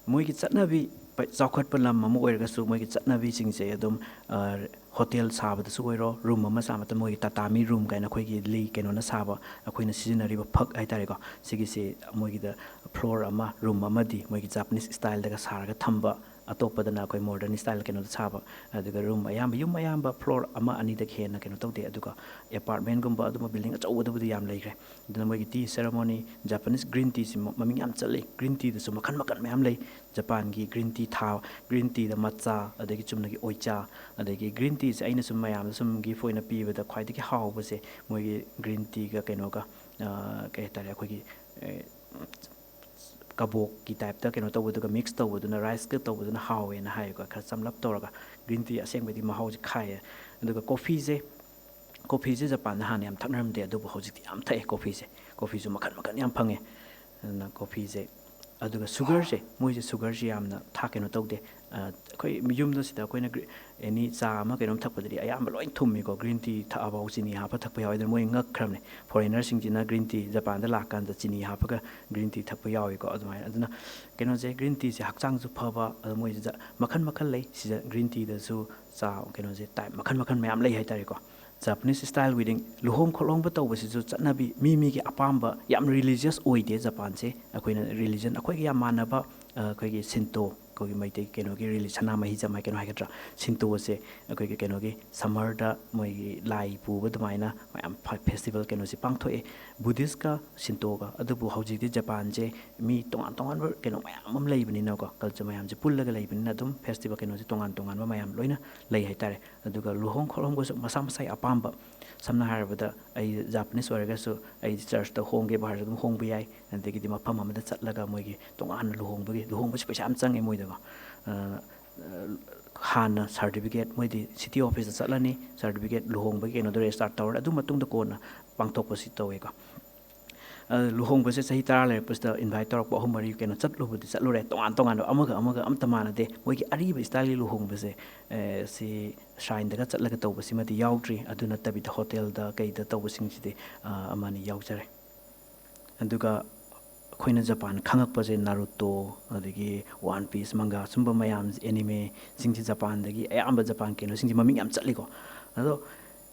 ꯃꯣꯏꯒꯤ ꯆꯠꯅꯕꯤ, ꯄ-, ꯆꯥꯎꯈꯠꯄ ꯂꯝ ꯑꯃ ꯑꯣꯏꯔꯒꯁꯨ ꯃꯣꯏꯒꯤ ꯆꯠꯅꯕꯤꯁꯤꯡꯁꯦ ꯑꯗꯨꯝ, ꯑ, ꯍꯣꯇꯦꯜ ꯁꯥꯕꯗꯁꯨ ꯑꯣꯏꯔꯣ, ꯔꯨꯝ ꯑꯃ ꯁꯥꯕꯗ ꯃꯣꯏꯒꯤ ꯇꯥꯇꯥꯃꯤ ꯔꯨꯝ ꯀꯥꯏꯅ ꯑꯩꯈꯣꯏꯒꯤ ꯂꯤ ꯀꯩꯅꯣꯅ ꯁꯥꯕ, ꯑꯩꯈꯣꯏꯅ ꯁꯤꯖꯤꯟꯅꯔꯤꯕ ꯐꯛ ꯍꯥꯏꯇꯥꯔꯦꯀꯣ, ꯁꯤꯒꯤꯁꯦ ꯃꯣꯏꯒꯤꯗ ꯐ꯭ꯂꯣꯔ ꯑꯃ, ꯔꯨꯝ ꯑꯃꯗꯤ ꯃꯣꯏꯒꯤ ꯖꯥꯄꯅꯤꯁ ꯏꯁꯇꯥꯏꯜꯗꯒ ꯁꯥꯔꯒ ꯊꯝꯕ, ꯑꯇꯣꯞꯄꯗꯅ ꯑꯩꯈꯣꯏ ꯃꯣꯗꯔꯟ ꯏꯁꯇꯥꯏꯜ ꯀꯩꯅꯣꯗ ꯁꯥꯕ, ꯑꯗꯨꯒ ꯔꯨꯝ ꯑꯌꯥꯝꯕ, ꯌꯨꯝ ꯑꯌꯥꯝꯕ ꯐ꯭ꯂꯣꯔ ꯑꯃ ꯑꯅꯤꯗꯒꯤ ꯍꯦꯟꯅ ꯀꯩꯅꯣ ꯇꯧꯗꯦ꯫ ꯑꯗꯨꯒ ꯑꯦꯄꯥꯔꯠꯃꯦꯟꯒꯨꯝꯕ ꯑꯗꯨꯝꯕ ꯕꯤꯜꯗꯤꯡ ꯑꯆꯧꯕꯗꯕꯨꯗꯤ ꯌꯥꯝ ꯂꯩꯈ꯭ꯔꯦ꯫ ꯑꯗꯨꯅ ꯃꯣꯏꯒꯤ ꯇꯤ ꯁꯦꯔꯃꯣꯅꯤ, ꯖꯄꯥꯅꯤꯁ ꯒ꯭ꯔꯤꯟ ꯇꯤꯁꯤ ꯃ-, ꯃꯃꯤꯡ ꯌꯥꯝ ꯆꯠꯂꯤ꯫ ꯒ꯭ꯔꯤꯟ ꯇꯤꯗꯁꯨ ꯃꯈꯜ ꯃꯈꯜ ꯃꯌꯥꯝ ꯂꯩ꯫ ꯖꯄꯥꯟꯒꯤ ꯒ꯭ꯔꯤꯟ ꯇꯤ ꯊꯥ, ꯒ꯭ꯔꯤꯟ ꯇꯤꯗ ꯃꯠꯆꯥ, ꯑꯗꯒꯤ ꯆꯨꯝꯅꯒꯤ ꯑꯣꯏꯆꯥ, ꯑꯗꯒꯤ ꯒ꯭ꯔꯤꯟ ꯇꯤꯁꯦ ꯑꯩꯅ ꯁꯨꯝ ꯃꯌꯥꯝꯗ ꯁꯨꯝ ꯒꯤꯐ ꯑꯣꯏꯅ ꯄꯤꯕꯗ ꯈ꯭ꯋꯥꯏꯗꯒꯤ ꯍꯥꯎꯕꯁꯦ ꯃꯣꯏꯒꯤ ꯒ꯭ꯔꯤꯟ ꯇꯤꯒ ꯀꯩꯅꯣꯒ, ꯑ, ꯀꯩ ꯍꯥꯏꯇꯥꯔꯦ, ꯑꯩꯈꯣꯏꯒꯤ ꯀꯕꯣꯛꯀꯤ ꯇꯥꯏꯞꯇ ꯀꯩꯅꯣ ꯇꯧꯕꯗꯨꯒ ꯃꯤꯛꯁ ꯇꯧꯕꯗꯨꯅ, ꯔꯥꯏꯁꯀ ꯇꯧꯕꯗꯨꯅ ꯍꯥꯎꯋꯦꯅ ꯍꯥꯏꯌꯦꯀꯣ꯫ ꯈꯔ ꯆꯝꯂꯞ ꯇꯧꯔꯒ꯫ ꯒ꯭ꯔꯤꯟ ꯇꯤ ꯑꯁꯦꯡꯕꯗꯤ ꯃꯍꯥꯎꯁꯦ ꯈꯥꯏꯌꯦ꯫ ꯑꯗꯨꯒ ꯀꯣꯐꯤꯁꯦ, ꯀꯣꯐꯤꯁꯦ ꯖꯄꯥꯟꯗ ꯍꯥꯟꯅ ꯌꯥꯝ ꯊꯛꯅꯔꯝꯗꯦ, ꯑꯗꯨꯕꯨ ꯍꯧꯖꯤꯛꯇꯤ ꯌꯥꯝ ꯊꯛꯑꯦ ꯀꯣꯐꯤꯁꯦ꯫ ꯀꯣꯐꯤꯁꯨ ꯃꯈꯜ ꯃꯈꯜ ꯌꯥꯝ ꯐꯪꯉꯦ꯫ ꯑꯗꯨꯅ ꯀꯣꯐꯤꯁꯦ, ꯑꯗꯨꯒ ꯁꯨꯒꯔꯁꯦ, ꯃꯣꯏꯁꯦ ꯁꯨꯒꯔꯁꯦ ꯌꯥꯝꯅ ꯊꯥꯛ ꯀꯩꯅꯣ ꯇꯧꯗꯦ꯫ ꯑꯩꯈꯣꯏ ꯌꯨꯝꯗ ꯁꯤꯗ ꯑꯩꯈꯣꯏꯅ ꯑꯦꯅꯤ ꯆꯥ ꯑꯃ ꯀꯩꯅꯣꯝ ꯊꯛꯄꯗꯗꯤ ꯑꯌꯥꯝꯕ ꯂꯣꯏ ꯊꯨꯝꯃꯤꯀꯣ꯫ ꯒ꯭ꯔꯤꯟ ꯇꯤ ꯊꯛꯑꯐꯥꯎ ꯆꯤꯅꯤ ꯍꯥꯞꯄ ꯊꯛꯄ ꯌꯥꯎꯋꯦ꯫ ꯑꯗꯨꯅ ꯃꯣꯏ ꯉꯛꯈ꯭ꯔꯕꯅꯦ, ꯐꯣꯔꯦꯟꯅꯔꯁꯤꯡꯁꯤꯅ ꯒ꯭ꯔꯤꯟ ꯇꯤ ꯖꯄꯥꯟꯗ ꯂꯥꯛꯀꯥꯟꯗ ꯆꯤꯅꯤ ꯍꯥꯞꯄꯒ ꯒ꯭ꯔꯤꯟ ꯇꯤ ꯊꯛꯄ ꯌꯥꯎꯋꯤꯀꯣ꯫ ꯑꯗꯨꯃꯥꯏꯅ, ꯑꯗꯨꯅ ꯀꯩꯅꯣꯁꯦ, ꯒ꯭ꯔꯤꯟ ꯇꯤꯁꯦ ꯍꯛꯆꯥꯡꯁꯨ ꯐꯕ, ꯑꯗꯣ ꯃꯣꯏꯁꯤꯗ ꯃꯈꯜ ꯃꯈꯜ ꯂꯩ꯫ ꯁꯤꯗ ꯒ꯭ꯔꯤꯟ ꯇꯤꯗꯁꯨ ꯆꯥ ꯀꯩꯅꯣꯁꯦ, ꯇꯥꯏꯞ ꯃꯈꯜ ꯃꯈꯜ ꯃꯌꯥꯝ ꯂꯩ ꯍꯥꯏꯇꯥꯔꯦꯀꯣ꯫ ꯖꯄꯥꯅꯤꯁ ꯁ꯭ꯇꯥꯏꯜ ꯋꯦꯗꯤꯡ, ꯂꯨꯍꯣꯡ ꯈꯣꯡꯗꯣꯡꯕ ꯇꯧꯕꯁꯤꯁꯨ ꯆꯠꯅꯕꯤ, ꯃꯤ ꯃꯤꯒꯤ ꯑꯄꯥꯝꯕ, ꯌꯥꯝ ꯔꯤꯂꯤꯖꯤꯌꯁ ꯑꯣꯏꯗꯦ ꯖꯄꯥꯟꯁꯦ꯫ ꯑꯩꯈꯣꯏꯅ ꯔꯤꯂꯤꯖꯟ ꯑꯩꯈꯣꯏꯒ ꯌꯥꯝ ꯃꯥꯟꯅꯕ, ꯑ, ꯑꯩꯈꯣꯏꯒꯤ ꯁꯤꯟꯇꯣ, ꯑꯩꯈꯣꯏꯒꯤ ꯃꯩꯇꯩ ꯀꯩꯅꯣꯒꯤ ꯔꯤꯂꯤ-, ꯁꯅꯥꯃꯍꯤ ꯖꯃꯥꯏ ꯀꯩꯅꯣ ꯍꯥꯏꯒꯗ꯭ꯔꯥ, ꯁꯤꯟꯇꯣꯁꯦ ꯑꯩꯈꯣꯏꯒꯤ ꯀꯩꯅꯣꯒꯤ ꯁꯝꯃꯔꯗ ꯃꯣꯏꯒꯤ ꯂꯥꯏ ꯄꯨꯕ ꯑꯗꯨꯃꯥꯏꯅ ꯃꯌꯥꯝ ꯐ-, ꯐꯦꯁꯇꯤꯚꯦꯜ ꯀꯩꯅꯣꯁꯦ ꯄꯥꯡꯊꯣꯛꯑꯦ꯫ ꯕꯨꯙꯤꯁꯀ ꯁꯤꯟꯇꯣꯒ꯫ ꯑꯗꯨꯕꯨ ꯍꯧꯖꯤꯛꯇꯤ ꯖꯄꯥꯟꯁꯦ ꯃꯤ ꯇꯣꯉꯥꯟ ꯇꯣꯉꯥꯟꯕ ꯀꯩꯅꯣ ꯃꯌꯥꯝ ꯑꯃ ꯂꯩꯕꯅꯤꯅꯀꯣ, ꯀꯜꯆꯔ ꯃꯌꯥꯝꯁꯦ ꯄꯨꯜꯂꯒ ꯂꯩꯕꯅꯤꯅ ꯑꯗꯨꯝ ꯐꯦꯁꯇꯤꯚꯦꯜ ꯀꯩꯅꯣꯁꯦ ꯇꯣꯉꯥꯟ ꯇꯣꯉꯥꯟꯕ ꯃꯌꯥꯝ ꯂꯣꯏꯅ ꯂꯩ ꯍꯥꯏꯇꯥꯔꯦ꯫ ꯑꯗꯨꯒ ꯂꯨꯍꯣꯡ ꯈꯣꯡꯗꯣꯡꯕꯁꯨ ꯃꯁꯥ ꯃꯁꯥꯒꯤ ꯑꯄꯥꯝꯕ, ꯁꯝꯅ ꯍꯥꯏꯔꯕꯗ ꯑꯩ ꯖꯄꯥꯅꯤꯁ ꯑꯣꯏꯔꯒꯁꯨ ꯑꯩ ꯆꯔꯆꯇ ꯍꯣꯡꯒꯦꯕꯨ ꯍꯥꯏꯔꯁꯨ ꯑꯗꯨꯝ ꯍꯣꯡꯕ ꯌꯥꯏ, ꯑꯗꯒꯤꯗꯤ ꯃꯐꯝ ꯑꯃꯗ ꯆꯠꯂꯒ ꯃꯣꯏꯒꯤ ꯇꯣꯉꯥꯟꯅ ꯂꯨꯍꯣꯡꯕꯒꯤ, ꯂꯨꯍꯣꯡꯕꯁꯤ ꯄꯩꯁꯥ ꯌꯥꯝ ꯆꯪꯉꯦ ꯃꯣꯏꯗꯀꯣ꯫ ꯑ, ꯑ, ꯍꯥꯟꯅ ꯁꯥꯔꯇꯤꯐꯤꯀꯦꯠ ꯃꯣꯏꯗꯤ ꯁꯤꯇꯤ ꯑꯣꯐꯤꯁꯇ ꯆꯠꯂꯅꯤ, ꯁꯥꯔꯇꯤꯐꯤꯀꯦꯠ ꯂꯨꯍꯣꯡꯕꯒꯤ ꯀꯩꯅꯣꯗꯣ ꯔꯦꯖꯤꯁꯇꯥꯔ ꯇꯧꯔꯅꯤ, ꯑꯗꯨ ꯃꯇꯨꯡꯗ ꯀꯣꯟꯅ ꯄꯥꯡꯊꯣꯛꯄꯁꯤ ꯇꯧꯋꯦꯀꯣ꯫ ꯑ, ꯂꯨꯍꯣꯡꯕꯁꯦ ꯆꯍꯤ ꯇꯔꯥ ꯂꯩꯔꯛꯄꯁꯤꯗ ꯏꯟꯚꯥꯏꯠ ꯇꯧꯔꯛꯄ ꯑꯍꯨꯝ ꯃꯔꯤ ꯀꯩꯅꯣ ꯆꯠꯂꯨꯕꯗꯤ ꯆꯠꯂꯨꯔꯦ, ꯇꯣꯉꯥꯟ ꯇꯣꯉꯥꯟꯕ, ꯑꯃꯒ ꯑꯃꯒ ꯑꯃꯠꯇ ꯃꯥꯟꯅꯗꯦ꯫ ꯃꯣꯏꯒꯤ ꯑꯔꯤꯕ ꯁ꯭ꯇꯥꯏꯜꯒꯤ ꯂꯨꯍꯣꯡꯕꯁꯦ, ꯑꯦ, ꯁꯤ ꯁ꯭ꯔꯥꯏꯟꯗꯒ ꯆꯠꯂꯒ ꯇꯧꯕꯁꯤꯃꯗꯤ ꯌꯥꯎꯗ꯭ꯔꯤ꯫ ꯑꯗꯨ ꯅꯠꯇꯕꯤꯗ ꯍꯣꯇꯦꯜꯗ ꯀꯩꯗ ꯇꯧꯕꯁꯤꯡꯁꯤꯗꯤ, ꯑ, ꯑꯃꯅꯤ ꯌꯥꯎꯖꯔꯦ꯫ ꯑꯗꯨꯒ ꯑꯩꯈꯣꯏꯅ ꯖꯄꯥꯟ ꯈꯪꯉꯛꯄꯁꯦ ꯅꯥꯔꯨꯇꯣ, ꯑꯗꯒꯤ ꯋꯥꯟ ꯄꯤꯁ ꯃꯪꯒꯥ, ꯁꯨꯝꯕ ꯃꯌꯥꯝ, ꯑꯦꯅꯤꯃꯦꯁꯤꯡꯁꯦ ꯖꯄꯥꯟꯗꯒꯤ ꯑꯌꯥꯝꯕ ꯖꯄꯥꯟ ꯀꯩꯅꯣꯁꯤꯡꯁꯦ ꯃꯃꯤꯡ ꯌꯥꯝ ꯆꯠꯂꯤꯀꯣ꯫ ꯑꯗꯣ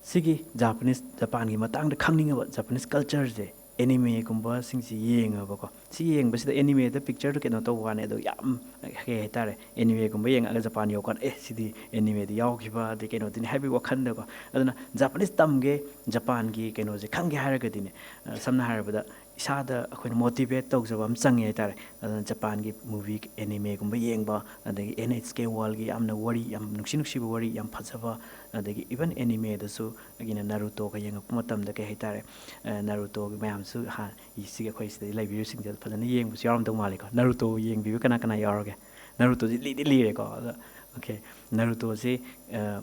ꯁꯤꯒꯤ ꯖꯄꯥꯅꯤꯁ, ꯖꯄꯥꯟꯒꯤ ꯃꯇꯥꯡꯗ ꯈꯪꯅꯤꯡꯉꯕ, ꯖꯄꯥꯅꯤꯁ ꯀꯜꯆꯔꯁꯦ, ꯑꯦꯅꯤꯃꯦꯒꯨꯝꯕꯁꯤꯡꯁꯦ ꯌꯦꯡꯉꯕꯀꯣ, ꯁꯤ ꯌꯦꯡꯕꯁꯤꯗ ꯑꯦꯅꯤꯃꯦꯗ ꯄꯤꯛꯆꯔꯗꯨ ꯀꯩꯅꯣ ꯇꯧꯕ ꯋꯥꯅꯤ, ꯑꯗꯣ ꯌꯥꯝ ꯀꯩ ꯍꯥꯏꯇꯥꯔꯦ, ꯑꯦꯅꯤꯃꯦꯒꯨꯝꯕ ꯌꯦꯡꯉꯒ ꯖꯄꯥꯟ ꯌꯧꯀꯥꯟꯗ, "ꯑꯦ, ꯁꯤꯗꯤ ꯑꯦꯅꯤꯃꯦꯗ ꯌꯥꯎꯈꯤꯕ ꯑꯗꯩ ꯀꯩꯅꯣꯗꯨꯅꯤ" ꯍꯥꯏꯕꯒꯤ ꯋꯥꯈꯜꯗꯀꯣ꯫ ꯑꯗꯨꯅ ꯖꯄꯥꯅꯤꯁ ꯇꯝꯒꯦ, ꯖꯄꯥꯟꯒꯤ ꯀꯩꯅꯣꯁꯦ ꯈꯪꯒꯦ ꯍꯥꯏꯔꯒꯗꯤꯅꯦ, ꯑ, ꯁꯝꯅ ꯍꯥꯏꯔꯕꯗ ꯏꯁꯥꯗ ꯑꯩꯈꯣꯏꯅ ꯃꯣꯇꯤꯚꯦꯠ ꯇꯧꯖꯕ ꯑꯃ ꯆꯪꯉꯦ ꯍꯥꯏꯇꯥꯔꯦ꯫ ꯑꯗꯨꯅ ꯖꯄꯥꯟꯒꯤ ꯃꯨꯚꯤ, ꯑꯦꯅꯤꯃꯦꯒꯨꯝꯕ ꯌꯦꯡꯕ, ꯑꯗꯒꯤ ꯑꯦꯟ ꯑꯩꯆ ꯀꯦ ꯋꯥꯔꯜꯒꯤ ꯌꯥꯝꯅ ꯋꯥꯔꯤ, ꯌꯥꯝ ꯅꯨꯡꯁꯤ ꯅꯨꯡꯁꯤꯕ ꯋꯥꯔꯤ ꯌꯥꯝ ꯐꯖꯕ, ꯑꯗꯒꯤ ꯏꯚꯟ ꯑꯦꯅꯤꯃꯦꯗꯁꯨ ꯑꯩꯒꯤꯅ ꯅꯥꯔꯨꯇꯣꯒ ꯌꯦꯡꯉꯛꯄ ꯃꯇꯝꯗ ꯀꯩ ꯍꯥꯏꯇꯥꯔꯦ, ꯑ, ꯅꯥꯔꯨꯇꯣꯒꯤ ꯃꯌꯥꯝꯁꯨ ꯍꯥ-, ꯁꯤꯒꯤ ꯑꯩꯈꯣꯏ ꯁꯤꯗ ꯂꯩꯕꯤꯔꯤꯕꯁꯤꯡꯁꯦ ꯐꯖꯅ ꯌꯦꯡꯕꯁꯨ ꯌꯥꯎꯔꯝꯗꯧ ꯃꯥꯜꯂꯤꯀꯣ꯫ ꯅꯥꯔꯨꯇꯣ ꯌꯦꯡꯕꯤꯕ ꯀꯅꯥ ꯀꯅꯥ ꯌꯥꯎꯔꯒꯦ? ꯅꯥꯔꯨꯇꯣꯁꯤ ꯂꯤꯗꯤ ꯂꯤꯔꯦꯀꯣ꯫ ꯑꯗꯣ, ꯑꯣꯀꯦ, ꯅꯥꯔꯨꯇꯣꯁꯤ, ꯑ,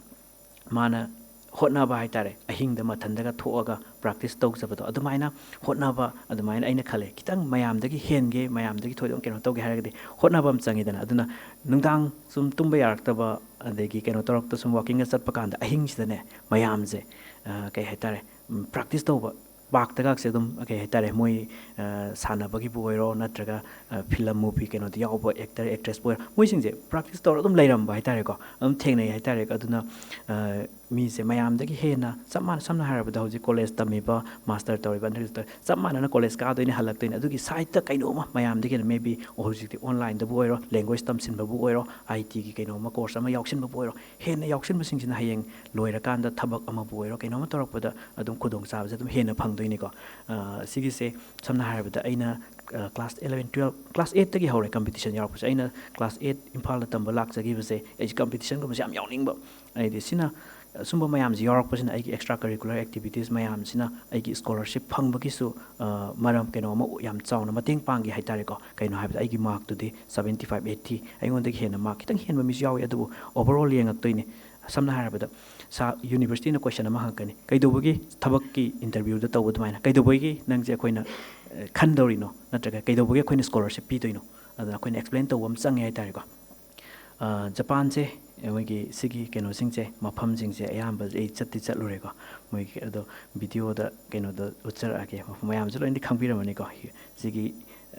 ꯃꯥꯅ ꯍꯣꯠꯅꯕ ꯍꯥꯏꯇꯥꯔꯦ, ꯑꯍꯤꯡꯗ ꯃꯊꯟꯗꯒ ꯊꯣꯛꯑꯒ ꯄ꯭ꯔꯥꯛꯇꯤꯁ ꯇꯧꯖꯕꯗꯣ, ꯑꯗꯨꯃꯥꯏꯅ ꯍꯣꯠꯅꯕ, ꯑꯗꯨꯃꯥꯏꯅ ꯑꯩꯅ ꯈꯜꯂꯦ꯫ ꯈꯤꯇꯪ ꯃꯌꯥꯝꯗꯒꯤ ꯍꯦꯟꯒꯦ, ꯃꯌꯥꯝꯗꯒꯤ ꯊꯣꯏꯗꯣꯛꯅ ꯀꯩꯅꯣ ꯇꯧꯒꯦ ꯍꯥꯏꯔꯒꯗꯤ ꯍꯣꯠꯅꯕ ꯑꯃ ꯆꯪꯉꯤꯗꯅ꯫ ꯑꯗꯨꯅ ꯅꯨꯡꯗꯥꯡ ꯁꯨꯝ ꯇꯨꯝꯕ ꯌꯥꯔꯛꯇꯕ, ꯑꯗꯒꯤ ꯀꯩꯅꯣ ꯇꯧꯔꯛꯇ ꯁꯨꯝ ꯋꯥꯀꯤꯡꯒ ꯆꯠꯄ ꯀꯥꯟꯗ ꯑꯍꯤꯡꯁꯤꯗꯅꯦ, ꯃꯌꯥꯝꯁꯦ, ꯑ, ꯀꯩ ꯍꯥꯏꯇꯥꯔꯦ, ꯎꯝ, ꯄ꯭ꯔꯥꯛꯇꯤꯁ ꯇꯧꯕ, ꯄꯥꯔꯛꯇꯒꯁꯦ ꯑꯗꯨꯝ, ꯀꯩ ꯍꯥꯏꯇꯥꯔꯦ, ꯃꯣꯏ, ꯑ, ꯁꯥꯟꯅꯕꯒꯤꯕꯨ ꯑꯣꯏꯔꯣ, ꯅꯠꯇ꯭ꯔꯒ, ꯑ, ꯐꯤꯂꯝ ꯃꯨꯚꯤ ꯀꯩꯅꯣꯗ ꯌꯥꯎꯕ ꯑꯦꯛꯇꯔ ꯑꯦꯛꯇ꯭ꯔꯦꯁꯄꯨ ꯑꯣꯏꯔꯣ, ꯃꯣꯏꯁꯤꯡꯁꯦ ꯄ꯭ꯔꯥꯛꯇꯤꯁ ꯇꯧꯔ ꯑꯗꯨꯝ ꯂꯩꯔꯝꯕ ꯍꯥꯏꯇꯥꯔꯦꯀꯣ, ꯑꯗꯨꯝ ꯊꯦꯡꯅꯩ ꯍꯥꯏꯇꯥꯔꯦ꯫ ꯑꯗꯨꯅ, ꯑ, ꯃꯤꯁꯦ ꯃꯌꯥꯝꯗꯒꯤ ꯍꯦꯟꯅ ꯆꯞ ꯃꯥꯟꯅ, ꯁꯝꯅ ꯍꯥꯏꯔꯕꯗ ꯍꯧꯖꯤꯛ ꯀꯣꯂꯦꯖ ꯇꯝꯃꯤꯕ, ꯃꯥꯁꯇꯔ ꯇꯧꯔꯤꯕ, ꯑꯟꯗꯔ ꯆꯞ ꯃꯥꯟꯅꯅ ꯀꯣꯂꯦꯖ ꯀꯥꯗꯣꯏꯅꯦ, ꯍꯜꯂꯛꯇꯣꯏꯅꯦ꯫ ꯑꯗꯨꯒꯤ ꯁꯥꯏꯠꯇ ꯀꯩꯅꯣꯝꯃ ꯃꯌꯥꯝꯗꯒꯤ ꯍꯦꯟꯅ, ꯃꯦꯕꯤ ꯍꯧꯖꯤꯛꯇꯤ ꯑꯣꯟꯂꯥꯏꯟꯗꯕꯨ ꯑꯣꯏꯔꯣ, ꯂꯦꯡꯒ꯭ꯋꯦꯖ ꯇꯝꯁꯤꯟꯕꯕꯨ ꯑꯣꯏꯔꯣ, ꯑꯥꯏ ꯇꯤꯒꯤ ꯀꯩꯅꯣꯝꯃ ꯀꯣꯔꯁ ꯑꯃ ꯌꯥꯎꯁꯤꯟꯕꯕꯨ ꯑꯣꯏꯔꯣ, ꯍꯦꯟꯅ ꯌꯥꯎꯁꯤꯟꯕꯁꯤꯡꯁꯤꯅ ꯍꯌꯦꯡ ꯂꯣꯏꯔꯀꯥꯟꯗ ꯊꯕꯛ ꯑꯃꯕꯨ ꯑꯣꯏꯔꯣ, ꯀꯩꯅꯣꯝꯃ ꯇꯧꯔꯛꯄꯗ ꯑꯗꯨꯝ ꯈꯨꯗꯣꯡꯆꯥꯕꯁꯦ ꯑꯗꯨꯝ ꯍꯦꯟꯅ ꯐꯪꯗꯣꯏꯅꯤꯀꯣ꯫ ꯑ, ꯁꯤꯒꯤꯁꯦ ꯁꯝꯅ ꯍꯥꯏꯔꯕꯗ ꯑꯩꯅ, ꯑ, ꯀ꯭ꯂꯥꯁ ꯏꯂꯚꯦꯟ, ꯇꯨꯌꯦꯜꯞ, ꯀ꯭ꯂꯥꯁ ꯑꯩꯠꯇꯒꯤ ꯍꯧꯔꯦ ꯀꯝꯄꯤꯇꯤꯁꯟ ꯌꯥꯎꯔꯛꯄꯁꯦ꯫ ꯑꯩꯅ ꯀ꯭ꯂꯥꯁ ꯑꯩꯠ ꯏꯝꯐꯥꯜꯗ ꯇꯝꯕ ꯂꯥꯛꯆꯈꯤꯕꯁꯦ, ꯑꯩꯁꯦ ꯀꯝꯄꯤꯇꯤꯁꯟꯒꯨꯝꯕꯁꯦ ꯌꯥꯝ ꯌꯥꯎꯅꯤꯡꯕ꯫ ꯍꯥꯏꯗꯤ ꯁꯤꯅ, ꯑ, ꯁꯨꯝꯕ ꯃꯌꯥꯝꯁꯦ ꯌꯥꯎꯔꯛꯄꯁꯤꯅ ꯑꯩꯒꯤ ꯑꯦꯛꯁꯇ꯭ꯔꯥ ꯀꯔꯤꯀꯨꯂꯔ ꯑꯦꯛꯇꯤꯚꯤꯇꯤꯁ ꯃꯌꯥꯝꯁꯤꯅ ꯑꯩꯒꯤ ꯁ꯭ꯀꯣꯂꯔꯁꯤꯞ ꯐꯪꯕꯒꯤꯁꯨ, ꯑ, ꯃꯔꯝ ꯀꯩꯅꯣ ꯑꯃ ꯌꯥꯝ ꯆꯥꯎꯅ ꯃꯇꯦꯡ ꯄꯥꯡꯈꯤ ꯍꯥꯏꯇꯥꯔꯦꯀꯣ꯫ ꯀꯩꯅꯣ ꯍꯥꯏꯕꯗ ꯑꯩꯒꯤ ꯃꯥꯔꯛꯇꯨꯗꯤ ꯁꯕꯦꯟꯇꯤ ꯐꯥꯏꯚ, ꯑꯩꯠꯇꯤ, ꯑꯩꯉꯣꯟꯗꯒꯤ ꯍꯦꯟꯅ ꯃꯥꯔꯛ ꯈꯤꯇꯪ ꯍꯦꯟꯕ ꯃꯤꯁꯨ ꯌꯥꯎꯏ꯫ ꯑꯗꯨꯕꯨ ꯑꯣꯚꯔꯑꯣꯜ ꯌꯦꯡꯉꯛꯇꯣꯏꯅꯦ꯫ ꯁꯝꯅ ꯍꯥꯏꯔꯕꯗ ꯁꯥ-, ꯌꯨꯅꯤꯚꯔꯁꯤꯇꯤꯅ ꯀꯣꯏꯁꯟ ꯑꯃ ꯍꯪꯉꯛꯀꯅꯤ, "ꯀꯩꯗꯧꯕꯒꯤ ꯊꯕꯛꯀꯤ ꯏꯟꯇꯔꯚ꯭ꯌꯨꯗ ꯇꯧꯕ ꯑꯗꯨꯃꯥꯏꯅ, ꯀꯩꯗꯧꯕꯒꯤ ꯅꯪꯁꯦ ꯑꯩꯈꯣꯏꯅ, ꯑ, ꯈꯟꯗꯧꯔꯤꯅꯣ? ꯅꯠꯇ꯭ꯔꯒ ꯀꯩꯗꯧꯕꯒꯤ ꯑꯩꯈꯣꯏꯅ ꯁ꯭ꯀꯣꯂꯔꯁꯤꯞ ꯄꯤꯗꯣꯏꯅꯣ?" ꯑꯗꯨꯅ ꯑꯩꯈꯣꯏꯅ ꯑꯦꯛꯁꯄ꯭ꯂꯦꯟ ꯇꯧꯕ ꯑꯃ ꯆꯪꯉꯦ ꯍꯥꯏꯇꯥꯔꯦꯀꯣ꯫ ꯑ, ꯖꯄꯥꯟꯁꯦ, ꯃꯣꯏꯒꯤ ꯁꯤꯒꯤ ꯀꯩꯅꯣꯁꯤꯡꯁꯦ, ꯃꯐꯝꯁꯤꯡꯁꯦ ꯑꯌꯥꯝꯕ ꯑꯩ ꯆꯠꯇꯤ ꯆꯠꯂꯨꯔꯦꯀꯣ꯫ ꯃꯣꯏꯒꯤ ꯑꯗꯣ ꯚꯤꯗꯤꯑꯣꯗ ꯀꯩꯅꯣꯗ ꯎꯠꯆꯔꯛꯑꯒꯦ, ꯃꯐꯝ ꯃꯌꯥꯝꯁꯦ ꯂꯣꯏꯅꯗꯤ ꯈꯪꯕꯤꯔꯝꯃꯅꯤꯀꯣ꯫ ꯁꯤꯒꯤ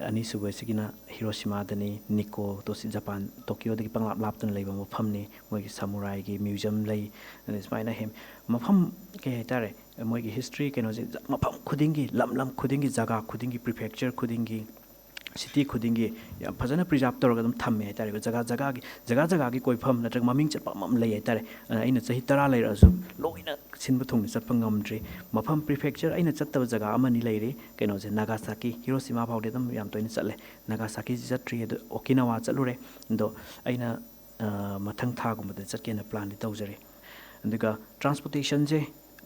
ꯑꯅꯤꯁꯨꯕꯁꯤꯒꯤꯅ ꯍꯤꯔꯣꯁꯤꯃꯥꯗꯅꯤ, ꯅꯤꯀꯣ, ꯇꯣꯁꯤ-, ꯖꯄꯥꯟ ꯇꯣꯀꯤꯌꯣꯗꯒꯤ ꯄꯪꯂꯥꯞ ꯂꯥꯞꯇꯅ ꯂꯩꯕ ꯃꯐꯝꯅꯤ꯫ ꯃꯣꯏꯒꯤ ꯁꯃꯨꯔꯥꯏꯒꯤ ꯃ꯭ꯌꯨꯖꯤꯌꯝ ꯂꯩ꯫ ꯑꯗꯩ ꯁꯨꯃꯥꯏꯅ ꯍꯦꯝ-, ꯃꯐꯝ ꯀꯩ ꯍꯥꯏꯇꯥꯔꯦ, ꯃꯣꯏꯒꯤ ꯍꯤꯁꯇ꯭ꯔꯤ ꯀꯩꯅꯣꯁꯦ ꯖ-, ꯃꯐꯝ ꯈꯨꯗꯤꯡꯒꯤ, ꯂꯝ ꯂꯝ ꯈꯨꯗꯤꯡꯒꯤ, ꯖꯒꯥ ꯈꯨꯗꯤꯡꯒꯤ, ꯄ꯭ꯔꯤꯐꯦꯛꯆꯔ ꯈꯨꯗꯤꯡꯒꯤ, ꯁꯤꯇꯤ ꯈꯨꯗꯤꯡꯒꯤ ꯌꯥꯝ ꯐꯖꯅ ꯄ꯭ꯔꯤꯖꯥꯕ ꯇꯧꯔꯒ ꯑꯗꯨꯝ ꯊꯝꯃꯦ ꯍꯥꯏꯇꯥꯔꯦꯀꯣ꯫ ꯖꯒꯥ ꯖꯒꯥꯒꯤ, ꯖꯒꯥ ꯖꯒꯥꯒꯤ ꯀꯣꯏꯐꯝ ꯅꯠꯇ꯭ꯔꯒ ꯃꯃꯤꯡ ꯆꯠꯄ ꯑꯃ ꯂꯩ ꯍꯥꯏꯇꯥꯔꯦ꯫ ꯑꯗꯨꯅ ꯑꯩꯅ ꯆꯍꯤ ꯇꯔꯥ ꯂꯩꯔꯛꯑꯁꯨ ꯂꯣꯏꯅ ꯁꯤꯟꯕ ꯊꯨꯡꯅ ꯆꯠꯄ ꯉꯝꯗ꯭ꯔꯤ꯫ ꯃꯐꯝ, ꯄ꯭ꯔꯤꯐꯦꯛꯆꯔ ꯑꯩꯅ ꯆꯠꯇꯕ ꯖꯒꯥ ꯑꯃꯅꯤ ꯂꯩꯔꯤ, ꯀꯩꯅꯣꯁꯦ, ꯅꯥꯒꯥꯁꯥꯀꯤ, ꯍꯤꯔꯣꯁꯤꯃꯥ ꯐꯥꯎꯗꯤ ꯑꯗꯨꯝ ꯌꯥꯝ ꯇꯣꯏꯅ ꯆꯠꯂꯦ꯫ ꯅꯥꯒꯥꯁꯥꯀꯤꯁꯤ ꯆꯠꯇ꯭ꯔꯤ, ꯑꯗꯨ ꯑꯣꯀꯤꯅꯥꯋꯥ ꯆꯠꯂꯨꯔꯦ꯫ ꯑꯗꯣ ꯑꯩꯅ, ꯑ, ꯃꯊꯪ ꯊꯥꯒꯨꯝꯕꯗ ꯆꯠꯀꯦꯅ ꯄ꯭ꯂꯥꯟꯗꯤ ꯇꯧꯖꯔꯤ꯫ ꯑꯗꯨꯒ ꯇ꯭ꯔꯥꯟꯁꯄꯣꯔꯇꯦꯁꯟꯁꯦ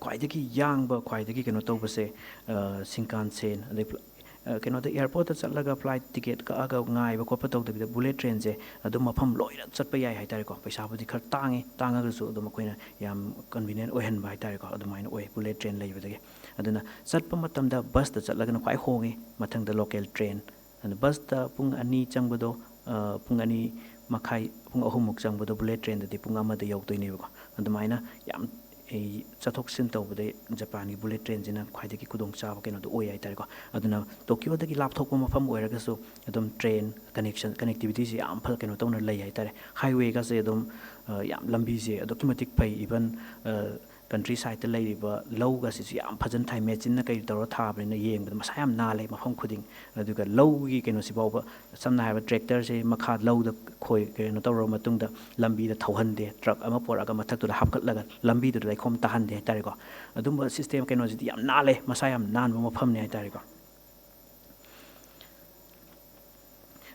ꯈ꯭ꯋꯥꯏꯗꯒꯤ ꯌꯥꯡꯕ, ꯈ꯭ꯋꯥꯏꯗꯒꯤ ꯀꯩꯅꯣ ꯇꯧꯕꯁꯦ, ꯑ, ꯁꯤꯟꯀꯥꯟꯁꯦꯟ, ꯑꯗꯩ ꯐ꯭ꯂ-, ꯑ, ꯀꯩꯅꯣꯗ, ꯑꯦꯌꯥꯔꯄꯣꯔꯠꯇ ꯆꯠꯂꯒ ꯐ꯭ꯂꯥꯏꯠ ꯇꯤꯀꯦꯠ ꯀꯛꯑꯒ ꯉꯥꯏꯕ ꯈꯣꯠꯄ ꯇꯧꯗꯕꯤꯗ, ꯕꯨꯂꯦꯠ ꯇ꯭ꯔꯦꯟꯁꯦ ꯑꯗꯨꯝ ꯃꯐꯝ ꯂꯣꯏꯅ ꯆꯠꯄ ꯌꯥꯏ ꯍꯥꯏꯇꯥꯔꯦꯀꯣ꯫ ꯄꯩꯁꯥꯕꯨꯗꯤ ꯈꯔ ꯇꯥꯡꯉꯤ, ꯇꯥꯡꯉꯒꯁꯨ ꯑꯗꯨꯝ ꯑꯩꯈꯣꯏꯅ ꯌꯥꯝ ꯀꯟꯚꯤꯅꯤꯌꯦꯟ ꯑꯣꯏꯍꯟꯕ ꯍꯥꯏꯇꯥꯔꯦꯀꯣ, ꯑꯗꯨꯃꯥꯏꯅ ꯑꯣꯏ ꯕꯨꯂꯦꯠ ꯇ꯭ꯔꯦꯟ ꯂꯩꯕꯗꯒꯤ꯫ ꯑꯗꯨꯅ ꯆꯠꯄ ꯃꯇꯝꯗ ꯕꯁꯇ ꯆꯠꯂꯒꯅ ꯈ꯭ꯋꯥꯏ ꯍꯣꯡꯉꯤ, ꯃꯊꯪꯗ ꯂꯣꯀꯦꯜ ꯇ꯭ꯔꯦꯟ꯫ ꯑꯗꯨ ꯕꯁꯇ ꯄꯨꯡ ꯑꯅꯤ ꯆꯪꯕꯗꯣ, ꯑ, ꯄꯨꯡ ꯑꯅꯤ ꯃꯈꯥꯏ, ꯄꯨꯡ ꯑꯍꯨꯝꯃꯨꯛ ꯆꯪꯕꯗꯣ ꯕꯨꯂꯦꯠ ꯇ꯭ꯔꯦꯟꯗꯗꯤ ꯄꯨꯡ ꯑꯃꯗ ꯌꯧꯗꯣꯏꯅꯦꯕꯀꯣ꯫ ꯑꯗꯨꯃꯥꯏꯅ ꯌꯥꯝ, ꯑꯩ, ꯆꯠꯊꯣꯛ ꯆꯠꯁꯤꯟ ꯇꯧꯕꯗ ꯖꯄꯥꯟꯒꯤ ꯕꯨꯂꯦꯠ ꯇ꯭ꯔꯦꯟꯁꯤꯅ ꯈ꯭ꯋꯥꯏꯗꯒꯤ ꯈꯨꯗꯣꯡꯆꯥꯕ ꯀꯩꯅꯣꯗꯣ ꯑꯣꯏ ꯍꯥꯏꯇꯥꯔꯦꯀꯣ꯫ ꯑꯗꯨꯅ ꯇꯣꯀꯤꯌꯣꯗꯒꯤ ꯂꯥꯞꯊꯣꯛꯄ ꯃꯐꯝ ꯑꯣꯏꯔꯒꯁꯨ ꯑꯗꯨꯝ ꯇ꯭ꯔꯦꯟ ꯀꯅꯦꯛꯁꯟ, ꯀꯅꯦꯛꯇꯤꯚꯤꯇꯤꯁꯦ ꯌꯥꯝ ꯐ-, ꯀꯩꯅꯣ ꯇꯧꯅ ꯂꯩ ꯍꯥꯏꯇꯥꯔꯦ꯫ ꯍꯥꯏꯋꯦꯒꯁꯦ ꯑꯗꯨꯝ, ꯑ, ꯌꯥꯝ ꯂꯝꯕꯤꯁꯦ ꯑꯗꯨꯛꯀꯤ ꯃꯇꯤꯛ ꯐꯩ꯫ ꯏꯚꯟ, ꯑ, ꯀꯟꯇ꯭ꯔꯤ ꯁꯥꯏꯠꯇ ꯂꯩꯔꯤꯕ ꯂꯧꯒꯁꯤꯁꯨ ꯌꯥꯝ ꯐꯖꯅ ꯊꯥꯏ, ꯃꯦꯆꯤꯟꯅ ꯀꯩ ꯇꯧꯔ ꯊꯥꯕꯅꯤꯅ ꯌꯦꯡꯕꯗ ꯃꯁꯥ ꯌꯥꯝ ꯅꯥꯜꯂꯦ ꯃꯐꯝ ꯈꯨꯗꯤꯡ꯫ ꯑꯗꯨꯒ ꯂꯧꯒꯤ ꯀꯩꯅꯣꯁꯤ ꯐꯥꯎꯕ, ꯁꯝꯅ ꯍꯥꯏꯔꯕꯗ ꯇ꯭ꯔꯦꯛꯇꯔꯁꯦ ꯃꯈꯥ ꯂꯧꯗ ꯈꯣꯏ ꯀꯩꯅꯣ ꯇꯧꯔꯕ ꯃꯇꯨꯡꯗ ꯂꯝꯕꯤꯗ ꯊꯧꯍꯟꯗꯦ, ꯇ꯭ꯔꯛ ꯑꯃ ꯄꯣꯔꯛꯑꯒ ꯃꯊꯛꯇꯨꯗ ꯍꯥꯞꯀꯠꯂꯒ ꯂꯝꯕꯤꯗꯨꯗ ꯂꯩꯈꯣꯝ ꯇꯥꯍꯟꯗꯦ ꯍꯥꯏꯇꯥꯔꯦꯀꯣ꯫ ꯑꯗꯨꯝꯕ ꯁꯤꯁꯇꯦꯝ ꯀꯩꯅꯣꯁꯤꯗꯤ ꯌꯥꯝ ꯅꯥꯜꯂꯦ, ꯃꯁꯥ ꯌꯥꯝ ꯅꯥꯟꯕ ꯃꯐꯝꯅꯤ ꯍꯥꯏꯇꯥꯔꯦꯀꯣ꯫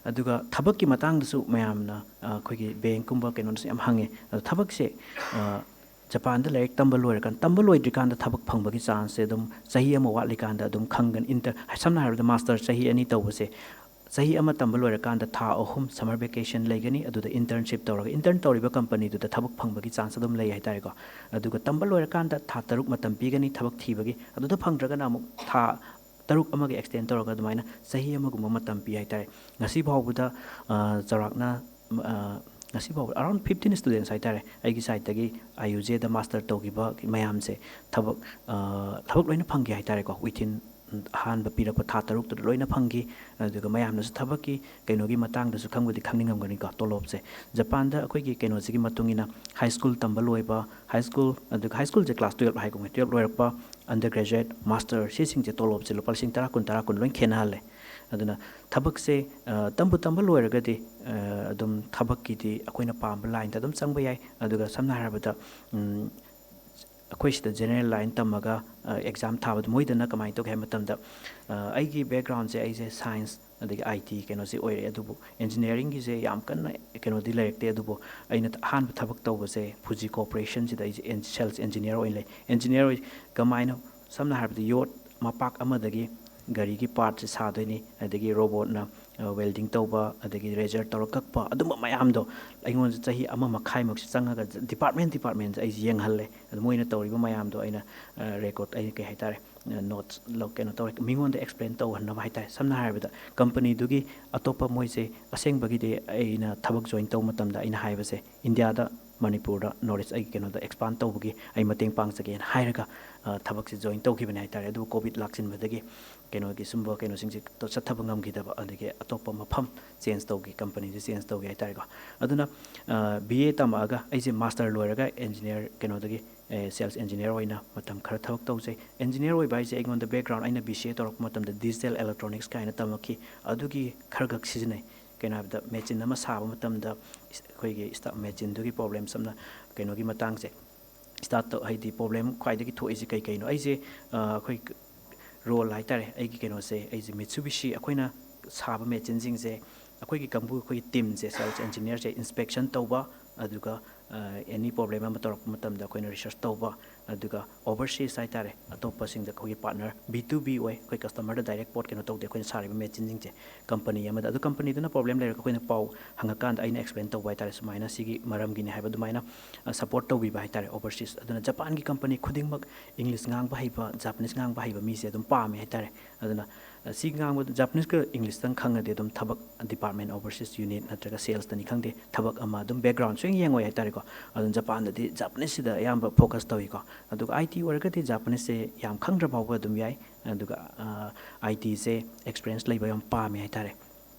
ꯑꯗꯨꯒ ꯊꯕꯛꯀꯤ ꯃꯇꯥꯡꯗꯁꯨ ꯃꯌꯥꯝꯅ, ꯑ, ꯑꯩꯈꯣꯏꯒꯤ ꯕꯦꯡꯛꯀꯨꯝꯕ ꯀꯩꯅꯣꯗꯁꯨ ꯌꯥꯝ ꯍꯪꯉꯦ꯫ ꯑꯗꯣ ꯊꯕꯛꯁꯦ, ꯑ, ꯖꯄꯥꯟꯗ ꯂꯥꯏꯔꯤꯛ ꯇꯝꯕ ꯂꯣꯏꯔꯀꯥꯟ-, ꯇꯝꯕ ꯂꯣꯏꯗ꯭ꯔꯤꯀꯥꯟꯗ ꯊꯕꯛ ꯐꯪꯕꯒꯤ ꯆꯥꯟꯁꯁꯦ ꯑꯗꯨꯝ ꯆꯍꯤ ꯑꯃ ꯋꯥꯠꯂꯤꯀꯥꯟꯗ ꯑꯗꯨꯝ ꯈꯪꯒꯅꯤ꯫ ꯏꯟꯇꯔ-, ꯁꯝꯅ ꯍꯥꯏꯔꯕꯗ ꯃꯥꯁꯇꯔ ꯆꯍꯤ ꯑꯅꯤ ꯇꯧꯕꯁꯦ, ꯆꯍꯤ ꯑꯃ ꯇꯝꯕ ꯂꯣꯏꯔꯀꯥꯟꯗ ꯊꯥ ꯑꯍꯨꯝ ꯁꯝꯃꯔ ꯚꯦꯀꯦꯁꯟ ꯂꯩꯒꯅꯤ, ꯑꯗꯨꯗ ꯏꯟꯇꯔꯟꯁꯤꯞ ꯇꯧꯔꯒ, ꯏꯟꯇꯔꯟ ꯇꯧꯔꯤꯕ ꯀꯝꯄꯅꯤꯗꯨꯗ ꯊꯕꯛ ꯐꯪꯕꯒꯤ ꯆꯥꯟꯁ ꯑꯗꯨꯝ ꯂꯩ ꯍꯥꯏꯇꯥꯔꯦꯀꯣ꯫ ꯑꯗꯨꯒ ꯇꯝꯕ ꯂꯣꯏꯔꯀꯥꯟꯗ ꯊꯥ ꯇꯔꯨꯛ ꯃꯇꯝ ꯄꯤꯒꯅꯤ ꯊꯕꯛ ꯊꯤꯕꯒꯤ, ꯑꯗꯨꯗ ꯐꯪꯗ꯭ꯔꯒꯅ ꯑꯃꯨꯛ ꯊꯥ ꯇꯔꯨꯛ ꯑꯃꯒ ꯑꯦꯛꯁꯇꯦꯟ ꯇꯧꯔꯒ ꯑꯗꯨꯃꯥꯏꯅ ꯆꯍꯤ ꯑꯃꯒꯨꯝꯕ ꯃꯇꯝ ꯄꯤ ꯍꯥꯏꯇꯥꯔꯦ꯫ ꯉꯁꯤ ꯐꯥꯎꯕꯗ, ꯑ, ꯆꯥꯎꯔꯥꯛꯅ, ꯑ, ꯉꯁꯤ ꯐꯥꯎꯕ around fifteen students ꯍꯥꯏꯇꯥꯔꯦ, ꯑꯩꯒꯤ ꯁꯥꯏꯠꯇꯒꯤ ꯑꯥꯏ ꯌꯨ ꯖꯦꯗ ꯃꯥꯁꯇꯔ ꯇꯧꯈꯤꯕ ꯃꯌꯥꯝꯁꯦ ꯊꯕꯛ, ꯑ, ꯊꯕꯛ ꯂꯣꯏꯅ ꯐꯪꯈꯤ ꯍꯥꯏꯇꯥꯔꯦꯀꯣ꯫ Within ꯑꯍꯥꯟꯕ ꯄꯤꯔꯛꯄ ꯊꯥ ꯇꯔꯨꯛꯇꯨꯗ ꯂꯣꯏꯅ ꯐꯪꯈꯤ꯫ ꯑꯗꯨꯒ ꯃꯌꯥꯝꯅꯁꯨ ꯊꯕꯛꯀꯤ ꯀꯩꯅꯣꯒꯤ ꯃꯇꯥꯡꯗꯁꯨ ꯈꯪꯕꯨꯗꯤ ꯈꯪꯅꯤꯡꯉꯝꯒꯅꯤꯀꯣ, ꯇꯣꯂꯣꯞꯁꯦ꯫ ꯖꯄꯥꯟꯗ ꯑꯩꯈꯣꯏꯒꯤ ꯀꯩꯅꯣꯁꯤꯒꯤ ꯃꯇꯨꯡ ꯏꯟꯅ ꯍꯥꯏ ꯁ꯭ꯀꯨꯜ ꯇꯝꯕ ꯂꯣꯏꯕ, ꯍꯥꯏ ꯁ꯭ꯀꯨꯜ, ꯑꯗꯨꯒ ꯍꯥꯏ ꯁ꯭ꯀꯨꯜꯁꯦ ꯀ꯭ꯂꯥꯁ ꯇꯨꯌꯦꯜꯞ ꯍꯥꯏꯒꯨꯝꯕ, ꯇꯨꯌꯦꯜꯞ ꯂꯣꯏꯔꯛꯄ, ꯑꯟꯗꯔ ꯒ꯭ꯔꯦꯖꯨꯑꯦꯠ, ꯃꯥꯁꯇꯔ, ꯁꯤꯁꯤꯡꯁꯦ ꯇꯣꯂꯣꯞꯁꯦ ꯂꯨꯄꯥ ꯂꯤꯁꯤꯡ ꯇꯔꯥ, ꯀꯨꯟ, ꯇꯔꯥ, ꯀꯨꯟ ꯂꯣꯏ ꯈꯦꯠꯅꯍꯜꯂꯦ꯫ ꯑꯗꯨꯅ ꯊꯕꯛꯁꯦ, ꯑ, ꯇꯝꯕꯨ ꯇꯝꯕ ꯂꯣꯏꯔꯒꯗꯤ, ꯑ, ꯑꯗꯨꯝ ꯊꯕꯛꯀꯤꯗꯤ ꯑꯩꯈꯣꯏꯅ ꯄꯥꯝꯕ ꯂꯥꯏꯟꯗ ꯑꯗꯨꯝ ꯆꯪꯕ ꯌꯥꯏ꯫ ꯑꯗꯨꯒ ꯁꯝꯅ ꯍꯥꯏꯔꯕꯗ, ꯎꯝ, ꯑꯩꯈꯣꯏ ꯁꯤꯗ ꯖꯦꯅꯦꯔꯦꯜ ꯂꯥꯏꯟ ꯇꯝꯃꯒ, ꯑ, ꯑꯦꯛꯖꯥꯝ ꯊꯥꯕꯗ ꯃꯣꯏꯗꯅ ꯀꯃꯥꯏꯅ ꯇꯧꯒꯦ ꯍꯥꯏꯕ ꯃꯇꯝꯗ, ꯑ, ꯑꯩꯒꯤ ꯕꯦꯛꯒ꯭ꯔꯥꯎꯟꯁꯦ, ꯑꯩꯁꯦ ꯁꯥꯏꯟꯁ ꯑꯗꯒꯤ ꯑꯥꯏ ꯇꯤ ꯀꯩꯅꯣꯁꯤ ꯑꯣꯏꯔꯛꯑꯦ꯫ ꯑꯗꯨꯕꯨ ꯏꯟꯖꯤꯅꯤꯌꯥꯔꯤꯡꯒꯤꯁꯦ ꯌꯥꯝ ꯀꯟꯅ ꯀꯩꯅꯣꯗꯤ ꯂꯩꯔꯛꯇꯦ꯫ ꯑꯗꯨꯕꯨ ꯑꯩꯅ ꯑꯍꯥꯟꯕ ꯊꯕꯛ ꯇꯧꯕꯁꯦ ꯐꯨꯖꯤ ꯀꯣꯔꯄꯣꯔꯦꯁꯟꯁꯤꯗ ꯑꯩꯁꯦ ꯑꯦꯟ-, ꯁꯦꯜꯁ ꯏꯟꯖꯤꯅꯤꯌꯥꯔ ꯑꯣꯏꯅ ꯂꯩ꯫ ꯏꯟꯖꯤꯅꯤꯌꯥꯔ ꯑꯣꯏ-, ꯀꯃꯥꯏꯅ, ꯁꯝꯅ ꯍꯥꯏꯔꯕꯗ ꯌꯣꯠ ꯃꯄꯥꯛ ꯑꯃꯗꯒꯤ ꯒꯥꯔꯤꯒꯤ ꯄꯥꯔꯠꯁꯦ ꯁꯥꯗꯣꯏꯅꯤ, ꯑꯗꯒꯤ ꯔꯣꯕꯣꯠꯅ, ꯑ, ꯋꯦꯜꯗꯤꯡ ꯇꯧꯕ, ꯑꯗꯒꯤ ꯔꯦꯖꯔ ꯇꯧꯔ ꯀꯛꯄ, ꯑꯗꯨꯝꯕ ꯃꯌꯥꯝꯗꯣ ꯑꯩꯉꯣꯟꯗ ꯆꯍꯤ ꯑꯃ ꯃꯈꯥꯏꯃꯨꯛꯁꯦ ꯆꯪꯉꯒ ꯗꯤꯄꯥꯔꯠꯃꯦꯟ ꯗꯤꯄꯥꯔꯠꯃꯦꯟꯁꯦ ꯑꯩꯁꯦ ꯌꯦꯡꯍꯜꯂꯦ꯫ ꯑꯗꯨ ꯃꯣꯏꯅ ꯇꯧꯔꯤꯕ ꯃꯌꯥꯝꯗꯣ ꯑꯩꯅ, ꯑ, ꯔꯦꯀꯣꯔꯠ, ꯑꯩꯅ ꯀꯩ ꯍꯥꯏꯇꯥꯔꯦ, ꯑ, ꯅꯣꯠꯁ ꯂꯧ-, ꯀꯩꯅꯣ ꯇꯧꯔꯦ, ꯃꯤꯉꯣꯟꯗ ꯑꯦꯛꯁꯄ꯭ꯂꯦꯟ ꯇꯧꯍꯟꯅꯕ ꯍꯥꯏꯇꯥꯔꯦ꯫ ꯁꯝꯅ ꯍꯥꯏꯔꯕꯗ ꯀꯝꯄꯅꯤꯗꯨꯒꯤ ꯑꯇꯣꯞꯄ ꯃꯣꯏꯁꯦ ꯑꯁꯦꯡꯕꯒꯤꯗꯤ ꯑꯩꯅ ꯊꯕꯛ ꯖꯣꯏꯟ ꯇꯧꯕ ꯃꯇꯝꯗ ꯑꯩꯅ ꯍꯥꯏꯕꯁꯦ, ꯏꯟꯗꯤꯌꯥꯗ, ꯃꯅꯤꯄꯨꯔꯗ ꯅꯣꯂꯦꯖ ꯑꯩꯒꯤ ꯀꯩꯅꯣꯗ ꯑꯦꯛꯁꯄꯥꯟ ꯇꯧꯕꯒꯤ ꯑꯩ ꯃꯇꯦꯡ ꯄꯥꯡꯖꯒꯦꯅ ꯍꯥꯏꯔꯒ, ꯑ, ꯊꯕꯛꯁꯦ ꯖꯣꯏꯟ ꯇꯧꯈꯤꯕꯅꯦ ꯍꯥꯏꯇꯥꯔꯦ꯫ ꯑꯗꯨꯕꯨ ꯀꯣꯚꯤꯗ ꯂꯥꯛꯁꯤꯟꯕꯗꯒꯤ ꯀꯩꯅꯣꯒꯤ ꯁꯨꯝꯕ ꯀꯩꯅꯣꯁꯤꯡꯁꯦ ꯆꯠꯊꯕ ꯉꯝꯈꯤꯗꯕ, ꯑꯗꯒꯤ ꯑꯇꯣꯞꯄ ꯃꯐꯝ ꯆꯦꯟꯖ ꯇꯧꯈꯤ, ꯀꯝꯄꯅꯤꯁꯦ ꯆꯦꯟꯖ ꯇꯧꯈꯤ ꯍꯥꯏꯇꯥꯔꯦꯀꯣ꯫ ꯑꯗꯨꯅ, ꯑ, ꯕꯤ ꯑꯦ ꯇꯝꯃꯛꯑꯒ ꯑꯩꯁꯦ ꯃꯥꯁꯇꯔ ꯂꯣꯏꯔꯒ ꯏꯟꯖꯤꯅꯤꯌꯥꯔ ꯀꯩꯅꯣꯗꯒꯤ, ꯑꯦ, ꯁꯦꯜꯁ ꯏꯟꯖꯤꯅꯤꯌꯥꯔ ꯑꯣꯏꯅ ꯃꯇꯝ ꯈꯔ ꯊꯕꯛ ꯇꯧꯖꯩ꯫ ꯏꯟꯖꯤꯅꯤꯌꯥꯔ ꯑꯣꯏꯕ ꯍꯥꯏꯁꯦ ꯑꯩꯉꯣꯟꯗ ꯕꯦꯛꯒ꯭ꯔꯥꯎꯟ, ꯑꯩꯅ ꯕꯤ ꯁꯤ ꯑꯦ ꯇꯧꯔꯛꯄ ꯃꯇꯝꯗ ꯗꯤꯖꯤꯇꯦꯜ ꯏꯂꯦꯛꯇ꯭ꯔꯣꯅꯤꯛꯁ ꯀꯥꯏꯅ ꯇꯝꯃꯛꯈꯤ, ꯑꯗꯨꯒꯤ ꯈꯔ ꯈꯛ ꯁꯤꯖꯤꯟꯅꯩ꯫ ꯀꯩꯅꯣ ꯍꯥꯏꯕꯗ ꯃꯦꯆꯤꯟ ꯑꯃ ꯁꯥꯕ ꯃꯇꯝꯗ ꯏꯁ-, ꯑꯩꯈꯣꯏꯒꯤ ꯏꯁꯇꯥ-, ꯃꯦꯆꯤꯟꯗꯨꯒꯤ ꯄ꯭ꯔꯣꯕ꯭ꯂꯦꯝ, ꯁꯝꯅ ꯀꯩꯅꯣꯒꯤ ꯃꯇꯥꯡꯁꯦ, ꯏꯁꯇꯥꯔꯠ ꯇꯧ-, ꯍꯥꯏꯗꯤ ꯄ꯭ꯔꯣꯕ꯭ꯂꯦꯝ ꯈ꯭ꯋꯥꯏꯗꯒꯤ ꯊꯣꯛꯏꯁꯦ ꯀꯩ ꯀꯩꯅꯣ? ꯑꯩꯁꯦ, ꯑ, ꯑꯩꯈꯣꯏ ꯔꯣꯜ ꯍꯥꯏꯇꯥꯔꯦ, ꯑꯩꯒꯤ ꯀꯩꯅꯣꯁꯦ, ꯑꯩꯁꯦ ꯃꯤꯠꯁꯨꯕꯤꯁꯤ ꯑꯩꯈꯣꯏꯅ ꯁꯥꯕ ꯃꯦꯆꯤꯟꯁꯤꯡꯁꯦ, ꯑꯩꯈꯣꯏꯒꯤ ꯀꯥꯡꯕꯨ, ꯑꯩꯈꯣꯏꯒꯤ ꯇꯤꯝꯁꯦ, ꯁꯦꯜꯁ ꯏꯟꯖꯤꯅꯤꯌꯥꯔꯁꯦ ꯏꯟꯁꯄꯦꯛꯁꯟ ꯇꯧꯕ, ꯑꯗꯨꯒ, ꯑ, ꯑꯦꯅꯤ ꯄ꯭ꯔꯣꯕ꯭ꯂꯦꯝ ꯑꯃ ꯇꯧꯔꯛꯄ ꯃꯇꯝꯗ ꯑꯩꯈꯣꯏꯅ ꯔꯤꯁꯔꯁ ꯇꯧꯕ, ꯑꯗꯨꯒ ꯑꯣꯚꯔꯁꯤꯁ ꯍꯥꯏꯇꯥꯔꯦ, ꯑꯇꯣꯞꯄꯁꯤꯡꯗ ꯑꯩꯈꯣꯏꯒꯤ ꯄꯥꯔꯠꯅꯔ ꯕꯤ ꯇꯨ ꯕꯤ ꯑꯣꯏ, ꯑꯩꯈꯣꯏ ꯀꯁꯇꯃꯔꯗ ꯗꯥꯏꯔꯦꯛ ꯄꯣꯠ ꯀꯩꯅꯣ ꯇꯧꯗꯦ, ꯑꯩꯈꯣꯏꯅ ꯁꯥꯔꯤꯕ ꯃꯦꯆꯤꯟꯁꯤꯡꯁꯦ ꯀꯝꯄꯅꯤ ꯑꯃꯗ꯫ ꯑꯗꯨ ꯀꯝꯄꯅꯤꯗꯨꯅ ꯄ꯭ꯔꯣꯕ꯭ꯂꯦꯝ ꯂꯩꯔꯒ ꯑꯩꯈꯣꯏꯅ ꯄꯥꯎ ꯍꯪꯉꯀꯥꯟꯗ ꯑꯩꯅ ꯑꯦꯛꯁꯄ꯭ꯂꯦꯟ ꯇꯧꯕ ꯍꯥꯏꯇꯥꯔꯦ, ꯁꯨꯃꯥꯏꯅ ꯁꯤꯒꯤ ꯃꯔꯝꯒꯤꯅꯤ ꯍꯥꯏꯕ ꯑꯗꯨꯃꯥꯏꯅ, ꯑ, ꯁꯄꯣꯔꯠ ꯇꯧꯕꯤꯕ ꯍꯥꯏꯇꯥꯔꯦ ꯑꯣꯚꯔꯁꯤꯁ꯫ ꯑꯗꯨꯅ ꯖꯄꯥꯟꯒꯤ ꯀꯝꯄꯅꯤ ꯈꯨꯗꯤꯡꯃꯛ ꯏꯪꯂꯤꯁ ꯉꯥꯡꯕ ꯍꯩꯕ, ꯖꯄꯥꯅꯤꯁ ꯉꯥꯡꯕ ꯍꯩꯕ ꯃꯤꯁꯦ ꯑꯗꯨꯝ ꯄꯥꯝꯃꯦ ꯍꯥꯏꯇꯥꯔꯦ꯫ ꯑꯗꯨꯅ, ꯑ, ꯁꯤ ꯉꯥꯡꯕꯗ ꯖꯄꯥꯅꯤꯁꯀ ꯏꯪꯂꯤꯁꯇꯪ ꯈꯪꯉꯗꯤ ꯑꯗꯨꯝ ꯊꯕꯛ ꯗꯤꯄꯥꯔꯠꯃꯦꯟ, ꯑꯣꯚꯔꯁꯤꯁ ꯌꯨꯅꯤꯠ ꯅꯠꯇ꯭ꯔꯒ ꯁꯦꯜꯁꯇꯅꯤ ꯈꯪꯗꯦ, ꯊꯕꯛ ꯑꯃ ꯑꯗꯨꯝ ꯕꯦꯛꯒ꯭ꯔꯥꯎꯟ ꯁꯨꯡꯌꯦꯡ ꯌꯦꯡꯉꯣꯏ ꯍꯥꯏꯇꯥꯔꯦꯀꯣ꯫ ꯑꯗꯨꯅ ꯖꯄꯥꯟꯗꯗꯤ ꯖꯄꯥꯅꯤꯁꯁꯤꯗ ꯑꯌꯥꯝꯕ ꯐꯣꯀꯁ ꯇꯧꯏꯀꯣ꯫ ꯑꯗꯨꯒ ꯑꯥꯏ ꯇꯤ ꯑꯣꯏꯔꯒꯗꯤ ꯖꯄꯥꯅꯤꯁꯁꯦ ꯌꯥꯝ ꯈꯪꯗ꯭ꯔ ꯐꯥꯎꯕ ꯑꯗꯨꯝ ꯌꯥꯏ꯫ ꯑꯗꯨꯒ, ꯑ, ꯑꯥꯏ ꯇꯤꯁꯦ ꯑꯦꯛꯁꯄꯤꯔꯤꯌꯦꯟꯁ ꯂꯩꯕ ꯌꯥꯝ ꯄꯥꯝꯃꯦ ꯍꯥꯏꯇꯥꯔꯦ꯫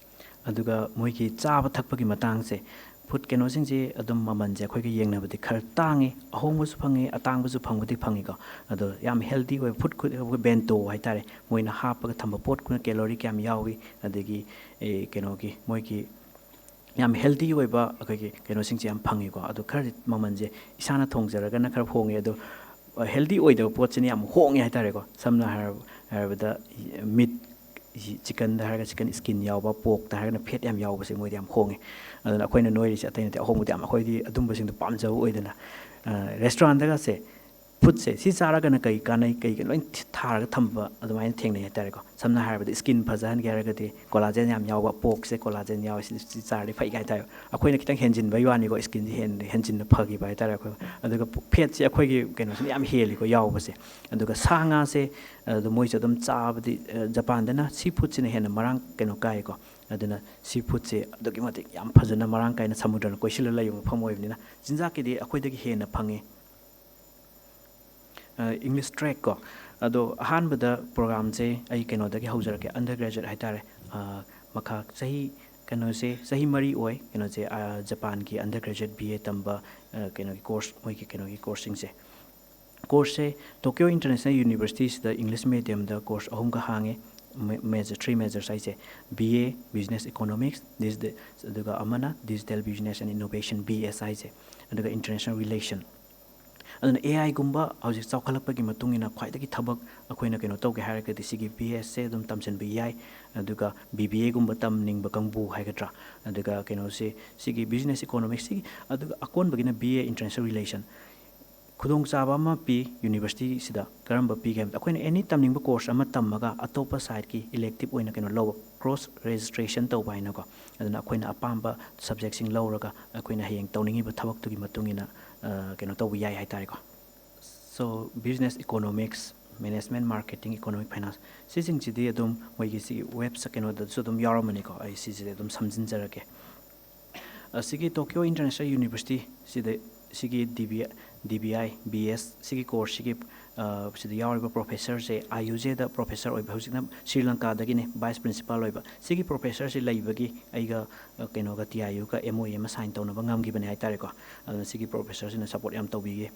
ꯑꯗꯨꯒ ꯃꯣꯏꯒꯤ ꯆꯥꯕ ꯊꯛꯄꯒꯤ ꯃꯇꯥꯡꯁꯦ, ꯐꯨꯗ ꯀꯩꯅꯣꯁꯤꯡꯁꯦ ꯑꯗꯨꯝ ꯃꯃꯜꯁꯦ ꯑꯩꯈꯣꯏꯒ ꯌꯦꯡꯅꯕꯗꯤ ꯈꯔ ꯇꯥꯡꯉꯤ, ꯑꯍꯣꯡꯕꯁꯨ ꯐꯪꯉꯤ, ꯑꯇꯥꯡꯕꯁꯨ ꯐꯪꯕꯗꯤ ꯐꯪꯉꯤꯀꯣ꯫ ꯑꯗꯣ ꯌꯥꯝ ꯍꯦꯜꯗꯤ ꯑꯣꯏꯕ ꯐꯨꯗ, ꯑꯩꯈꯣꯏ ꯕꯦꯟꯇꯣ ꯍꯥꯏꯇꯥꯔꯦ, ꯃꯣꯏꯅ ꯍꯥꯞꯄꯒ ꯊꯝꯕ ꯄꯣꯠ, ꯀꯦꯂꯣꯔꯤ ꯀꯌꯥꯝ ꯌꯥꯎꯏ, ꯑꯗꯒꯤ ꯑꯦ, ꯀꯩꯅꯣꯒꯤ ꯃꯣꯏꯒꯤ ꯌꯥꯝ ꯍꯦꯜꯗꯤ ꯑꯣꯏꯕ ꯑꯩꯈꯣꯏꯒꯤ ꯀꯩꯅꯣꯁꯤꯡꯁꯦ ꯌꯥꯝ ꯐꯪꯉꯤꯀꯣ꯫ ꯑꯗꯣ ꯈꯔꯗꯤ ꯃꯃꯜꯁꯦ ꯏꯁꯥꯅ ꯊꯣꯡꯖꯔꯒꯅ ꯈꯔ ꯍꯣꯡꯉꯦ꯫ ꯑꯗꯣ ꯍꯦꯜꯗꯤ ꯑꯣꯏꯗꯕ ꯄꯣꯠꯁꯤꯅ ꯌꯥꯝ ꯍꯣꯡꯉꯦ ꯍꯥꯏꯇꯥꯔꯦꯀꯣ꯫ ꯁꯝꯅ ꯍꯥꯏꯔꯕ, ꯍꯥꯏꯔꯕꯗ ꯃꯤꯠ, ꯆꯤꯀꯟꯗ ꯍꯥꯏꯔꯒ ꯆꯤꯀꯟ ꯁ꯭ꯀꯤꯟ ꯌꯥꯎꯕ, ꯄꯣꯔꯛꯇ ꯍꯥꯏꯔꯒꯅ ꯐꯦꯠ ꯌꯥꯝ ꯌꯥꯎꯕꯁꯦ ꯃꯣꯏꯗꯤ ꯌꯥꯝ ꯍꯣꯡꯉꯦ꯫ ꯑꯗꯨꯅ ꯑꯩꯈꯣꯏꯅ ꯅꯣꯏꯔꯤꯁꯦ ꯑꯇꯩ ꯅꯠꯇꯦ, ꯑꯍꯣꯡꯕꯗꯤ ꯌꯥꯝ, ꯑꯩꯈꯣꯏꯗꯤ ꯑꯗꯨꯝꯕꯁꯤꯡꯗꯣ ꯄꯥꯝꯖꯕ ꯑꯣꯏꯗꯅ꯫ ꯔꯦꯁꯇꯨꯔꯥꯟꯗꯒꯁꯦ ꯐꯨꯗꯁꯦ ꯁꯤ ꯆꯥꯔꯒꯅ ꯀꯩ ꯀꯥꯟꯅꯩ, ꯀꯩ ꯀꯩ ꯂꯣꯏ ꯊꯤ-, ꯊꯥꯔꯒ ꯊꯝꯕ ꯑꯗꯨꯃꯥꯏꯅ ꯊꯦꯡꯅꯩ ꯍꯥꯏꯇꯥꯔꯦꯀꯣ꯫ ꯁꯝꯅ ꯍꯥꯏꯔꯕꯗ ꯁ꯭ꯀꯤꯟ ꯐꯖꯍꯟꯒꯦ ꯍꯥꯏꯔꯒꯗꯤ ꯀꯣꯂꯥꯖꯦꯟ ꯌꯥꯝ ꯌꯥꯎꯕ, ꯄꯣꯔꯛꯁꯦ ꯀꯣꯂꯥꯖꯦꯟ ꯌꯥꯎꯋꯦ, ꯁꯤ, ꯁꯤ ꯆꯥꯔꯗꯤ ꯐꯩ ꯀꯥꯏ ꯍꯥꯏꯇꯥꯔꯦ꯫ ꯑꯩꯈꯣꯏꯅ ꯈꯤꯇꯪ ꯍꯦꯟꯖꯤꯟꯕꯒꯤ ꯋꯥꯅꯤꯀꯣ, ꯁ꯭ꯀꯤꯟꯁꯦ ꯍꯦꯟ-, ꯍꯦꯟꯖꯤꯟꯅ ꯐꯈꯤꯕ ꯍꯥꯏꯇꯥꯔꯦ ꯑꯩꯈꯣꯏ꯫ ꯑꯗꯨꯒ ꯐꯦꯠꯁꯦ ꯑꯩꯈꯣꯏꯒꯤ ꯀꯩꯅꯣꯁꯤꯅ ꯌꯥꯝ ꯍꯦꯜꯂꯤꯀꯣ ꯌꯥꯎꯕꯁꯦ꯫ ꯑꯗꯨꯒ ꯁꯥ ꯉꯥꯁꯦ, ꯑꯗꯣ ꯃꯣꯏꯁꯦ ꯑꯗꯨꯝ ꯆꯥꯕꯗꯤ, ꯑ, ꯖꯄꯥꯟꯗꯅ ꯁꯤ ꯐꯨꯗꯁꯤꯅ ꯍꯦꯟꯅ ꯃꯔꯥꯡ ꯀꯩꯅꯣ ꯀꯥꯏꯀꯣ꯫ ꯑꯗꯨꯅ ꯁꯤ ꯐꯨꯗꯁꯦ ꯑꯗꯨꯛꯀꯤ ꯃꯇꯤꯛ ꯌꯥꯝ ꯐꯖꯅ ꯃꯔꯥꯡ ꯀꯥꯏꯅ ꯁꯃꯨꯗ꯭ꯔꯅ ꯀꯣꯏꯁꯤꯜꯂ ꯂꯩꯕ ꯃꯐꯝ ꯑꯣꯏꯕꯅꯤꯅ ꯆꯤꯟꯖꯥꯛꯀꯤꯗꯤ ꯑꯩꯈꯣꯏꯗꯒꯤ ꯍꯦꯟꯅ ꯐꯪꯉꯦ꯫ ꯑ, English track ꯀꯣ꯫ ꯑꯗꯣ ꯑꯍꯥꯟꯕꯗ ꯄ꯭ꯔꯣꯒ꯭ꯔꯥꯝꯁꯦ ꯑꯩ ꯀꯩꯅꯣꯗꯒꯤ ꯍꯧꯖꯔꯛꯀꯦ, undergraduate ꯍꯥꯏꯇꯥꯔꯦ꯫ ꯑ, ꯃꯈꯥ ꯆꯍꯤ, ꯀꯩꯅꯣꯁꯦ ꯆꯍꯤ ꯃꯔꯤ ꯑꯣꯏ, ꯀꯩꯅꯣꯁꯦ, ꯑ, ꯖꯄꯥꯟꯒꯤ undergraduate B A ꯇꯝꯕ, ꯑ, ꯀꯩꯅꯣꯒꯤ ꯀꯣꯔꯁ, ꯃꯣꯏꯒꯤ ꯀꯩꯅꯣꯒꯤ ꯀꯣꯔꯁꯁꯤꯡꯁꯦ꯫ ꯀꯣꯔꯁꯁꯦ ꯇꯣꯀꯤꯌꯣ ꯏꯟꯇꯔꯅꯦꯁꯅꯦꯜ ꯌꯨꯅꯤꯚꯔꯁꯤꯇꯤꯁꯤꯗ English mediumꯗ ꯀꯣꯔꯁ ꯑꯍꯨꯝꯒ ꯍꯥꯡꯉꯦ꯫ ꯃꯦ-, major, three majors ꯍꯥꯏꯁꯦ, B A, Business Economics, ꯗꯤꯖꯤ-, ꯑꯗꯨꯒ ꯑꯃꯅ Digital Business and Innovation, B S ꯍꯥꯏꯁꯦ, ꯑꯗꯨꯒ International Relation꯫ ꯑꯗꯨꯅ A I ꯒꯨꯝꯕ ꯍꯧꯖꯤꯛ ꯆꯥꯎꯈꯠꯂꯛꯄꯒꯤ ꯃꯇꯨꯡ ꯏꯟꯅ ꯈ꯭ꯋꯥꯏꯗꯒꯤ ꯊꯕꯛ ꯑꯩꯈꯣꯏꯅ ꯀꯩꯅꯣ ꯇꯧꯒꯦ ꯍꯥꯏꯔꯒꯗꯤ ꯁꯤꯒꯤ B S ꯁꯦ ꯑꯗꯨꯝ ꯇꯝꯁꯤꯟꯕ ꯌꯥꯏ꯫ ꯑꯗꯨꯒ B B A ꯒꯨꯝꯕ ꯇꯝꯅꯤꯡꯕ ꯀꯥꯡꯕꯨ ꯍꯥꯏꯒꯗ꯭ꯔꯥ, ꯑꯗꯨꯒ ꯀꯩꯅꯣꯁꯦ, ꯁꯤꯒꯤ Business Economics ꯁꯤꯒꯤ, ꯑꯗꯨꯒ ꯑꯀꯣꯟꯕꯒꯤꯅ B A International Relation꯫ ꯈꯨꯗꯣꯡꯆꯥꯕ ꯑꯃ ꯄꯤ ꯌꯨꯅꯤꯚꯔꯁꯤꯇꯤꯁꯤꯗ꯫ ꯀꯔꯝꯕ ꯄꯤꯒꯦ ꯍꯥꯏꯕꯗ, ꯑꯩꯈꯣꯏꯅ any ꯇꯝꯅꯤꯡꯕ ꯀꯣꯔꯁ ꯑꯃ ꯇꯝꯃꯒ ꯑꯇꯣꯞꯄ ꯁꯥꯏꯠꯀꯤ elective ꯑꯣꯏꯅ ꯀꯩꯅꯣ ꯂꯧꯕ, cross registration ꯇꯧꯕ ꯍꯥꯏꯅꯀꯣ꯫ ꯑꯗꯨꯅ ꯑꯩꯈꯣꯏꯅ ꯑꯄꯥꯝꯕ ꯁꯕꯖꯦꯛꯁꯤꯡ ꯂꯧꯔꯒ ꯑꯩꯈꯣꯏꯅ ꯍꯌꯦꯡ ꯇꯧꯅꯤꯡꯉꯤꯕ ꯊꯕꯛꯇꯨꯒꯤ ꯃꯇꯨꯡ ꯏꯟꯅ, ꯑ, ꯀꯩꯅꯣ ꯇꯧꯕ ꯌꯥꯏ ꯍꯥꯏꯇꯥꯔꯦꯀꯣ꯫ So, Business Economics, Management, Marketing, Economic Finance, ꯁꯤꯁꯤꯡꯁꯤꯗꯤ ꯑꯗꯨꯝ ꯃꯣꯏꯒꯤ ꯁꯤꯒꯤ ꯋꯦꯕꯁꯥꯏꯠ ꯀꯩꯅꯣꯗꯁꯨ ꯑꯗꯨꯝ ꯌꯥꯎꯔꯝꯃꯅꯤꯀꯣ, ꯑꯩ ꯁꯤꯁꯤꯗꯤ ꯑꯗꯨꯝ ꯁꯝꯖꯤꯟꯖꯔꯛꯀꯦ꯫ ꯑꯁꯤꯒꯤ Tokyo International University ꯁꯤꯗ, ꯁꯤꯒꯤ D B, D B I, B S ꯁꯤꯒꯤ ꯀꯣꯔꯁꯁꯤꯒꯤ ꯑ, ꯁꯤꯗ ꯌꯥꯎꯔꯤꯕ professorꯁꯦ ꯑꯥꯏ ꯌꯨ ꯖꯦꯗ professor ꯑꯣꯏꯕ, ꯍꯧꯖꯤꯛꯅ ꯁ꯭ꯔꯤ ꯂꯪꯀꯥꯗꯒꯤꯅꯦ vice principal ꯑꯣꯏꯕ꯫ ꯁꯤꯒꯤ professorꯁꯤ ꯂꯩꯕꯒꯤ ꯑꯩꯒ, ꯑ, ꯀꯩꯅꯣꯒ, ꯇꯤ ꯑꯥꯏ ꯌꯨꯒ ꯑꯦꯝ ꯑꯣ ꯌꯨ ꯑꯃ sign ꯇꯧꯅꯕ ꯉꯝꯈꯤꯕꯅꯦ ꯍꯥꯏꯇꯥꯔꯦꯀꯣ꯫ ꯑꯗꯨꯅ ꯁꯤꯒꯤ professorꯁꯤꯅ support ꯌꯥꯝ ꯇꯧꯕꯤꯌꯦ꯫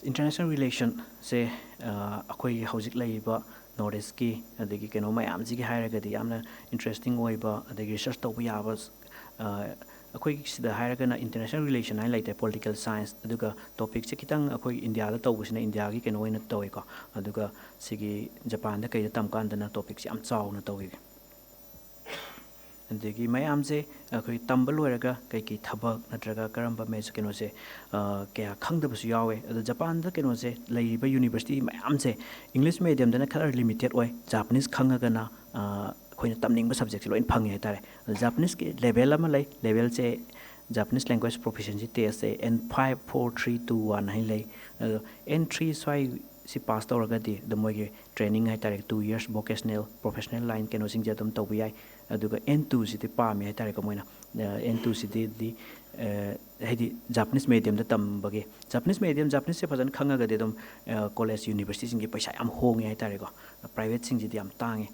International relationꯁꯦ, ꯑ, ꯑꯩꯈꯣꯏꯒꯤ ꯍꯧꯖꯤꯛ ꯂꯩꯔꯤꯕ North Eastꯀꯤ, ꯑꯗꯒꯤ ꯀꯩꯅꯣ ꯃꯌꯥꯝꯁꯤꯒꯤ ꯍꯥꯏꯔꯒꯗꯤ ꯌꯥꯝꯅ interesting ꯑꯣꯏꯕ, ꯑꯗꯒꯤ research ꯇꯧꯕ ꯌꯥꯕ, ꯑ, ꯑꯩꯈꯣꯏꯒꯤ ꯁꯤꯗ ꯍꯥꯏꯔꯒꯅ international relation ꯍꯥꯏꯅ ꯂꯩꯇꯦ, political science, ꯑꯗꯨꯒ topicꯁꯦ ꯈꯤꯇꯪ ꯑꯩꯈꯣꯏ ꯏꯟꯗꯤꯌꯥꯗ ꯇꯧꯕꯁꯤꯅ ꯏꯟꯗꯤꯌꯥꯒꯤ ꯀꯩꯅꯣ ꯑꯣꯏꯅ ꯇꯧꯋꯤꯀꯣ꯫ ꯑꯗꯨꯒ ꯁꯤꯒꯤ ꯖꯄꯥꯟꯗ ꯀꯩꯗ ꯇꯝꯀꯥꯟꯗꯅ topicꯁꯦ ꯌꯥꯝ ꯆꯥꯎꯅ ꯇꯧꯋꯤ꯫ ꯑꯗꯒꯤ ꯃꯌꯥꯝꯁꯦ ꯑꯩꯈꯣꯏ ꯇꯝꯕ ꯂꯣꯏꯔꯒ ꯀꯩꯀꯩ ꯊꯕꯛ ꯅꯠꯇ꯭ꯔꯒ ꯀꯔꯝꯕ ꯃꯦꯖ-, ꯀꯩꯅꯣꯁꯦ, ꯑ, ꯀꯌꯥ ꯈꯪꯗꯕꯁꯨ ꯌꯥꯎꯋꯦ꯫ ꯑꯗꯣ ꯖꯄꯥꯟꯗ ꯀꯩꯅꯣꯁꯦ, ꯂꯩꯔꯤꯕ university ꯃꯌꯥꯝꯁꯦ English mediumꯗꯅ ꯈꯔ limited ꯑꯣꯏ, Japanese ꯈꯪꯉꯒꯅ, ꯑ, ꯑꯩꯈꯣꯏꯅ ꯇꯝꯅꯤꯡꯕ subjectꯁꯦ ꯂꯣꯏꯅ ꯐꯪꯉꯦ ꯍꯥꯏꯇꯥꯔꯦ꯫ ꯑꯗꯣ Japaneseꯀꯤ level ꯑꯃ ꯂꯩ, levelꯁꯦ Japanese language proficiency testꯁꯦ N five four three two one ꯍꯥꯏꯅ ꯂꯩ꯫ ꯑꯗꯣ N three ꯁ꯭ꯋꯥꯏ ꯁꯤ pass ꯇꯧꯔꯒꯗꯤ ꯑꯗꯨꯝ ꯃꯣꯏꯒꯤ training ꯍꯥꯏꯇꯥꯔꯦ, two years vocational professional line ꯀꯩꯅꯣꯁꯤꯡꯁꯦ ꯑꯗꯨꯝ ꯇꯧꯕ ꯌꯥꯏ꯫ ꯑꯗꯨꯒ N twoꯁꯤꯗꯤ ꯄꯥꯝꯃꯦ ꯍꯥꯏꯇꯥꯔꯦꯀꯣ ꯃꯣꯏꯅ꯫ ꯑ, N twoꯁꯤꯗꯤ, ꯑ, ꯍꯥꯏꯗꯤ Japanese mediumꯗ ꯇꯝꯕꯒꯤ, Japanese medium, Japaneseꯁꯦ ꯐꯖꯅ ꯈꯪꯉꯒꯗꯤ ꯑꯗꯨꯝ, ꯑ, college universityꯁꯤꯡꯒꯤ ꯄꯩꯁꯥ ꯌꯥꯝ ꯍꯣꯡꯉꯦ ꯍꯥꯏꯇꯥꯔꯦꯀꯣ, privateꯁꯤꯡꯁꯤꯗꯤ ꯌꯥꯝ ꯇꯥꯡꯉꯦ꯫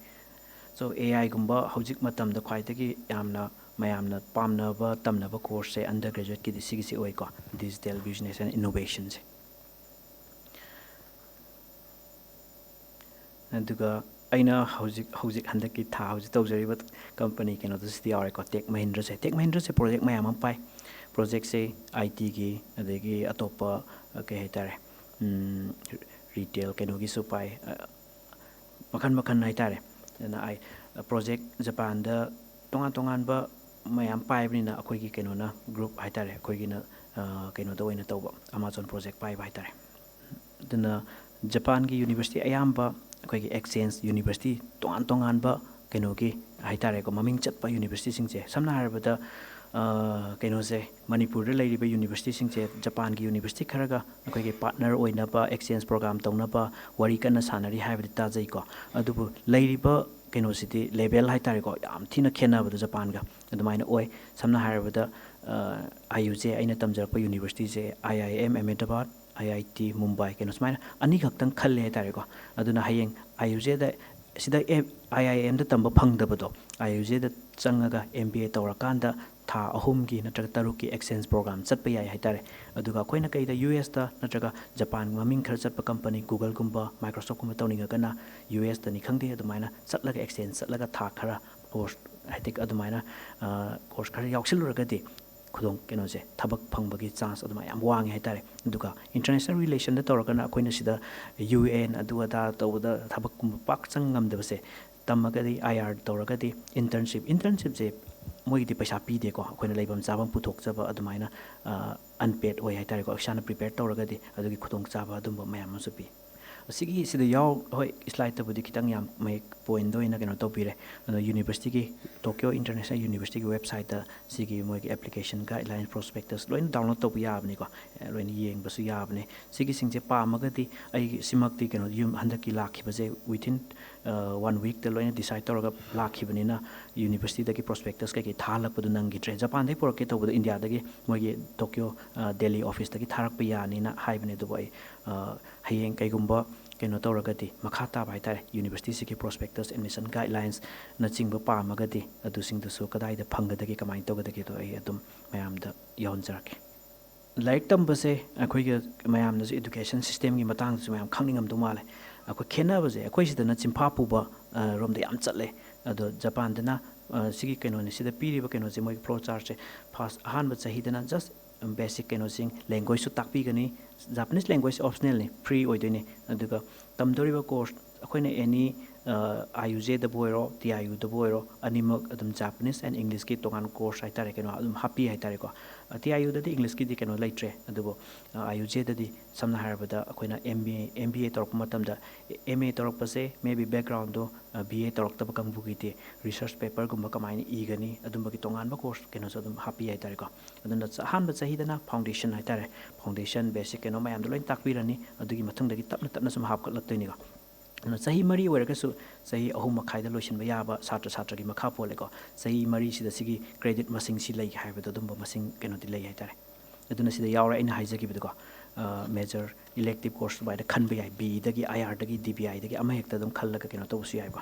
So, A Iꯒꯨꯝꯕ ꯍꯧꯖꯤꯛ ꯃꯇꯝꯗ ꯈ꯭ꯋꯥꯏꯗꯒꯤ ꯌꯥꯝꯅ ꯃꯌꯥꯝꯅ ꯄꯥꯝꯅꯕ ꯇꯝꯅꯕ courseꯁꯦ undergraduateꯀꯤꯗꯤ ꯁꯤꯒꯤꯁꯤ ꯑꯣꯏꯀꯣ, Digital Business and Innovationꯁꯦ꯫ ꯑꯗꯨꯒ ꯑꯩꯅ ꯍꯧꯖꯤꯛ, ꯍꯧꯖꯤꯛ ꯍꯟꯗꯛꯀꯤ ꯊꯥ ꯍꯧꯖꯤꯛ ꯇꯧꯖꯔꯤꯕ company ꯀꯩꯅꯣꯗꯨꯁꯤꯗ ꯌꯥꯎꯔꯦꯀꯣ, Tech Mahindraꯁꯦ꯫ Tech Mahindraꯁꯦ project ꯃꯌꯥꯝ ꯑꯃ ꯄꯥꯏ꯫ Projectꯁꯦ I Tꯒꯤ, ꯑꯗꯒꯤ ꯑꯇꯣꯞꯄ, ꯑ, ꯀꯩ ꯍꯥꯏꯇꯥꯔꯦ, ꯎꯝ, retail ꯀꯩꯅꯣꯒꯤꯁꯨ ꯄꯥꯏ꯫ ꯑ, ꯃꯈꯜ ꯃꯈꯜ ꯍꯥꯏꯇꯥꯔꯦ꯫ ꯑꯗꯨꯅ ꯑꯩ, project ꯖꯄꯥꯟꯗ ꯇꯣꯉꯥꯟ ꯇꯣꯉꯥꯟꯕ ꯃꯌꯥꯝ ꯄꯥꯏꯕꯅꯤꯅ ꯑꯩꯈꯣꯏꯒꯤ ꯀꯩꯅꯣꯅ group ꯍꯥꯏꯇꯥꯔꯦ, ꯑꯩꯈꯣꯏꯒꯤꯅ, ꯑ, ꯀꯩꯅꯣꯗ ꯑꯣꯏꯅ ꯇꯧꯕ, Amazon project ꯄꯥꯏꯕ ꯍꯥꯏꯇꯥꯔꯦ꯫ ꯑꯗꯨꯅ ꯖꯄꯥꯟꯒꯤ university ꯑꯌꯥꯝꯕ ꯑꯩꯈꯣꯏꯒꯤ exchange university ꯇꯣꯉꯥꯟ ꯇꯣꯉꯥꯟꯕ ꯀꯩꯅꯣꯒꯤ ꯍꯥꯏꯇꯥꯔꯦꯀꯣ, ꯃꯃꯤꯡ ꯆꯠꯄ universityꯁꯤꯡꯁꯦ, ꯁꯝꯅ ꯍꯥꯏꯔꯕꯗ, ꯑ, ꯀꯩꯅꯣꯁꯦ, ꯃꯅꯤꯄꯨꯔꯗ ꯂꯩꯔꯤꯕ universityꯁꯤꯡꯁꯦ ꯖꯄꯥꯟꯒꯤ university ꯈꯔꯒ ꯑꯩꯈꯣꯏꯒꯤ partner ꯑꯣꯏꯅꯕ, exchange program ꯇꯧꯅꯕ ꯋꯥꯔꯤ ꯀꯟꯅ ꯁꯥꯟꯅꯔꯤ ꯍꯥꯏꯕꯗꯤ ꯇꯥꯖꯩꯀꯣ꯫ ꯑꯗꯨꯕꯨ ꯂꯩꯔꯤꯕ ꯀꯩꯅꯣꯁꯤꯗꯤ, level ꯍꯥꯏꯇꯥꯔꯦꯀꯣ, ꯌꯥꯝ ꯊꯤꯅ ꯈꯦꯠꯅꯕꯗꯣ ꯖꯄꯥꯟꯒ ꯑꯗꯨꯃꯥꯏꯅ ꯑꯣꯏ꯫ ꯁꯝꯅ ꯍꯥꯏꯔꯕꯗ, ꯑ, I U J ꯑꯩꯅ ꯇꯝꯖꯔꯛꯄ universityꯁꯦ I I M Ahmedabad, I I T Mumbai, ꯀꯩꯅꯣ ꯁꯨꯃꯥꯏꯅ ꯑꯅꯤꯈꯛꯇꯪ ꯈꯜꯂꯦ ꯍꯥꯏꯇꯥꯔꯦꯀꯣ꯫ ꯑꯗꯨꯅ ꯍꯌꯦꯡ ꯑꯥꯏ ꯌꯨ ꯖꯦꯗ, ꯁꯤꯗ ꯑꯦ-, ꯑꯥꯏ ꯑꯥꯏ ꯑꯦꯝꯗ ꯇꯝꯕ ꯐꯪꯗꯕꯗꯣ, ꯑꯥꯏ ꯌꯨ ꯖꯦꯗ ꯆꯪꯉꯒ ꯑꯦꯝ ꯕꯤ ꯑꯦ ꯇꯧꯔꯀꯥꯟꯗ ꯊꯥ ꯑꯍꯨꯝꯒꯤ ꯅꯠꯇ꯭ꯔꯒ ꯇꯔꯨꯛꯀꯤ exchange program ꯆꯠꯄ ꯌꯥꯏ ꯍꯥꯏꯇꯥꯔꯦ꯫ ꯑꯗꯨꯒ ꯑꯩꯈꯣꯏꯅ ꯀꯩꯗ, ꯌꯨ ꯑꯦꯁꯇ ꯅꯠꯇ꯭ꯔꯒ ꯖꯄꯥꯟ ꯃꯃꯤꯡ ꯈꯔ ꯆꯠꯄ company, Googleꯒꯨꯝꯕ, Microsoftꯀꯨꯝꯕ ꯇꯧꯅꯤꯡꯉꯒꯅ ꯌꯨ ꯑꯦꯁꯇꯅꯤ ꯈꯪꯗꯦ, ꯑꯗꯨꯃꯥꯏꯅ ꯆꯠꯂꯒ, exchange ꯆꯠꯂꯒ ꯊꯥ ꯈꯔ course, ꯍꯥꯏꯗꯤ ꯑꯗꯨꯃꯥꯏꯅ, ꯑ, course ꯈꯔ ꯌꯥꯎꯁꯤꯜꯂꯨꯔꯒꯗꯤ ꯈꯨꯗꯣꯡ, ꯀꯩꯅꯣꯁꯦ, ꯊꯕꯛ ꯐꯪꯕꯒꯤ chance ꯑꯗꯨꯃꯥꯏꯅ ꯌꯥꯝ ꯋꯥꯡꯉꯦ ꯍꯥꯏꯇꯥꯔꯦ꯫ ꯑꯗꯨꯒ international relationꯗ ꯇꯧꯔꯒꯅ ꯑꯩꯈꯣꯏꯅ ꯁꯤꯗ ꯌꯨ ꯑꯦꯟ ꯑꯗꯨ ꯑꯗꯥ ꯇꯧꯕꯗ ꯊꯕꯛꯀꯨꯝꯕ ꯄꯥꯛ ꯆꯪ ꯉꯝꯗꯕꯁꯦ, ꯇꯝꯃꯒꯗꯤ, ꯑꯥꯏ ꯑꯥꯔ ꯇꯧꯔꯒꯗꯤ internship, internshipꯁꯦ ꯃꯣꯏꯒꯤꯗꯤ ꯄꯩꯁꯥ ꯄꯤꯗꯦꯀꯣ, ꯑꯩꯈꯣꯏꯅ ꯂꯩꯐꯝ ꯆꯥꯐꯝ ꯄꯨꯊꯣꯛꯆꯕ, ꯑꯗꯨꯃꯥꯏꯅ, ꯑ, unpaid ꯑꯣꯏ ꯍꯥꯏꯇꯥꯔꯦꯀꯣ, ꯏꯁꯥꯅ prepare ꯇꯧꯔꯒꯗꯤ꯫ ꯑꯗꯨꯒꯤ ꯈꯨꯗꯣꯡꯆꯥꯕ ꯑꯗꯨꯝꯕ ꯃꯌꯥꯝ ꯑꯃꯁꯨ ꯄꯤ꯫ ꯑꯁꯤꯒꯤ ꯁꯤꯗ ꯌꯥꯎ-, ꯍꯣꯏ, slideꯇꯕꯨꯗꯤ ꯈꯤꯇꯪ ꯌꯥꯝ ꯃꯌꯦꯛ pointꯗ ꯑꯣꯏꯅ ꯀꯩꯅꯣ ꯇꯧꯕꯤꯔꯦ꯫ ꯑꯗꯣ universityꯒꯤ, Tokyo International Universityꯒꯤ websiteꯇ ꯁꯤꯒꯤ ꯃꯣꯏꯒꯤ application, guidelines, prospectus ꯂꯣꯏꯅ download ꯇꯧꯕ ꯌꯥꯕꯅꯤꯀꯣ, ꯑꯦ, ꯂꯣꯏꯅ ꯌꯦꯡꯕꯁꯨ ꯌꯥꯕꯅꯦ꯫ ꯁꯤꯒꯤꯁꯤꯡꯁꯦ ꯄꯥꯝꯃꯒꯗꯤ ꯑꯩ ꯁꯤꯃꯛꯇꯤ ꯀꯩꯅꯣ, ꯌꯨꯝ ꯍꯟꯗꯛꯀꯤ ꯂꯥꯛꯈꯤꯕꯁꯦ within, ꯑ, one weekꯇ ꯂꯣꯏꯅ decide ꯇꯧꯔꯒ ꯂꯥꯛꯈꯤꯕꯅꯤꯅ universityꯗꯒꯤ prospectus ꯀꯩꯀꯩ ꯊꯥꯍꯜꯂꯛꯄꯗꯣ ꯅꯪꯈꯤꯗ꯭ꯔꯦ꯫ ꯖꯄꯥꯟꯗꯒꯤ ꯄꯨꯔꯛꯀꯦ ꯇꯧꯕꯗꯣ ꯏꯟꯗꯤꯌꯥꯗꯒꯤ ꯃꯣꯏꯒꯤ Tokyo, ꯑ, Delhi officeꯇꯒꯤ ꯊꯥꯔꯛꯄ ꯌꯥꯅꯤꯅ ꯍꯥꯏꯕꯅꯦ, ꯑꯗꯨꯕꯨ ꯑꯩ, ꯑ, ꯍꯌꯦꯡ ꯀꯩꯒꯨꯝꯕ ꯀꯩꯅꯣ ꯇꯧꯔꯒꯗꯤ, ꯃꯈꯥ ꯇꯥꯕ ꯍꯥꯏꯇꯥꯔꯦ, universityꯁꯤꯒꯤ prospectus, admission guidelinesꯅꯆꯤꯡꯕ ꯄꯥꯝꯃꯒꯗꯤ ꯑꯗꯨꯁꯤꯡꯗꯨꯁꯨ ꯀꯗꯥꯏꯗ ꯐꯪꯒꯗꯒꯦ, ꯀꯃꯥꯏꯅ ꯇꯧꯒꯗꯒꯦꯗꯣ ꯑꯩ ꯑꯗꯨꯝ ꯃꯌꯥꯝꯗ ꯌꯧꯍꯟꯖꯔꯛꯀꯦ꯫ ꯂꯥꯏꯔꯤꯛ ꯇꯝꯕꯁꯦ ꯑꯩꯈꯣꯏꯒ ꯃꯌꯥꯝꯅꯁꯨ education systemꯒꯤ ꯃꯇꯥꯡꯗꯁꯨ ꯃꯌꯥꯝ ꯈꯪꯅꯤꯡꯉꯝꯗꯧ ꯃꯥꯜꯂꯦ꯫ ꯑꯩꯈꯣꯏ ꯈꯦꯠꯅꯕꯁꯦ, ꯑꯩꯈꯣꯏ ꯁꯤꯗꯅ ꯆꯤꯟꯐꯥ ꯄꯨꯕ, ꯑ, ꯔꯣꯝꯗ ꯌꯥꯝ ꯆꯠꯂꯦ꯫ ꯑꯗꯣ ꯖꯄꯥꯟꯗꯅ, ꯑ, ꯁꯤꯒꯤ ꯀꯩꯅꯣꯅꯤ, ꯁꯤꯗ ꯄꯤꯔꯤꯕ ꯀꯩꯅꯣꯁꯦ, ꯃꯣꯏꯒꯤ flow chartꯁꯦ, first ꯑꯍꯥꯟꯕ ꯆꯍꯤꯗꯅ just basic ꯀꯩꯅꯣꯁꯤꯡ, languageꯁꯨ ꯇꯥꯛꯄꯤꯒꯅꯤ꯫ Japanese language optionalꯅꯤ, free ꯑꯣꯏꯗꯣꯏꯅꯤ꯫ ꯑꯗꯨꯒ ꯇꯝꯗꯧꯔꯤꯕ course, ꯑꯩꯈꯣꯏꯅ any, ꯑ, ꯑꯥꯏ ꯌꯨ ꯖꯦꯗꯕꯨ ꯑꯣꯏꯔꯣ, ꯇꯤ ꯑꯥꯏ ꯌꯨꯗꯕꯨ ꯑꯣꯏꯔꯣ, ꯑꯅꯤꯃꯛ ꯑꯗꯨꯝ Japanese and Englishꯀꯤ ꯇꯣꯉꯥꯟꯕ course ꯍꯥꯏꯇꯥꯔꯦ, ꯀꯩꯅꯣ ꯑꯗꯨꯝ ꯍꯥꯞꯄꯤ ꯍꯥꯏꯇꯥꯔꯦꯀꯣ꯫ ꯑ, ꯇꯤ ꯑꯥꯏ ꯌꯨꯗꯗꯤ Englishꯀꯤꯗꯤ ꯀꯩꯅꯣ ꯂꯩꯇ꯭ꯔꯦ, ꯑꯗꯨꯕꯨ, ꯑ, ꯑꯥꯏ ꯌꯨ ꯖꯦꯗꯗꯤ ꯁꯝꯅ ꯍꯥꯏꯔꯕꯗ ꯑꯩꯈꯣꯏꯅ M B A, M B A ꯇꯧꯔꯛꯄ ꯃꯇꯝꯗ, ꯑꯦꯝ ꯑꯦ ꯇꯧꯔꯛꯄꯁꯦ maybe backgroundꯗꯣ, ꯑ, ꯕꯤ ꯑꯦ ꯇꯧꯔꯛꯇꯕ ꯀꯥꯡꯕꯨꯒꯤꯗꯤ research paperꯒꯨꯝꯕ ꯀꯃꯥꯏꯅ ꯏꯒꯅꯤ, ꯑꯗꯨꯝꯕꯒꯤ ꯇꯣꯉꯥꯟꯕ course ꯀꯩꯅꯣꯁꯨ ꯑꯗꯨꯝ ꯍꯥꯞꯄꯤ ꯍꯥꯏꯇꯥꯔꯦꯀꯣ꯫ ꯑꯗꯨꯅ ꯆ-, ꯑꯍꯥꯟꯕ ꯆꯍꯤꯗꯅ foundation ꯍꯥꯏꯇꯥꯔꯦ, foundation, basic ꯀꯩꯅꯣ ꯃꯌꯥꯝꯗꯣ ꯂꯣꯏꯅ ꯇꯥꯛꯄꯤꯔꯅꯤ꯫ ꯑꯗꯨꯒꯤ ꯃꯊꯪꯗꯒꯤ ꯇꯞꯅ ꯇꯞꯅ ꯁꯨꯝ ꯍꯥꯞꯀꯠꯂꯛꯇꯣꯏꯅꯤꯀꯣ꯫ ꯑꯗꯨꯅ ꯆꯍꯤ ꯃꯔꯤ ꯑꯣꯏꯔꯒꯁꯨ ꯆꯍꯤ ꯑꯍꯨꯝ ꯃꯈꯥꯏꯗ ꯂꯣꯏꯁꯤꯟꯕ ꯌꯥꯕ ꯁꯥꯇ꯭ꯔ ꯁꯥꯇ꯭ꯔꯒꯤ ꯃꯈꯥ ꯄꯣꯜꯂꯦꯀꯣ꯫ ꯆꯍꯤ ꯃꯔꯤꯁꯤꯗ ꯁꯤꯒꯤ credit ꯃꯁꯤꯡ ꯁꯤ ꯂꯩ ꯍꯥꯏꯕꯗꯣ ꯑꯗꯨꯝꯕ ꯃꯁꯤꯡ ꯀꯩꯅꯣꯗꯤ ꯂꯩ ꯍꯥꯏꯇꯥꯔꯦ꯫ ꯑꯗꯨꯅ ꯁꯤꯗ ꯌꯥꯎꯔꯦ ꯑꯩꯅ ꯍꯥꯏꯖꯈꯤꯕꯗꯣꯀꯣ꯫ ꯃꯦꯖꯔ ꯏꯂꯦꯛꯇꯤꯞ ꯀꯣꯔꯁ ꯑꯗꯨꯃꯥꯏꯅ ꯈꯟꯕ ꯌꯥꯏ꯫ ꯕꯤ ꯏꯗꯒꯤ, ꯑꯥꯏ ꯑꯥꯔꯗꯒꯤ, ꯗꯤ ꯕꯤ ꯑꯥꯏꯗꯒꯤ ꯑꯃ ꯍꯦꯛꯇ ꯑꯗꯨꯝ ꯈꯜꯂꯒ ꯀꯩꯅꯣ ꯇꯧꯕꯁꯨ ꯌꯥꯏꯀꯣ꯫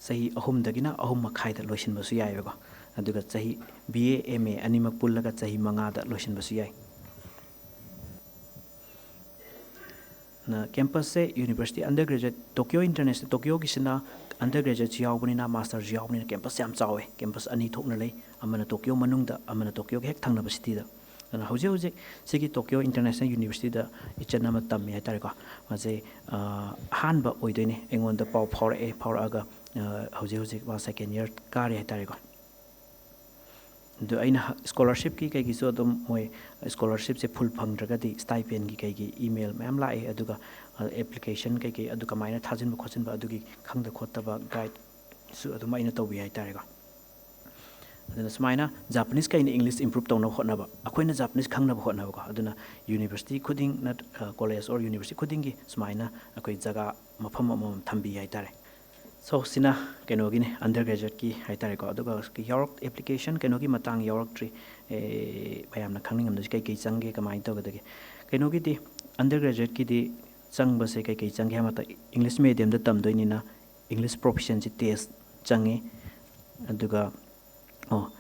ꯆꯍꯤ ꯑꯍꯨꯝꯗꯒꯤꯅ ꯑꯍꯨꯝ ꯃꯈꯥꯏꯗ ꯂꯣꯏꯁꯤꯟꯕꯁꯨ ꯌꯥꯏꯑꯕꯀꯣ꯫ ꯑꯗꯨꯒ ꯆꯍꯤ ꯕꯤ ꯑꯦ ꯑꯦꯝ ꯑꯦ ꯑꯅꯤꯃꯛ ꯄꯨꯜꯂꯒ ꯆꯍꯤ ꯃꯉꯥꯗ ꯂꯣꯏꯁꯤꯟꯕꯁꯨ ꯌꯥꯏ꯫ ꯀꯦꯝꯄꯁꯁꯦ university undergraduate, Tokyo International, ꯇꯣꯀꯤꯌꯣꯒꯤꯁꯤꯅ ꯑꯟꯗꯔ ꯒ꯭ꯔꯦꯖꯨꯑꯦꯠꯁꯨ ꯌꯥꯎꯕꯅꯤꯅ ꯃꯥꯁꯇꯔꯁꯨ ꯌꯥꯎꯕꯅꯤꯅ ꯀꯦꯝꯄꯁ ꯌꯥꯝ ꯆꯥꯎꯋꯦ꯫ ꯀꯦꯝꯄꯁ ꯑꯅꯤ ꯊꯣꯛꯅ ꯂꯩ, ꯑꯃꯅ ꯇꯣꯀꯤꯌꯣ ꯃꯅꯨꯡꯗ, ꯑꯃꯅ ꯇꯣꯀꯤꯌꯣꯒꯤ ꯍꯦꯛ ꯊꯪꯅꯕ ꯁꯤꯇꯤꯗ꯫ ꯑꯗꯨꯅ ꯍꯧꯖꯤꯛ ꯍꯧꯖꯤꯛ ꯁꯤꯒꯤ ꯇꯣꯀꯤꯌꯣ ꯏꯟꯇꯔꯅꯦꯁꯅꯦꯜ ꯌꯨꯅꯤꯚꯔꯁꯤꯇꯤꯗ ꯏꯆꯟ ꯑꯃ ꯇꯝꯃꯤ ꯍꯥꯏꯇꯥꯔꯦꯀꯣ꯫ ꯃꯥꯁꯦ, ꯑ, ꯑꯍꯥꯟꯕ ꯑꯣꯏꯗꯣꯏꯅꯦ ꯑꯩꯉꯣꯟꯗ ꯄꯥꯎ ꯐꯥꯎꯔꯛꯑꯦ, ꯐꯥꯎꯔꯛꯑꯒ, ꯑ, ꯍꯧꯖꯤꯛ ꯍꯧꯖꯤꯛ ꯃꯥ ꯁꯦꯀꯦꯟ ꯏꯌꯔ ꯀꯥꯔꯤ ꯍꯥꯏꯇꯥꯔꯦꯀꯣ꯫ ꯑꯗꯨ ꯑꯩꯅ ꯍ-, ꯁ꯭ꯀꯣꯂꯔꯁꯤꯞꯀꯤ ꯀꯩꯒꯤꯁꯨ ꯑꯗꯨꯝ ꯃꯣꯏ ꯁ꯭ꯀꯣꯂꯔꯁꯤꯞꯁꯦ ꯐꯨꯜ ꯐꯪꯗ꯭ꯔꯒꯗꯤ ꯁ꯭ꯇꯥꯏꯄꯦꯟꯒꯤ ꯀꯩꯒꯤ ꯏꯃꯦꯜ ꯃꯌꯥꯝ ꯂꯥꯛꯑꯦ, ꯑꯗꯨꯒ, ꯑ, ꯑꯦꯄ꯭ꯂꯤꯀꯦꯁꯟ ꯀꯩꯀꯩ ꯑꯗꯨ ꯀꯃꯥꯏꯅ ꯊꯥꯖꯤꯟꯕ ꯈꯣꯠꯆꯤꯟꯕ ꯑꯗꯨꯒꯤ ꯈꯪꯗ ꯈꯣꯠꯇꯕ ꯒꯥꯏꯗꯁꯨ ꯑꯗꯨꯝ ꯑꯩꯅ ꯇꯧꯕꯤ ꯍꯥꯏꯇꯥꯔꯦꯀꯣ꯫ ꯑꯗꯨꯅ ꯁꯨꯃꯥꯏꯅ ꯖꯥꯄꯅꯤꯁꯀ ꯑꯩꯅ ꯏꯪꯂꯤꯁ ꯏꯝꯄ꯭ꯔꯨꯞ ꯇꯧꯅꯕ ꯍꯣꯠꯅꯕ, ꯑꯩꯈꯣꯏꯅ ꯖꯥꯄꯅꯤꯁ ꯈꯪꯅꯕ ꯍꯣꯠꯅꯕꯀꯣ꯫ ꯑꯗꯨꯅ ꯌꯨꯅꯤꯚꯔꯁꯤꯇꯤ ꯈꯨꯗꯤꯡ ꯅꯠ-, ꯑ, ꯀꯣꯂꯦꯖ ꯑꯣꯔ ꯌꯨꯅꯤꯚꯔꯁꯤꯇꯤ ꯈꯨꯗꯤꯡꯒꯤ ꯁꯨꯃꯥꯏꯅ ꯑꯩꯈꯣꯏ ꯖꯒꯥ ꯃꯐꯝ ꯑꯃꯃꯝ ꯊꯝꯕꯤ ꯍꯥꯏꯇꯥꯔꯦ꯫ So, ꯁꯤꯅ ꯀꯩꯅꯣꯒꯤꯅꯤ, ꯑꯟꯗꯔ ꯒ꯭ꯔꯦꯖꯨꯑꯦꯠꯀꯤ ꯍꯥꯏꯇꯥꯔꯦꯀꯣ꯫ ꯑꯗꯨꯒ ꯌꯥꯎꯔꯛ-, ꯑꯦꯄ꯭ꯂꯤꯀꯦꯁꯟ ꯀꯩꯅꯣꯒꯤ ꯃꯇꯥꯡ ꯌꯥꯎꯔꯛꯇ꯭ꯔꯤ꯫ ꯑꯦ, ꯃꯌꯥꯝꯅ ꯈꯪꯅꯤꯡꯉꯝꯗꯣꯏꯁꯦ ꯀꯩ ꯀꯩ ꯆꯪꯒꯦ, ꯀꯃꯥꯏꯅ ꯇꯧꯒꯗꯒꯦ? ꯀꯩꯅꯣꯒꯤꯗꯤ, ꯑꯟꯗꯔ ꯒ꯭ꯔꯦꯖꯨꯑꯦꯠꯀꯤꯗꯤ ꯆꯪꯕꯁꯦ ꯀꯩ ꯀꯩ ꯆꯪꯒꯦ ꯍꯥꯏꯕ ꯃꯇꯝꯗ, ꯏꯪꯂꯤꯁ ꯃꯦꯗꯤꯌꯝꯗ ꯇꯝꯗꯣꯏꯅꯤꯅ ꯏꯪꯂꯤꯁ ꯄ꯭ꯔꯣꯐꯤꯁꯤꯌꯦꯟꯁꯤ ꯇꯦꯁ ꯆꯪꯉꯤ꯫ ꯑꯗꯨꯒ, ꯑꯣ,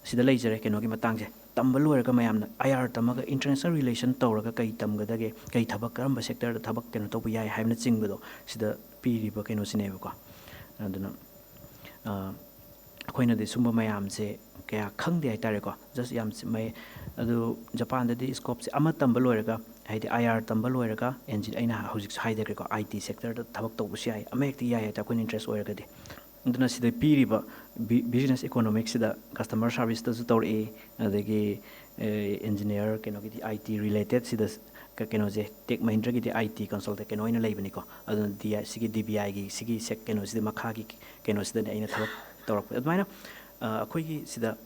ꯁꯤꯗ ꯂꯩꯖꯔꯦ ꯀꯩꯅꯣꯒꯤ ꯃꯇꯥꯡꯁꯦ꯫ ꯇꯝꯕ ꯂꯣꯏꯔꯒ ꯃꯌꯥꯝꯅ ꯑꯥꯏ ꯑꯥꯔ ꯇꯝꯃꯒ ꯏꯟꯇꯔꯅꯦꯁꯅꯦꯜ ꯔꯤꯂꯦꯁꯟ ꯇꯧꯔꯒ ꯀꯩ ꯇꯝꯒꯗꯒꯦ, ꯀꯩ ꯊꯕꯛ, ꯀꯔꯝꯕ ꯁꯦꯛꯇꯔꯗ ꯊꯕꯛ ꯀꯩꯅꯣ ꯇꯧꯕ ꯌꯥꯏ ꯍꯥꯏꯕꯅꯆꯤꯡꯕꯗꯣ ꯁꯤꯗ ꯄꯤꯔꯤꯕ ꯀꯩꯅꯣꯁꯤꯅꯦꯕꯀꯣ꯫ ꯑꯗꯨꯅ, ꯑ, ꯑꯩꯈꯣꯏꯅꯗꯤ ꯁꯨꯝꯕ ꯃꯌꯥꯝꯁꯦ ꯀꯌꯥ ꯈꯪꯗꯦ ꯍꯥꯏꯇꯥꯔꯦꯀꯣ꯫ Just ꯌꯥꯝ ꯆ-, ꯃꯩ-, ꯑꯗꯨ ꯖꯄꯥꯟꯗꯗꯤ ꯁ꯭ꯀꯣꯞꯁꯦ ꯑꯃ ꯇꯝꯕ ꯂꯣꯏꯔꯒ, ꯍꯥꯏꯗꯤ ꯑꯥꯏ ꯑꯥꯔ ꯇꯝꯕ ꯂꯣꯏꯔꯒ, ꯑꯦꯟꯖꯤ-, ꯑꯩꯅ ꯍꯧꯖꯤꯛꯁꯨ ꯍꯥꯏꯖꯈ꯭ꯔꯦꯀꯣ, ꯑꯥꯏ ꯇꯤ ꯁꯦꯛꯇꯔꯗ ꯊꯕꯛ ꯇꯧꯕꯁꯨ ꯌꯥꯏ, ꯑꯃ ꯍꯦꯛꯇ ꯌꯥꯏ ꯍꯥꯏꯇꯥꯔꯦ, ꯑꯩꯈꯣꯏꯅ ꯏꯟꯇꯔꯦꯁ ꯑꯣꯏꯔꯒꯗꯤ꯫ ꯑꯗꯨꯅ ꯁꯤꯗ ꯄꯤꯔꯤꯕ ꯕꯤ-, ꯕꯤꯖꯤꯅꯦꯁ ꯏꯀꯣꯅꯣꯃꯤꯛꯁꯁꯤꯗ ꯀꯁꯇꯃꯔ ꯁꯥꯔꯚꯤꯁꯇꯁꯨ ꯇꯧꯔꯛꯏ, ꯑꯗꯒꯤ, ꯑꯦ, ꯏꯟꯖꯤꯅꯤꯌꯥꯔ ꯀꯩꯅꯣꯒꯤꯗꯤ ꯑꯥꯏ ꯇꯤ ꯔꯤꯂꯦꯇꯦꯠꯁꯤꯗ ꯀ-, ꯀꯩꯅꯣꯁꯦ, ꯇꯦꯛ ꯃꯍꯤꯟꯗ꯭ꯔꯒꯤꯗꯤ ꯑꯥꯏ ꯇꯤ ꯀꯟꯁꯜꯇꯦꯟ ꯀꯩꯅꯣ ꯑꯣꯏꯅ ꯂꯩꯕꯅꯤꯀꯣ꯫ ꯑꯗꯨꯅ ꯗꯤ ꯑꯥꯏ, ꯁꯤꯒꯤ ꯗꯤ ꯕꯤ ꯑꯥꯏꯒꯤ ꯁꯤꯒꯤ ꯁꯦꯛ-, ꯀꯩꯅꯣꯁꯤꯗ ꯃꯈꯥꯒꯤ ꯀꯩꯅꯣꯁꯤꯗꯅꯦ ꯑꯩꯅ ꯊꯕꯛ ꯇꯧꯔꯛꯄ꯫ ꯑꯗꯨꯃꯥꯏꯅ, ꯑ, ꯑꯩꯈꯣꯏꯒꯤ ꯁꯤꯗ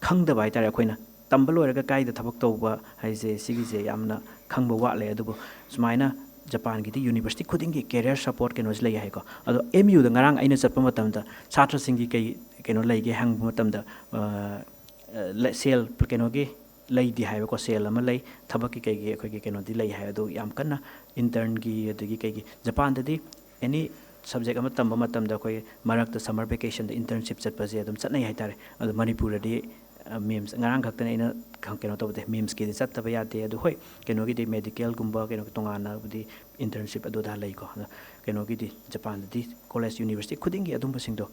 ꯈꯪꯗꯕ ꯍꯥꯏꯇꯥꯔꯦ, ꯑꯩꯈꯣꯏꯅ ꯇꯝꯕ ꯂꯣꯏꯔꯒ ꯀꯥꯏꯗ ꯊꯕꯛ ꯇꯧꯕ ꯍꯥꯏꯁꯦ, ꯁꯤꯒꯤꯁꯦ ꯌꯥꯝꯅ ꯈꯪꯕ ꯋꯥꯠꯂꯦ꯫ ꯑꯗꯨꯕꯨ ꯁꯨꯃꯥꯏꯅ ꯖꯄꯥꯟꯒꯤꯗꯤ ꯌꯨꯅꯤꯚꯔꯁꯤꯇꯤ ꯈꯨꯗꯤꯡꯒꯤ ꯀꯦꯔꯤꯌꯔ ꯁꯄꯣꯔꯠ ꯀꯩꯅꯣꯁꯤ ꯂꯩ ꯍꯥꯏꯀꯣ꯫ ꯑꯗꯣ ꯑꯦꯝ ꯌꯨꯗ ꯉꯔꯥꯡ ꯑꯩꯅ ꯆꯠꯄ ꯃꯇꯝꯗ ꯁꯥꯇ꯭ꯔꯁꯤꯡꯒꯤ ꯀꯩ ꯀꯩꯅꯣ ꯂꯩꯒꯦ ꯍꯪꯕ ꯃꯇꯝꯗ, ꯑ, ꯑ, ꯂ-, ꯁꯦꯜ ꯀꯩꯅꯣꯒꯤ ꯂꯩꯗꯤ ꯍꯥꯏꯕꯀꯣ, ꯁꯦꯜ ꯑꯃ ꯂꯩ, ꯊꯕꯛꯀꯤ ꯀꯩꯒꯤ ꯑꯩꯈꯣꯏꯒꯤ ꯀꯩꯅꯣꯗꯤ ꯂꯩ ꯍꯥꯏ꯫ ꯑꯗꯨ ꯌꯥꯝ ꯀꯟꯅ internꯒꯤ, ꯑꯗꯒꯤ ꯀꯩꯒꯤ, ꯖꯄꯥꯟꯗꯗꯤ any subject ꯑꯃ ꯇꯝꯕ ꯃꯇꯝꯗ ꯑꯩꯈꯣꯏ ꯃꯔꯛꯇ summer vacationꯗ internship ꯆꯠꯄꯁꯦ ꯑꯗꯨꯝ ꯆꯠꯅꯩ ꯍꯥꯏꯇꯥꯔꯦ꯫ ꯑꯗꯣ ꯃꯅꯤꯄꯨꯔꯗꯗꯤ, ꯑ, MEIMS, ꯉꯔꯥꯡ ꯈꯛꯇꯅꯦ ꯑꯩꯅ ꯈꯪ-, ꯀꯩꯅꯣ ꯇꯧꯕꯗ, MEIMSꯀꯤꯗꯤ ꯆꯠꯇꯕ ꯌꯥꯗꯦ꯫ ꯑꯗꯨ ꯍꯣꯏ, ꯀꯩꯅꯣꯒꯤꯗꯤ, medicalꯒꯨꯝꯕ ꯀꯩꯅꯣꯒꯤ ꯇꯣꯉꯥꯟꯅꯕꯨꯗꯤ internship ꯑꯗꯨ ꯑꯗꯥ ꯂꯩꯀꯣ꯫ ꯑꯗꯣ ꯀꯩꯅꯣꯒꯤꯗꯤ, ꯖꯄꯥꯟꯗꯗꯤ college university ꯈꯨꯗꯤꯡꯒꯤ ꯑꯗꯨꯝꯕꯁꯤꯡꯗꯣ,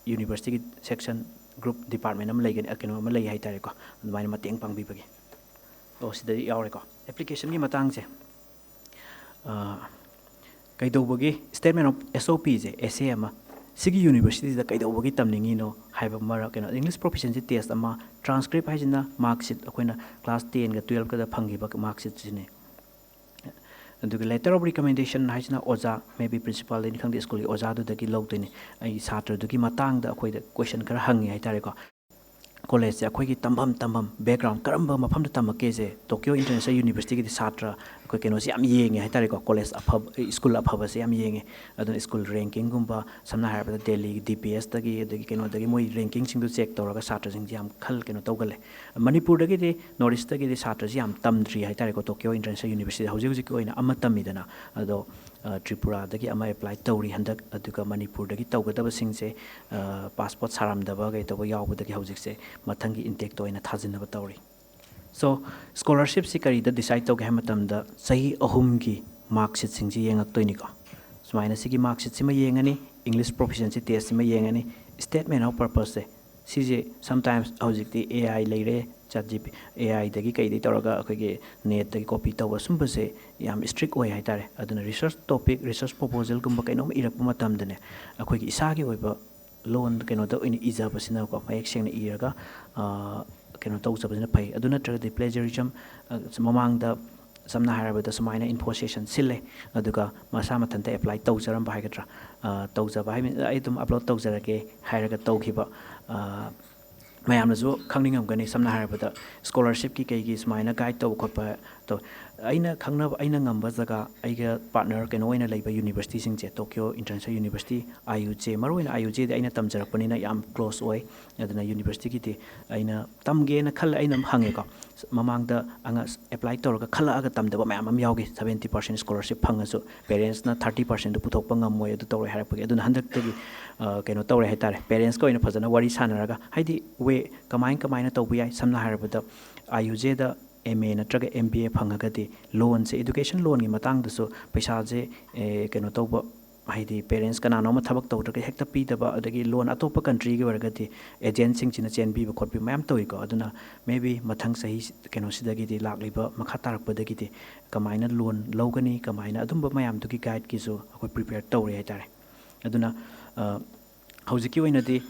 universityꯒꯤ section, group, department ꯑꯃ ꯂꯩꯒꯅꯤ, ꯑ, ꯀꯩꯅꯣ ꯑꯃ ꯂꯩ ꯍꯥꯏꯇꯥꯔꯦꯀꯣ, ꯑꯗꯨꯃꯥꯏꯅ ꯃꯇꯦꯡ ꯄꯥꯡꯕꯤꯕꯒꯤ꯫ ꯑꯣ, ꯁꯤꯗꯗꯤ ꯌꯥꯎꯔꯦꯀꯣ꯫ Applicationꯒꯤ ꯃꯇꯥꯡꯁꯦ, ꯑ, ꯀꯩꯗꯧꯕꯒꯤ statement of SOPꯁꯦ, essay ꯑꯃ, ꯁꯤꯒꯤ universityꯁꯤꯗ ꯀꯩꯗꯧꯕꯒꯤ ꯇꯝꯅꯤꯡꯉꯤꯅꯣ ꯍꯥꯏꯕ ꯃꯔꯛ, ꯀꯩꯅꯣ, English proficiency test ꯑꯃ, transcript ꯍꯥꯏꯁꯤꯅ mark sheet, ꯑꯩꯈꯣꯏꯅ class tenꯒ twelveꯀꯗ ꯐꯪꯈꯤꯕ mark sheetꯁꯤꯅꯦ꯫ ꯑꯗꯨꯒ letter of recommendation ꯍꯥꯏꯁꯤꯅ ꯑꯣꯖꯥ, maybe principalꯗꯒꯤꯅꯤ ꯈꯪꯗꯦ, schoolꯒꯤ ꯑꯣꯖꯥꯗꯨꯗꯒꯤ ꯂꯧꯗꯣꯏꯅꯤ꯫ ꯑꯩ ꯁꯥꯇ꯭ꯔꯗꯨꯒꯤ ꯃꯇꯥꯡꯗ ꯑꯩꯈꯣꯏꯗ question ꯈꯔ ꯍꯪꯉꯤ ꯍꯥꯏꯇꯥꯔꯦꯀꯣ꯫ Collegeꯁꯦ ꯑꯩꯈꯣꯏꯒꯤ ꯇꯝꯐꯝ, ꯇꯝꯐꯝ, background, ꯀꯔꯝꯕ ꯃꯐꯝꯗ ꯇꯝꯃꯛꯀꯦꯁꯦ, Tokyo International Universityꯒꯤꯗꯤ ꯁꯥꯇ꯭ꯔ, ꯑꯩꯈꯣꯏ ꯀꯩꯅꯣꯁꯦ ꯌꯥꯝ ꯌꯦꯡꯉꯦ ꯍꯥꯏꯇꯥꯔꯦꯀꯣ, college ꯑꯐꯕ, school ꯑꯐꯕꯁꯦ ꯌꯥꯝ ꯌꯦꯡꯉꯦ꯫ ꯑꯗꯨꯅ school rankingꯒꯨꯝꯕ, ꯁꯝꯅ ꯍꯥꯏꯔꯕꯗ ꯗꯦꯜꯂꯤꯒꯤ DPSꯇꯒꯤ, ꯑꯗꯒꯤ ꯀꯩꯅꯣꯗꯒꯤ, ꯃꯣꯏ rankingꯁꯤꯡꯗꯨ check ꯇꯧꯔꯒ ꯁꯥꯇ꯭ꯔꯁꯤꯡꯁꯦ ꯌꯥꯝ ꯈꯜ, ꯀꯩꯅꯣ ꯇꯧꯒꯜꯂꯦ꯫ ꯃꯅꯤꯄꯨꯔꯗꯒꯤꯗꯤ, North Eastꯇꯒꯤꯗꯤ ꯁꯥꯇ꯭ꯔꯁꯤ ꯌꯥꯝ ꯇꯝꯗ꯭ꯔꯤ ꯍꯥꯏꯇꯥꯔꯦꯀꯣ, Tokyo International University ꯍꯧꯖꯤꯛ ꯍꯧꯖꯤꯛꯀꯤ ꯑꯣꯏꯅ ꯑꯃ ꯇꯝꯃꯤꯗꯅ꯫ ꯑꯗꯣ, ꯑ, ꯇ꯭ꯔꯤꯄꯨꯔꯥꯗꯒꯤ ꯑꯃ apply ꯇꯧꯔꯤ ꯍꯟꯗꯛ, ꯑꯗꯨꯒ ꯃꯅꯤꯄꯨꯔꯗꯒꯤ ꯇꯧꯒꯗꯕꯁꯤꯡꯁꯦ, ꯑ, passport ꯁꯥꯔꯝꯗꯕ ꯀꯩ ꯇꯧꯕ ꯌꯥꯎꯕꯗꯒꯤ ꯍꯧꯖꯤꯛꯁꯦ ꯃꯊꯪꯒꯤ intakeꯇ ꯑꯣꯏꯅ ꯊꯥꯖꯤꯟꯅꯕ ꯇꯧꯔꯤ꯫ So, scholarshipꯁꯤ ꯀꯔꯤꯗ decide ꯇꯧꯒꯦ ꯍꯥꯏꯕ ꯃꯇꯝꯗ, ꯆꯍꯤ ꯑꯍꯨꯝꯒꯤ mark sheetꯁꯤꯡꯁꯤ ꯌꯦꯡꯉꯛꯇꯣꯏꯅꯤꯀꯣ꯫ ꯁꯨꯃꯥꯏꯅ ꯁꯤꯒꯤ mark sheetꯁꯤꯃ ꯌꯦꯡꯉꯅꯤ, English proficiency testꯁꯤꯃ ꯌꯦꯡꯉꯅꯤ, statement of purposeꯁꯦ, ꯁꯤꯁꯦ sometimes ꯍꯧꯖꯤꯛꯇꯤ AI ꯂꯩꯔꯦ, ChatGPT, AIꯗꯒꯤ ꯀꯩꯗꯒꯤ ꯇꯧꯔꯒ ꯑꯩꯈꯣꯏꯒꯤ netꯇꯒꯤ copy ꯇꯧꯕ, ꯁꯨꯝꯕꯁꯦ ꯌꯥꯝ strict ꯑꯣꯏ ꯍꯥꯏꯇꯥꯔꯦ꯫ ꯑꯗꯨꯅ research topic, research proposalꯒꯨꯝꯕ ꯀꯩꯅꯣꯝ ꯏꯔꯛꯄ ꯃꯇꯝꯗꯅꯦ, ꯑꯩꯈꯣꯏꯒꯤ ꯏꯁꯥꯒꯤ ꯑꯣꯏꯕ ꯂꯣꯟ ꯀꯩꯅꯣꯗ ꯑꯣꯏꯅ ꯏꯖꯕꯁꯤꯅꯀꯣ, ꯃꯌꯦꯛ ꯁꯦꯡꯅ ꯏꯔꯒ, ꯑ, ꯀꯩꯅꯣ ꯇꯧꯖꯕꯁꯤꯅ ꯐꯩ꯫ ꯑꯗꯨ ꯅꯠꯇ꯭ꯔꯒꯗꯤ plagiarism, ꯑ, ꯃꯃꯥꯡꯗ ꯁꯝꯅ ꯍꯥꯏꯔꯕꯗ ꯁꯨꯃꯥꯏꯅ info session ꯁꯤꯜꯂꯦ, ꯑꯗꯨꯒ ꯃꯁꯥ ꯃꯊꯟꯇ apply ꯇꯧꯖꯔꯝꯕ ꯍꯥꯏꯒꯗ꯭ꯔꯥ, ꯑ, ꯇꯧꯖꯕ ꯍꯥꯏ, "ꯑꯩ ꯑꯗꯨꯝ upload ꯇꯧꯖꯔꯒꯦ" ꯍꯥꯏꯔꯒ ꯇꯧꯈꯤꯕ, ꯑ, ꯃꯌꯥꯝꯅꯁꯨ ꯈꯪꯅꯤꯡꯉꯝꯒꯅꯤ꯫ ꯁꯝꯅ ꯍꯥꯏꯔꯕꯗ scholarshipꯀꯤ ꯀꯩꯒꯤ ꯁꯨꯃꯥꯏꯅ guide ꯇꯧꯕ ꯈꯣꯠꯄ ꯑꯩꯅ ꯈꯪꯅꯕ, ꯑꯩꯅ ꯉꯝꯕ ꯖꯒꯥ, ꯑꯩꯒ ꯄꯥꯔꯠꯅꯔ ꯀꯩꯅꯣ ꯑꯣꯏꯅ ꯂꯩꯕ ꯌꯨꯅꯤꯚꯔꯁꯤꯇꯤꯁꯤꯡꯁꯦ, Tokyo International University, I U J, ꯃꯔꯨꯑꯣꯏꯅ ꯑꯥꯏ ꯌꯨ ꯖꯦꯗꯤ ꯑꯩꯅ ꯇꯝꯖꯔꯛꯄꯅꯤꯅ ꯌꯥꯝ ꯀ꯭ꯂꯣꯁ ꯑꯣꯏ꯫ ꯑꯗꯨꯅ ꯌꯨꯅꯤꯚꯔꯁꯤꯇꯤꯒꯤꯗꯤ ꯑꯩꯅ ꯇꯝꯒꯦꯅ ꯈꯜꯂꯦ, ꯑꯩꯅ ꯑꯗꯨꯝ ꯍꯪꯉꯦꯀꯣ꯫ ꯃꯃꯥꯡꯗ ꯑꯉꯥꯡ ꯑꯦꯄ꯭ꯂꯥꯏ ꯇꯧꯔꯒ ꯈꯜꯂꯛꯑꯒ ꯇꯝꯗꯕ ꯃꯌꯥꯝ ꯑꯃ ꯌꯥꯎꯈꯤ꯫ ꯁꯕꯦꯟꯇꯤ ꯄꯥꯔꯁꯦꯟ ꯁ꯭ꯀꯣꯂꯔꯁꯤꯞ ꯐꯪꯉꯁꯨ ꯄꯦꯔꯦꯟꯁꯅ ꯊꯥꯔꯇꯤ ꯄꯥꯔꯁꯦꯟꯗꯨ ꯄꯨꯊꯣꯛꯄ ꯉꯝꯃꯣꯏ, ꯑꯗꯨ ꯇꯧꯔꯣꯏ ꯍꯥꯏꯔꯛꯄꯒꯤ꯫ ꯑꯗꯨꯅ ꯍꯟꯗꯛꯇꯒꯤ, ꯑ, ꯀꯩꯅꯣ ꯇꯧꯔꯦ ꯍꯥꯏꯇꯥꯔꯦ, ꯄꯦꯔꯦꯟꯁꯀ ꯑꯣꯏꯅ ꯐꯖꯅ ꯋꯥꯔꯤ ꯁꯥꯟꯅꯔꯒ, ꯍꯥꯏꯗꯤ ꯋꯦ ꯀꯃꯥꯏ ꯀꯃꯥꯏꯅ ꯇꯧꯕ ꯌꯥꯏ꯫ ꯁꯝꯅ ꯍꯥꯏꯔꯕꯗ I U J M A ꯅꯠꯇ꯭ꯔꯒ ꯑꯦꯝ ꯕꯤ ꯑꯦ ꯐꯪꯉꯒꯗꯤ ꯂꯣꯟꯁꯦ, ꯏꯗꯨꯀꯦꯁꯟ ꯂꯣꯟꯒꯤ ꯃꯇꯥꯡꯗꯁꯨ ꯄꯩꯁꯥꯁꯦ, ꯑꯦ, ꯀꯩꯅꯣ ꯇꯧꯕ, ꯍꯥꯏꯗꯤ ꯄꯦꯔꯦꯟꯁ ꯀꯅꯥꯅꯣꯝ ꯑꯃ ꯊꯕꯛ ꯇꯧꯗ꯭ꯔꯒ ꯍꯦꯛꯇ ꯄꯤꯗꯕ, ꯑꯗꯒꯤ ꯂꯣꯟ ꯑꯇꯣꯞꯄ ꯀꯟꯇ꯭ꯔꯤꯒꯤ ꯑꯣꯏꯔꯒꯗꯤ ꯑꯦꯖꯦꯟꯁꯤꯡꯁꯤꯅ ꯆꯦꯟꯕꯤꯕ ꯈꯣꯠꯄꯤꯕ ꯃꯌꯥꯝ ꯇꯧꯏꯀꯣ꯫ ꯑꯗꯨꯅ maybe ꯃꯊꯪ ꯆꯍꯤ, ꯀꯩꯅꯣꯁꯤꯗꯒꯤꯗꯤ, ꯂꯥꯛꯂꯤꯕ ꯃꯈꯥ ꯇꯥꯔꯛꯄꯗꯒꯤꯗꯤ ꯀꯃꯥꯏꯅ ꯂꯣꯟ ꯂꯧꯒꯅꯤ, ꯀꯃꯥꯏꯅ, ꯑꯗꯨꯝꯕ ꯃꯌꯥꯝꯗꯨꯒꯤ ꯒꯥꯏꯗꯀꯤꯁꯨ ꯑꯩꯈꯣꯏ ꯄ꯭ꯔꯤꯄꯦꯌꯔ ꯇꯧꯔꯤ ꯍꯥꯏꯇꯥꯔꯦ꯫ ꯑꯗꯨꯅ, ꯑ, ꯍꯧꯖꯤꯛꯀꯤ ꯑꯣꯏꯅꯗꯤ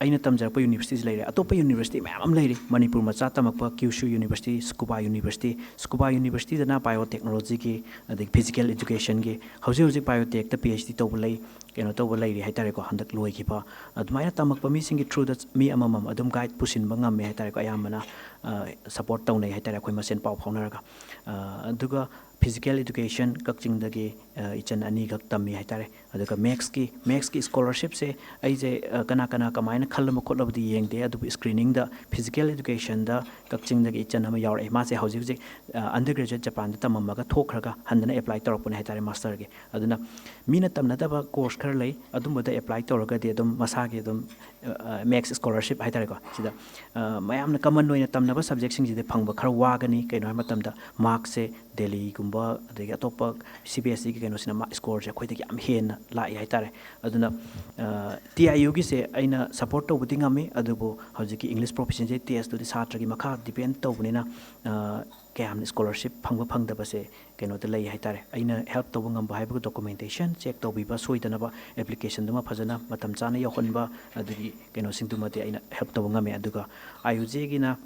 ꯑꯩꯅ ꯇꯝꯖꯔꯛꯄ ꯌꯨꯅꯤꯚꯔꯁꯤꯇꯤꯁꯤ ꯂꯩꯔꯦ, ꯑꯇꯣꯞꯄ ꯌꯨꯅꯤꯚꯔꯁꯤꯇꯤ ꯃꯌꯥꯝ ꯑꯃ ꯂꯩꯔꯤ꯫ ꯃꯅꯤꯄꯨꯔ ꯃꯆꯥ ꯇꯝꯃꯛꯄ ꯀ꯭ꯌꯨꯁꯨ ꯌꯨꯅꯤꯚꯔꯁꯤꯇꯤ, ꯁ꯭ꯀꯨꯕꯥ ꯌꯨꯅꯤꯚꯔꯁꯤꯇꯤ, ꯁ꯭ꯀꯨꯕꯥ ꯌꯨꯅꯤꯚꯔꯁꯤꯇꯤꯗꯅ ꯕꯥꯏꯑꯣ ꯇꯦꯛꯅꯣꯂꯣꯖꯤꯒꯤ, ꯑꯗꯒꯤ ꯐꯤꯖꯤꯀꯦꯜ ꯏꯗꯨꯀꯦꯁꯟꯒꯤ, ꯍꯧꯖꯤꯛ ꯍꯧꯖꯤꯛ ꯕꯥꯏꯑꯣꯇꯦꯛꯇ ꯄꯤ ꯑꯩꯆ ꯗꯤ ꯇꯧꯕ ꯂꯩ, ꯀꯩꯅꯣ ꯇꯧꯕ ꯂꯩꯔꯤ ꯍꯥꯏꯇꯥꯔꯦꯀꯣ, ꯍꯟꯗꯛ ꯂꯣꯏꯈꯤꯕ꯫ ꯑꯗꯨꯃꯥꯏꯅ ꯇꯝꯃꯛꯄ ꯃꯤꯁꯤꯡꯒꯤ ꯊ꯭ꯔꯨꯗ ꯃꯤ ꯑꯃꯃꯝ ꯑꯗꯨꯝ ꯒꯥꯏꯗ ꯄꯨꯁꯤꯟꯕ ꯉꯝꯃꯦ ꯍꯥꯏꯇꯥꯔꯦꯀꯣ꯫ ꯑꯌꯥꯝꯕꯅ, ꯑ, ꯁꯄꯣꯔꯠ ꯇꯧꯅꯩ ꯍꯥꯏꯇꯥꯔꯦ, ꯑꯩꯈꯣꯏ ꯃꯁꯦꯟ ꯄꯥꯎ ꯐꯥꯎꯅꯔꯒ꯫ ꯑ, ꯑꯗꯨꯒ ꯐꯤꯖꯤꯀꯦꯜ ꯏꯗꯨꯀꯦꯁꯟ ꯀꯛꯆꯤꯡꯗꯒꯤ, ꯑ, ꯏꯆꯟ ꯑꯅꯤꯈꯛ ꯇꯝꯃꯤ ꯍꯥꯏꯇꯥꯔꯦ꯫ ꯑꯗꯨꯒ ꯃꯦꯛꯁꯀꯤ, ꯃꯦꯛꯁꯀꯤ ꯁ꯭ꯀꯣꯂꯔꯁꯤꯞꯁꯦ ꯑꯩꯁꯦ, ꯑ, ꯀꯅꯥ ꯀꯅꯥ ꯀꯃꯥꯏꯅ ꯈꯜꯂꯕ ꯈꯣꯠꯂꯕꯗꯤ ꯌꯦꯡꯗꯦ, ꯑꯗꯨꯕꯨ ꯁ꯭ꯀ꯭ꯔꯤꯅꯤꯡꯗ ꯐꯤꯖꯤꯀꯦꯜ ꯏꯗꯨꯀꯦꯁꯟꯗ ꯀꯛꯆꯤꯡꯗꯒꯤ ꯏꯆꯟ ꯑꯃ ꯌꯥꯎꯔꯛꯑꯦ꯫ ꯃꯥꯁꯦ ꯍꯧꯖꯤꯛ ꯍꯧꯖꯤꯛ, ꯑ, ꯑꯟꯗꯔ ꯒ꯭ꯔꯦꯖꯨꯑꯦꯠ ꯖꯄꯥꯟꯗ ꯇꯝꯃꯝꯃꯒ ꯊꯣꯛꯈ꯭ꯔꯒ ꯍꯟꯗꯅ ꯑꯦꯄ꯭ꯂꯥꯏ ꯇꯧꯔꯛꯄꯅꯦ ꯍꯥꯏꯇꯥꯔꯦ, ꯃꯥꯁꯇꯔꯒꯤ꯫ ꯑꯗꯨꯅ ꯃꯤꯅ ꯇꯝꯅꯗꯕ ꯀꯣꯔꯁ ꯈꯔ ꯂꯩ, ꯑꯗꯨꯝꯕꯗ ꯑꯦꯄ꯭ꯂꯥꯏ ꯇꯧꯔꯒꯗꯤ ꯑꯗꯨꯝ ꯃꯁꯥꯒꯤ ꯑꯗꯨꯝ, ꯑ, ꯑ, ꯃꯦꯛꯁ ꯁ꯭ꯀꯣꯂꯔꯁꯤꯞ ꯍꯥꯏꯇꯥꯔꯦꯀꯣ, ꯁꯤꯗ, ꯑ, ꯃꯌꯥꯝꯅ ꯀꯃꯟ ꯑꯣꯏꯅ ꯇꯝꯅꯕ ꯁꯕꯖꯦꯛꯁꯤꯡꯁꯤꯗꯤ ꯐꯪꯕ ꯈꯔ ꯋꯥꯒꯅꯤ꯫ ꯀꯩꯅꯣ ꯍꯥꯏꯕ ꯃꯇꯝꯗ ꯃꯥꯔꯛꯁꯦ ꯗꯦꯜꯂꯤꯒꯨꯝꯕ ꯑꯗꯒꯤ ꯑꯇꯣꯞꯄ ꯁꯤ ꯕꯤ ꯑꯦꯁ ꯏꯒꯤ ꯀꯩꯅꯣꯁꯤꯅ ꯃꯥ-, ꯁ꯭ꯀꯣꯔꯁꯦ ꯑꯩꯈꯣꯏꯗꯒꯤ ꯌꯥꯝ ꯍꯦꯟꯅ ꯂꯥꯛꯏ ꯍꯥꯏꯇꯥꯔꯦ꯫ ꯑꯗꯨꯅ, ꯑ, ꯇꯤ ꯑꯥꯏ ꯌꯨꯒꯤꯁꯦ ꯑꯩꯅ ꯁꯄꯣꯔꯠ ꯇꯧꯕꯗꯤ ꯉꯝꯃꯤ, ꯑꯗꯨꯕꯨ ꯍꯧꯖꯤꯛꯀꯤ ꯏꯪꯂꯤꯁ ꯄ꯭ꯔꯣꯐꯤꯁꯤꯌꯦꯟꯁꯤ ꯇꯦꯁꯇꯨꯗꯤ ꯁꯥꯇ꯭ꯔꯒꯤ ꯃꯈꯥ ꯗꯤꯄꯦꯟ ꯇꯧꯕꯅꯤꯅ, ꯑ, ꯀꯌꯥꯝꯅ ꯁ꯭ꯀꯣꯂꯔꯁꯤꯞ ꯐꯪꯕ ꯐꯪꯗꯕꯁꯦ ꯀꯩꯅꯣꯗ ꯂꯩ ꯍꯥꯏꯇꯥꯔꯦ꯫ ꯑꯩꯅ ꯍꯦꯜꯞ ꯇꯧꯕ ꯉꯝꯕ ꯍꯥꯏꯕꯕꯨ ꯗꯣꯀꯨꯃꯦꯟꯇꯦꯁꯟ ꯆꯦꯛ ꯇꯧꯕꯤꯕ, ꯁꯣꯏꯗꯅꯕ ꯑꯦꯄ꯭ꯂꯤꯀꯦꯁꯟꯗꯨꯃ ꯐꯖꯅ ꯃꯇꯝ ꯆꯥꯅ ꯌꯧꯍꯟꯕ, ꯑꯗꯨꯒꯤ ꯀꯩꯅꯣꯁꯤꯡꯗꯨꯃꯗꯤ ꯑꯩꯅ ꯍꯦꯜꯞ ꯇꯧꯕ ꯉꯝꯃꯦ꯫ ꯑꯗꯨꯒ ꯑꯥꯏ ꯌꯨ ꯖꯦꯒꯤꯅ,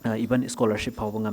ꯑ, even ꯁ꯭ꯀꯣꯂꯔꯁꯤꯞ ꯐꯥꯎꯕ ꯉꯝꯃꯦ꯫